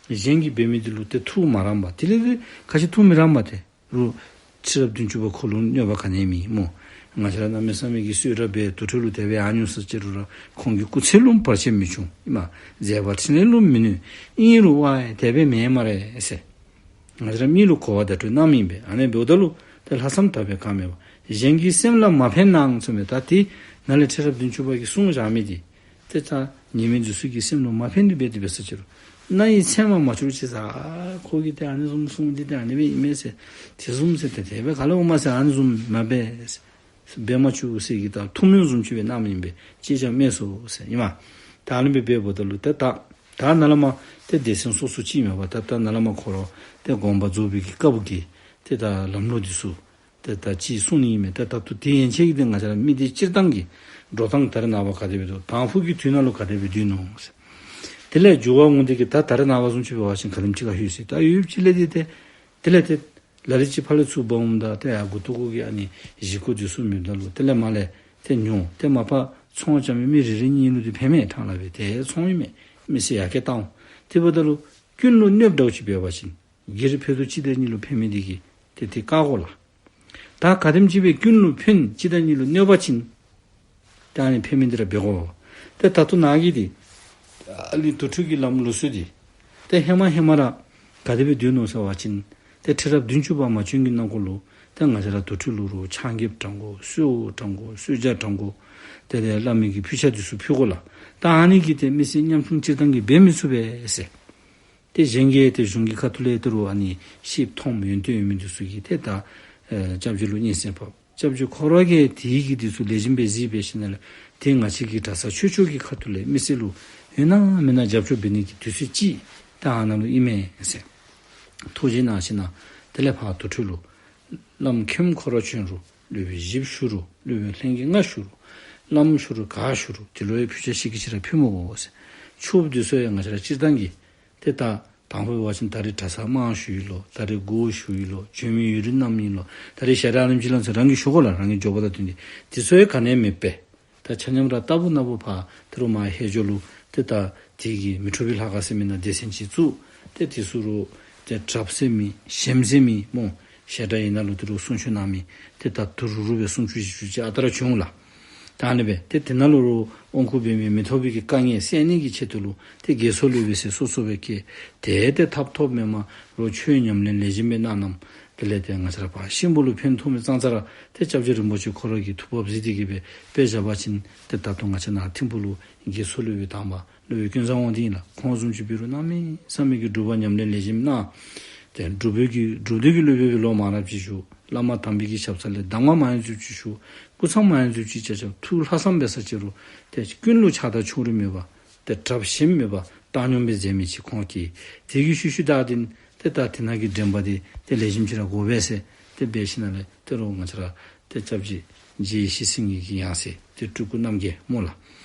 གཞན་གྱིས་འབད་མི་འདི་ལུ་ཏེ་ཐུགས་མ་རངས་པ། དེ་ལས་ཏེ་ག་ཅི་ཐུགས་མི་རངས་པ་ཏེ་རུང་ཁྲི་རབས་བདུན་ཅུ་པ་ཁོ་ལུ་གནོད་པ་ག་ནི་ཡང་མེད་སྨོ། ང་བཅས་ར་གནམ་མེད་ས་མེད་ཀྱི་གསོལ་རས་འབད་དུར་ཁྲོད་ལུ་དེ་སྦེ་ཨ་ནི་ཡོད་ཟེར་ཅི་རུང་ར་ཁོང་གི་སྐུ་ཚེ་ལུ་བར་ཆད་མི་འབྱུང་ཨིན་མས། མཛད་པ་འཕྲིན་ལས་ལུ་མི་གནོད། ཨིན་རུང་ཝའི་དེ་སྦེ་མེན་སྨ་རེ་ཟེར། ང་བཅས་ར་མི་ལུ་གོ་བ་བརྡ་སྤྲོད་གནང་མི་ཨིན་པས། ཨ་ནི་འབདཝ་ད་ལུ་ཏེ་ལྷག་བསམ་དག་པས་གང་སྨྲས་པ། གཞན་གྱི་སེམས་ལ་མ་ཕན་ནའང་གསུངས་མས། ད་དེ་ནཱ་ལས་ཁྲི་རབས་བདུན་ཅུ་པ་གིས་གསུངས་བཞག་མི་འདི་ཏེ་ད་ཉན་མི་འདི་ཚུ་གི་སེམས་ལུ་མ་ཕན་ཏེ་འབད་དེ་འབད་ས་ཅི་རུང་རྣ་ཡི་ཚད་མར་མ་ཆུད་ཅིག་ཟེར། ཨ་ཁོ་གིས་ཏེ་ཨ་ནི་བཟུམ་གསུངས་འདི་ཏེ་ཨ་ནི་སྦེ་ཨིན་མས་ཟེར། དེ་བཟུམ་ཟེར་ཏེ་དེ་སྦེ་ག་ལུ་འོང་མ་ཟེར། ཨ་ནི་བཟུམ་མ་འབད་ཟེར། འབད་མ་བཅུག་ཟེར་གི་ད་ཐུགས་སྨོན་བཟུམ་ཅིག་སྦེ་གནང་མི་ཨིན་པས། ཅིས་ཀྱང་སྨྲས་སོ་ཟེར་ཨིན་མས། ད་ཨ་ནི་སྦེ་འབདཝ་ད་ལུ་ཏེ་ད་ད་ནཱ་ལས་མར་ཏེ་སྡེ་ཚན་སོ་སོ་ཅིག་མེད་པར་ད་ད་ནཱ་ལས་མར་ཁོ་ར་ཏེ་དགོངས་པ་རྫོགས་པའི་གི་སྐབས་ཀྱི་ཏེ་ད་ལམ་ལུགས་འདི་ཚུ་ཏེ་ད་ཅིག་གསུངས་ནི་ཨིན་མས། ད་ད་ལྟོ་དེ་ཡན་ཆད་ཀྱི་ཏེ་ང་བཅས་ར་མི་སྡེ་སྤྱིར་བཏང་གི་འགྲོ་སྟངས་ད་རེས་ནངས་པ་ག་དེ་སྦེ་འདུག། དང་ཕུ་གི་དུས་ནང་ལུ་ག་དེ་སྦེ་སྡོད་ནུག་ཟེར། དེ་ལས་འགྱུར་བ་འོང་སྟེ་གི་ད་ད་རེས་ནངས་པ་བཟུམ་ཅིག་འབད་བ་ཅིན་ག་དེམ་ཅིག་ཁར་ལྷོད་ཅི། ད་ཡུདཔ་ཅིག་ལས་ཏེ་ཏེ་དེ་ལས་ཏེ་ལ་ལུ་ཅིག་ཕར་ལས་ཚུར་འབག་འོངམ་ད་ཏེ་ཡར་མགུ་ཏོ་གུ་གི་ཨ་ནི་བཞེས་སྒོ་འདི་ཚུ་མེདཔ་ད་ལུ་དེ་ལས་མར་ལས་ཏེ་ཉོ། ཏེ་མ་པ་ཚོང་རྐྱབ་མི་མི་རེ་རེ་གཉིས་ལུ་ཏེ་ཕན་མས། ཕྲང་སླ་སྦེ་ཏེ་ཚོང་ཨིན་མས། མི་སེར་ཡར་སྐྱེད་བཏང་འོང་། དེ་འབདཝ་ད་ལུ་ཀུན་ལུ་གནོདཔ་འདྲཝ་ཅིག་འབད་བ་ཅིན་སྒེར་ཕན་ཚུན་གཅིག་དང་གཉིས་ལུ་ཕན་མི་འདི་གིས་ཏེ་དེ་བཀག་དགོ་ལགས། ད་ག་དེམ་ཅིག་སྦེ་ཀུན་ལུ་ཕན་གཅིག་དང་གཉིས་ལུ་གནོད་པ་ཅིན་ད་ཨ་ནི་ཕན་མི་འདི་ར་འབད་དགོ། ཏེ་ད་ལྟོ་ནཱ་གི་འདི་ཨ་ནི་དུར་ཁྲོད་ཀྱི་ལམ་ལུགས་སྲོལ་འདི་ཏེ་ཧེ་མ་ཧེ་མ་ར་ག་དེ་སྦེ་སྡོད་ནུག་ཟེར་བ་ཅིན་ཏེ་ཁྲི་རབས་བདུན་ཅུ་པ་མ་བྱོན་གྱི་ནང་འཁོད་ལུ་ཏེ་ང་བཅས་ར་དུར་ཁྲོད་ལུ་རུང་ཆང་རྐྱབ་དྲང་དགོ། གསོལཝ་དྲང་དགོ། གསོལ་ཇ་དྲང་དགོ། དེ་ལས་བླ་མའི་གི་ཕུལ་ཆས་འདི་ཚུ་ཕུལ་དགོ་ལགས། ད་ཨ་ནི་གིས་ཏེ་མི་སེར་ཉམ་ཆུང་སྤྱིར་བཏང་གིས་འབད་མི་ཚུགས་པས་ཟེར། ཏེ་གཞན་གྱིས་ཏེ་གཞུང་གི་ཁ་ཐུག་ལས་ཏེ་རུང་ཨ་ནི་ཤེསཔ་མཐོངམ་ཡོན་ཏན་ཡོད་མི་འདི་ཚུ་གིས་ཏེ་ད་ཨེ་སྐྱབས་རྗེ་ལུ་སྙན་སེང་ཕབ། སྐྱབས་རྗེ་ཁོ་ར་གིས་དེ་གི་འདི་ཚུ་ལེགས་ཤོམ་སྦེ་གཟིགས་འབད་ཞིནམ་ལས་ཏེ་ང་བཅས་ཀྱི་གྲྭ་ཚང་ཆོས་ཕྱོགས་ཀྱི་ཁ་ཐུག་ལས་མི་སེར་ལུ་ཡོད་ན་མེད་ན་རྒྱབ་སྐྱོར་འབད་ནི་གི་དུས་ཚོད་ཅིག་ད་ཨ་ནཱ་ལུ་ཨིན་མས་ཟེར་ཐུགས་རྗེ་གནང་ཞིནམ་ལས་དེ་ལས་ཕར་དུར་ཁྲོད་ལུ་བླམ་མཁནམ་ཁོ་ར་བྱོན་རུང་སློབ་དཔོན་བཞི་བཞུགས་རུང་སློབ་དཔོན་ལྷན་རྒྱས་ལྔ་བཞུགས་རུང་བླམ་བཞུགས་རུང་ག་བཞུགས་རུང་དེ་ལུ་ཡང་ཕུལ་ཆས་ཤིག་གི་ཅིག་ར་ཕུལ་མི་དགོ་ཟེར། ཕྱུགཔོ་འདི་ཚུ་ཡང་ང་བཅས་ར་སྤྱིར་བཏང་གི་ཏེ་ད་དང་ཕུ་འབད་བ་ཅིན་ད་རེས་གྲྭ་ཚང་དམངས་ཞུ་ཡི་ལོ། ད་རེས་འགོ་ཞུ་ཡི་ལོ། བྱོན་མི་ཡུན་རིང་གནངམ་ཨིན་ལོ། ད་རེས་ཞལ་གྲངས་ཨ་ནེམ་ཅིག་ལང་ཚེ་རང་གིས་ཞུ་དགོ་ལགས། རང་གི་འབྱོར་པ་དང་བསྟུན་ཏེ། དེ་ཚུ་ཡང་ག་ནི་ཡང་མེདཔ་སྦེ་ད་ཆ་མཉམ་ར་རྟག་བུ་ན་བུ་ཕར་ཏེ་རུང་མར་ཧེ་ཇོ་ལུ་ཏེ་ད་དེ་གི་མི་འཁྲུགས་པའི་ལྷ་ཁང་ཟེར་མི་ནང་སྡེ་ཚན་ཅིག་བཙུགས། ཏེ་དེ་ཚུ་རུང་ཏེ་གྲབས་ཟེར་མི་ཞེམ་ཟེར་མི་སྨོ། ཞལ་གྲངས་ཨིན་ན་ལུ་ཏེ་རུང་གསུང་ཆོག་གནང་མི་ཏེ་ད་དུ་རུ་རུ་སྦེ་སུམ་ཅུ་བཞི་ཅུ་ཅིག་ཨ་རྟག་ར་བྱུང་ལགས། ད་ཨ་ནི་སྦེ་ཏེ་དེ་ནང་ལུ་རུང་དབང་བསྐུར་འབད་མི་མི་ཐོབ་པའི་གི་དཀའ་ངལ་སེལ་ནི་གི་ཆེད་དུ་ལུ་ཏེ་དགེ་ཚོགས་སློབ་དཔོན་ཟེར་སོ་སོ་སྦེ་བསྐོས། ཏེ་ཏེ་ཐབས་ཐོབ་མེན་མ་རུང་ཆོས་ཉམས་ལེན་ལེགས་ཤོམ་སྦེ་གནང་གནངམ། དེ་ལས་ཏེ་ང་བཅས་ར་ཕར་གཤིན་པོ་ལུ་ཕན་ཐོགས་མི་ཙང་ཙ་ར་ཏེ་སྐྱབས་རྗེ་རིན་པོ་ཆེ་ཁོ་ར་གིས་ཐུགས་བབས་གཟིགས་ཏེ་གི་སྦེ་དཔེ་བཞག་པ་ཅིན་ཏེ་ད་ལྟོ་ང་བཅས་ནཱ་ཐིམ་ཕུག་ལུ་དགེ་ཚོགས་སློབ་དཔོན་དང་པ་སློབ་དཔོན་ཀུན་བཟང་དབང་འདུས་ཨིན་ལགས། ཁོང་བཟུམ་ཅིག་འབད་རུང་གནམ་མེད་ས་མེད་ཀྱི་སྒྲུབ་པ་ཉམས་ལེན་ལེགས་ཤོམ་གནང་། ཏེ་སྒྲུབ་པའི་གི་སྒྲུབ་སྡེ་གི་སློབ་དཔོན་སྦེ་ལོ་མང་རབས་ཅིག་བཞུགས། བླ་མ་དམ་པའི་གི་ཞབས་ས་ལས་གདམས་ངག་མང་ཙམ་ཅིག་ཞུ། སྐུ་མཚམས་མང་ཙམ་ཅིག་བཅར་བཅར། ཐུགས་ལྷག་བསམ་འབད་ས་ཅི་རུང་ཏེ་ཀུན་ལུ་ཆགས་སྡང་ཕྱོགས་རིས་མེད་པ་ཏེ་གྲབས་ཞེམ་མེད་པ་བཏང་སྙོམས་སྦེ་མཛད་མི་ཅིག་ཁོང་གིས་དེ་གི་ཤུལ་ཤུལ་བདའ་སྟེ་ཏེ་ད་དེ་ནང་གི་འདྲེན་པ་འདི་ཏེ་ལེགས་ཤོམ་ཅིག་ར་དགོ་པས་ཟེར་ཏེ་འབད་ཞིནམ་ལས་ཏེ་རུང་ང་བཅས་ར་ཏེ་སྐྱབས་རྗེ་རྗེ་ཡེ་ཤེས་སེང་གེ་གི་ཡང་སྲིད་ཏེ་སྤྲུལ་སྐུ་རྣམ་རྒྱལ་སྨོ་ལགས།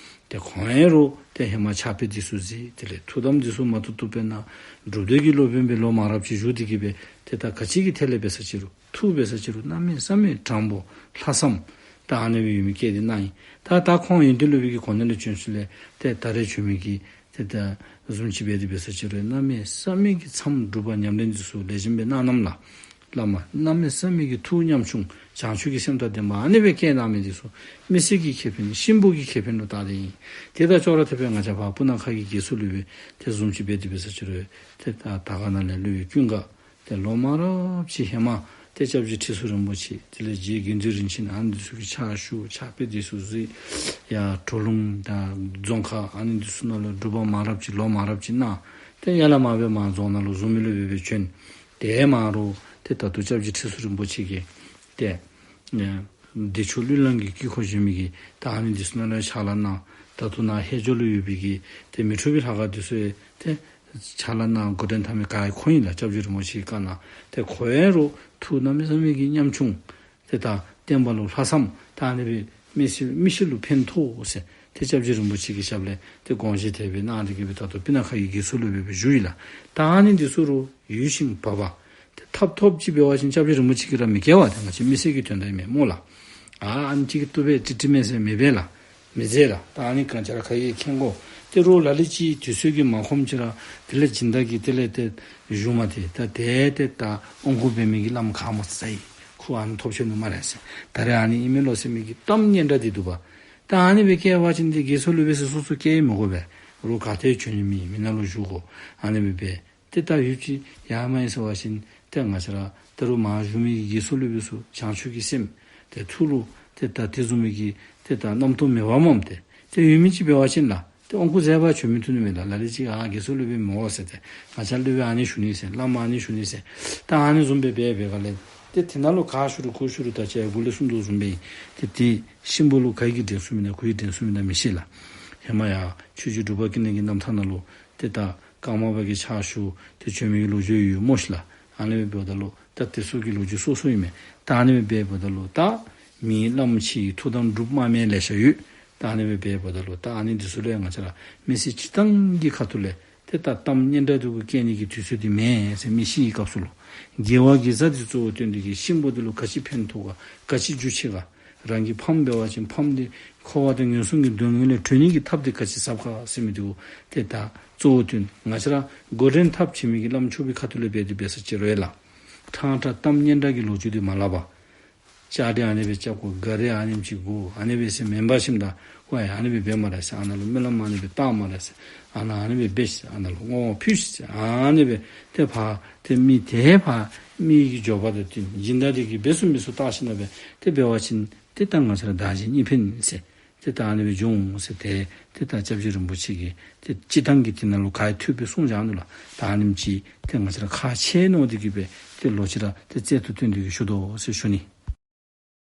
ཏེ་ཁོང་ཡང་རུང་ཏེ་ཧེ་མ་ཕྱག་དཔེ་འདི་ཚུ་གཟིགས། དེ་ལས་ཐུགས་དམ་འདི་ཚུ་མ་ཐུབ་ཐུབ་སྦེ་གནང་། སྒྲུབ་སྡེ་གི་སློབ་དཔོན་སྦེ་ལོ་མང་རབས་ཅིག་བཞུགས་ཏེ་གི་སྦེ་ཏེ་ད་ག་ཅི་གི་ཐད་ལས་འབད་ས་ཅི་རུང་ཐུགས་འབད་ས་ཅི་རུང་གནམ་མེད་ས་མེད་དྲང་པོ་ལྷག་བསམ་ད་ཨ་ནི་སྦེ་ཡོད་མི་བསྐྱེད་དེ་གནང་ཡི། ད་ད་ཁོང་ཡོན་ཏན་སློབ་དཔོན་གྱི་གོ་གནས་ལུ་བྱོན་ཚུན་ལས་ཏེ་ད་རེས་བྱོན་མི་གི་ཏེ་ད་བཟུམ་ཅིག་འབད་དེ་འབད་ས་ཅི་རུང་གནམ་མེད་ས་མེད་ཀྱི་མཚམས་སྒྲུབ་པ་ཉམས་ལེན་འདི་ཚུ་ལེགས་ཤོམ་སྦེ་གནང་གནངམ་ལགས། བླ་མ་གནམ་མེད་ས་མེད་ཀྱི་ཐུགས་ཉམ་ཆུང་བྱང་ཆུབ་ཀྱི་སེམས་དང་ལྡན་པ་ཨ་ནི་སྦེ་བསྐྱེད་གནང་མི་འདི་ཚུ་མི་སེར་གྱི་ཁེ་ཕན་གཤིན་པོ་གི་ཁེ་ཕན་ལུ་བལྟ་སྟེ་ཨིན། ཏེ་ད་ཅོག་ར་འཐདཔ་སྦེ་ང་བཅས་ཕར་སྤུ་ན་ཁ་གི་དགེ་ཚོགས་སློབ་དཔོན་ཏེ་བཟུམ་ཅིག་འབད་དེ་འབད་ས་ཅི་རུང་ཏེ་ད་དར་དཀར་ན་ལས་སློབ་དཔོན་ཀུན་དགའ་ཏེ་ལོ་མང་རབས་ཅིག་ཧེ་མ་ཏེ་སྐྱབས་རྗེ་ཁྲི་ཟུར་རིན་པོ་ཆེ་དེ་ལས་རྗེ་དགེ་འདུན་རིན་ཆེན་ཨ་ནི་འདི་ཚུ་གི་ཕྱག་ཞུ་ཕྱག་དཔེ་འདི་ཚུ་གཟིགས། ཡར་གྲོ་ལུང་དང་རྫོང་ཁག་ཨ་ནི་འདི་ཚུ་ནང་ལུ་སྒྲུབ་པ་མང་རབས་ཅིག་ལོ་མང་རབས་ཅིག་གནང་། ཏེ་ཡར་ལས་མར་སྦེ་མར་རྫོང་ནང་ལུ་གཟུངས་མི་སློབ་དཔོན་སྦེ་བྱོན། དེ་མ་རུང་ཏེ་ད་ལྟོ་སྐྱབས་རྗེ་ཁྲི་ཟུར་རིན་པོ་ཆེ་གིས་ཏེ་ཨེ་བདེ་མཆོག་གླུ་ལེན་གྱི་དཀྱིལ་འཁོར་བཞེངས་མི་གི་ད་ཨ་ནི་འདི་ཚུ་ནང་ལུ་ཕྱག་ལཱ་གནང་། ད་ལྟོ་ནཱ་ཧེ་ཇོ་ལུ་ཡོད་པའི་གི་ཏེ་མི་འཁྲུགས་པའི་ལྷ་ཁང་འདི་ཚུ་ཡང་ཏེ་ ཕྱག་ལཱ་གནང་འགོ་འདྲེན་འཐབ་མི་ག་ཡང་ཁོ་ཨིན་ལགས། སྐྱབས་རྗེ་རིན་པོ་ཆེ་གི་བཀའ་གནང་། ཏེ་ཁོ་ཡང་རོགས་ཐུགས་གནམ་མེད་ས་མེད་ཀྱི་ཉམ་ཆུང་། ཏེ་ད་བསྟན་པ་ལུ་ལྷག་བསམ་ད་ཨ་ནི་སྦེ་མི་སེར་མི་སེར་ལུ་ཕན་ཐོགས་ཟེར། ཏེ་སྐྱབས་རྗེ་རིན་པོ་ཆེ་གི་ཞབས་ལས་ཏེ་དགོངས་བཞེད་དེ་སྦེ་གནང་སྟེ་གི་སྦེ་ད་ལྟོ་སྤུ་ན་ཁ་གི་དགེ་ཚུལ་སློབ་དཔོན་སྦེ་བཞུགས་ཡི་ལགས། ད་ཨ་ནི་འདི་ཚུ་རོགས་ཡོད་ཤིང་བབ་པ། ཏེ་ཐབ་ཐོབ་ཅིག་འབད་བ་ཅིན་སྐྱབས་རྗེ་རིན་པོ་ཆེ་གིས་ར་མི་བཀལ་བས། ཏེ་ང་བཅས་མི་སེར་གྱི་དོན་དག་ཨིན་མས་སྨོ་ལགས། ཨ་ཨ་ནི་ཅིག་གི་བཏུབ་པས་ཏིག་ཏིག་མས་ཟེར་མི་འབད་ལགས། མི་མཛད་ལགས། ད་ཨ་ནི་ག་ཅི་ར་ག་གིས་མཁྱེན་དགོ། ཏེ་རོགས་ལ་ལུ་ཅིག་དུས་ཚོད་ཀྱིས་མ་ཁོམ་ཅིག་ར་དེ་ལས་སྦྱིན་བདག་གི་དེ་ལས་ཏེ་བཞུགས་མ་ཏེ་ད་ཏེ་ཏེ་ད་དབང་བསྐུར་འབད་མི་གི་བླམ་ག་སྨོ་ཟེར་ཡི། ཁོ་ཨ་ནི་ཐོབ་ཆེ་ནུག་སྨ་རེ་ཟེར། ད་རེས་ཨ་ནི་ཨིན་མས་ལོ་ཟེར་མི་གི་གཏམ་སྙན་གྲགས་འདི་འདུག་པ། ད་ཨ་ནི་སྦེ་བཀལ་བ་ཅིན་ཏེ་དགེ་ཚུལ་སློབ་དཔོན་ཟེར་སོ་སོ་བཀལ་མི་དགོ་པས། རོགས་ག་ཏེ་བྱོན་ནི་མེད། མི་ནང་ལུ་བཞུགས་དགོ། ཨ་ནི་སྦེ་འབད། ཏེ་ད་ཡུདཔ་ཅིག་ཡར་མར་ཨིན་ཟེར་བ་ཅིན་ཏེ་ང་བཅས་ར་ད་རུང་མར་བཞུགས་མི་གི་དགེ་ཚུལ་སློབ་དཔོན་ཚུ་བྱང་ཆུབ་ཀྱི་སེམས་ཏེ་ཐུགས་ལུ་ཏེ་ད་དེ་བཟུམ་མའི་གི་ཏེ་ད་རྣམ་རྟོག་མེད་པར་སྨོ་ཏེ། ཏེ་ཡོད་མི་ཅིག་འབད་བ་ཅིན་ལགས། ཏེ་དབང་བསྐུར་མཛད་པར་བྱོན་མི་བཏུབ་ནི་མས་ལགས། ལ་ལུ་ཅིག་ཨ་དགེ་ཚུལ་སློབ་དཔོན་མི་འོང་ཟེར་ཏེ། ང་བཅས་སློབ་དཔོན་ཨ་ནི་བཞུགས་ནི་ཟེར། བླམ་ཨ་ནི་བཞུགས་ནི་ཟེར། ད་ཨ་ནི་བཟུམ་སྦེ་འབད་འབད་ག་ལས། ཏེ་དེ་ནང་ལུ་ག་ཞུ་རུང་གུ་ཞུ་རུང་ད་ཅི་གུ་ལས་གསུངས་དོ་བཟུམ་སྦེ་ཨིན། ཏེ་དེ་གཤིན་པོ་ལུ་ག་གིས་འདྲེན་ཚུགས་མི་ན་གུ་གིས་འདྲེན་ཚུགས་མི་ན་མི་ཤེས་ལགས། ཧེ་མ་ཡང་ཆོས་རྗེ་འབྲུག་པ་ཀུན་ལེགས་ཀྱི་རྣམ་ཐར་ནང་ལུ་ཏེ་ད་ཀརྨ་པ་གི་ཕྱག་ཞུ་སྟེ་བྱོན་མི་གི་ལོ་རྒྱུས་ཡོད་སྨོ་ཤིག་ལགས། ཨ་ནི་སྦེ་འབདཝ་ད་ལུ་ད་དེ་ཚུ་གི་ལོ་རྒྱུས་སོ་སོ་ཨིན་མས། ད་ཨ་ནི་སྦེ་འབདཝ་ད་ལུ་ད་མི་བླམ་ཆེ་གི་ཐུགས་དམ་སྒྲུབ་མ་མི་ལེ་ཤ་ཡོད། ད་ཨ་ནི་སྦེ་འབདཝ་ད་ལུ་ད་ཨ་ནི་འདི་ཚུ་ལུ་ཡང་ང་བཅས་ར་མི་སེར་སྤྱིར་བཏང་གི་ཁ་ཐུག་ལས་ཏེ་ད་གཏམ་སྙན་གྲགས་འདི་གུ་བཀལ་ནི་གི་དུས་ཚོད་འདི་མེན་ཟེར། མི་ཤི་བའི་སྐབས་སུ་ལུ་དགེ་བ་གི་བཟའ་འདི་གཙོ་བོ་བཏོན་ཏེ་གི་གཤིན་པོ་འདི་ལུ་ག་ཅི་ཕན་ཐོགས་ག་ག་ཅི་རྒྱུ་ཆེ་ག། རང་གི་ཕམ་འབད་བ་ཅིན་ཕམ་འདི་འཁོར་བ་དང་ངན་སོང་གི་སྡུག་བསྔལ་ལས་གྲོལ་ནི་གི་ཐབས་འདི་ག་ཅི་ཟབ་ག་ཟེར་མི་འདི་གུ་ཏེ་ད་གཙོ་བོ་བཏོན། ང་བཅས་ར་འགོ་འདྲེན་འཐབ་བྱིན་མི་གི་བླམ་ཆོས་པའི་ཁ་ཐུག་ལས་འབད་དེ་འབད་ས་ཅིག་རུང་ཡང་ལགས། ཕྲང་ཕྲང་གཏམ་སྙན་གྲགས་ཀྱི་ལོ་རྒྱུས་འདི་མ་སླབ་པར། ཅ་དེ་ཨ་ནི་སྦེ་རྐྱབ་དགོ། ག་རེ་ཨ་ནེམ་ཅིག་དགོ། ཨ་ནི་སྦེ་ཟེར་མེན་པར་ཞིནམ་ད་ཁོ་ཡང་ཨ་ནི་སྦེ་འབད་སྨ་རེ་ཟེར། ཨ་ནཱ་ལུ་སྨོན་ལམ་ཨ་ནི་སྦེ་བཏབ་སྨ་རེ་ཟེར། ཨ་ནཱ་ཨ་ནི་སྦེ་འབད་ཟེར། ཨ་ནཱ་ལུ་བསྔོ་བ་ཕུལ་ཤིག་ཟེར། ཨ་ནི་སྦེ་ཏེ་ཕར་ཏེ་མི་དེ་ཕར་མི་གི་འབྱོར་པ་དང་བསྟུན་སྦྱིན་བདག་དེ་གིས་འབད་ཚུགས་མི་ཚུགས་བལྟ་ཞིནམ་ལས་ཏེ་འབད་བ་ཅིན་ཏེ་ད་ང་བཅས་ར་བདག་གཞན་གཉིས་ཕན་ཟེར། ཏེ་ད་ཨ་ནི་སྦེ་འབྱུང་ཟེར་ཏེ་ཏེ་ད་སྐྱབས་རྗེ་རིན་པོ་ཆེ་གིས་ཏེ་སྤྱིར་བཏང་གི་དེ་ནང་ལུ་ག་ཡི་ཐུགས་སྦེ་གསུངས་བཞག་ནུག་ལགས། ད་ཨ་ནེམ་ཅིག་ཏེ་ང་བཅས་ར་ཁག་ཆེ་མནོ་སྟེ་གི་སྦེ་ཏེ་ལོག་ཅི་ར་ཏེ་རྩལ་དུ་བཏོན་ཏེ་གི་ཞུ་དོ་ཟེར་ཞུ་ནི།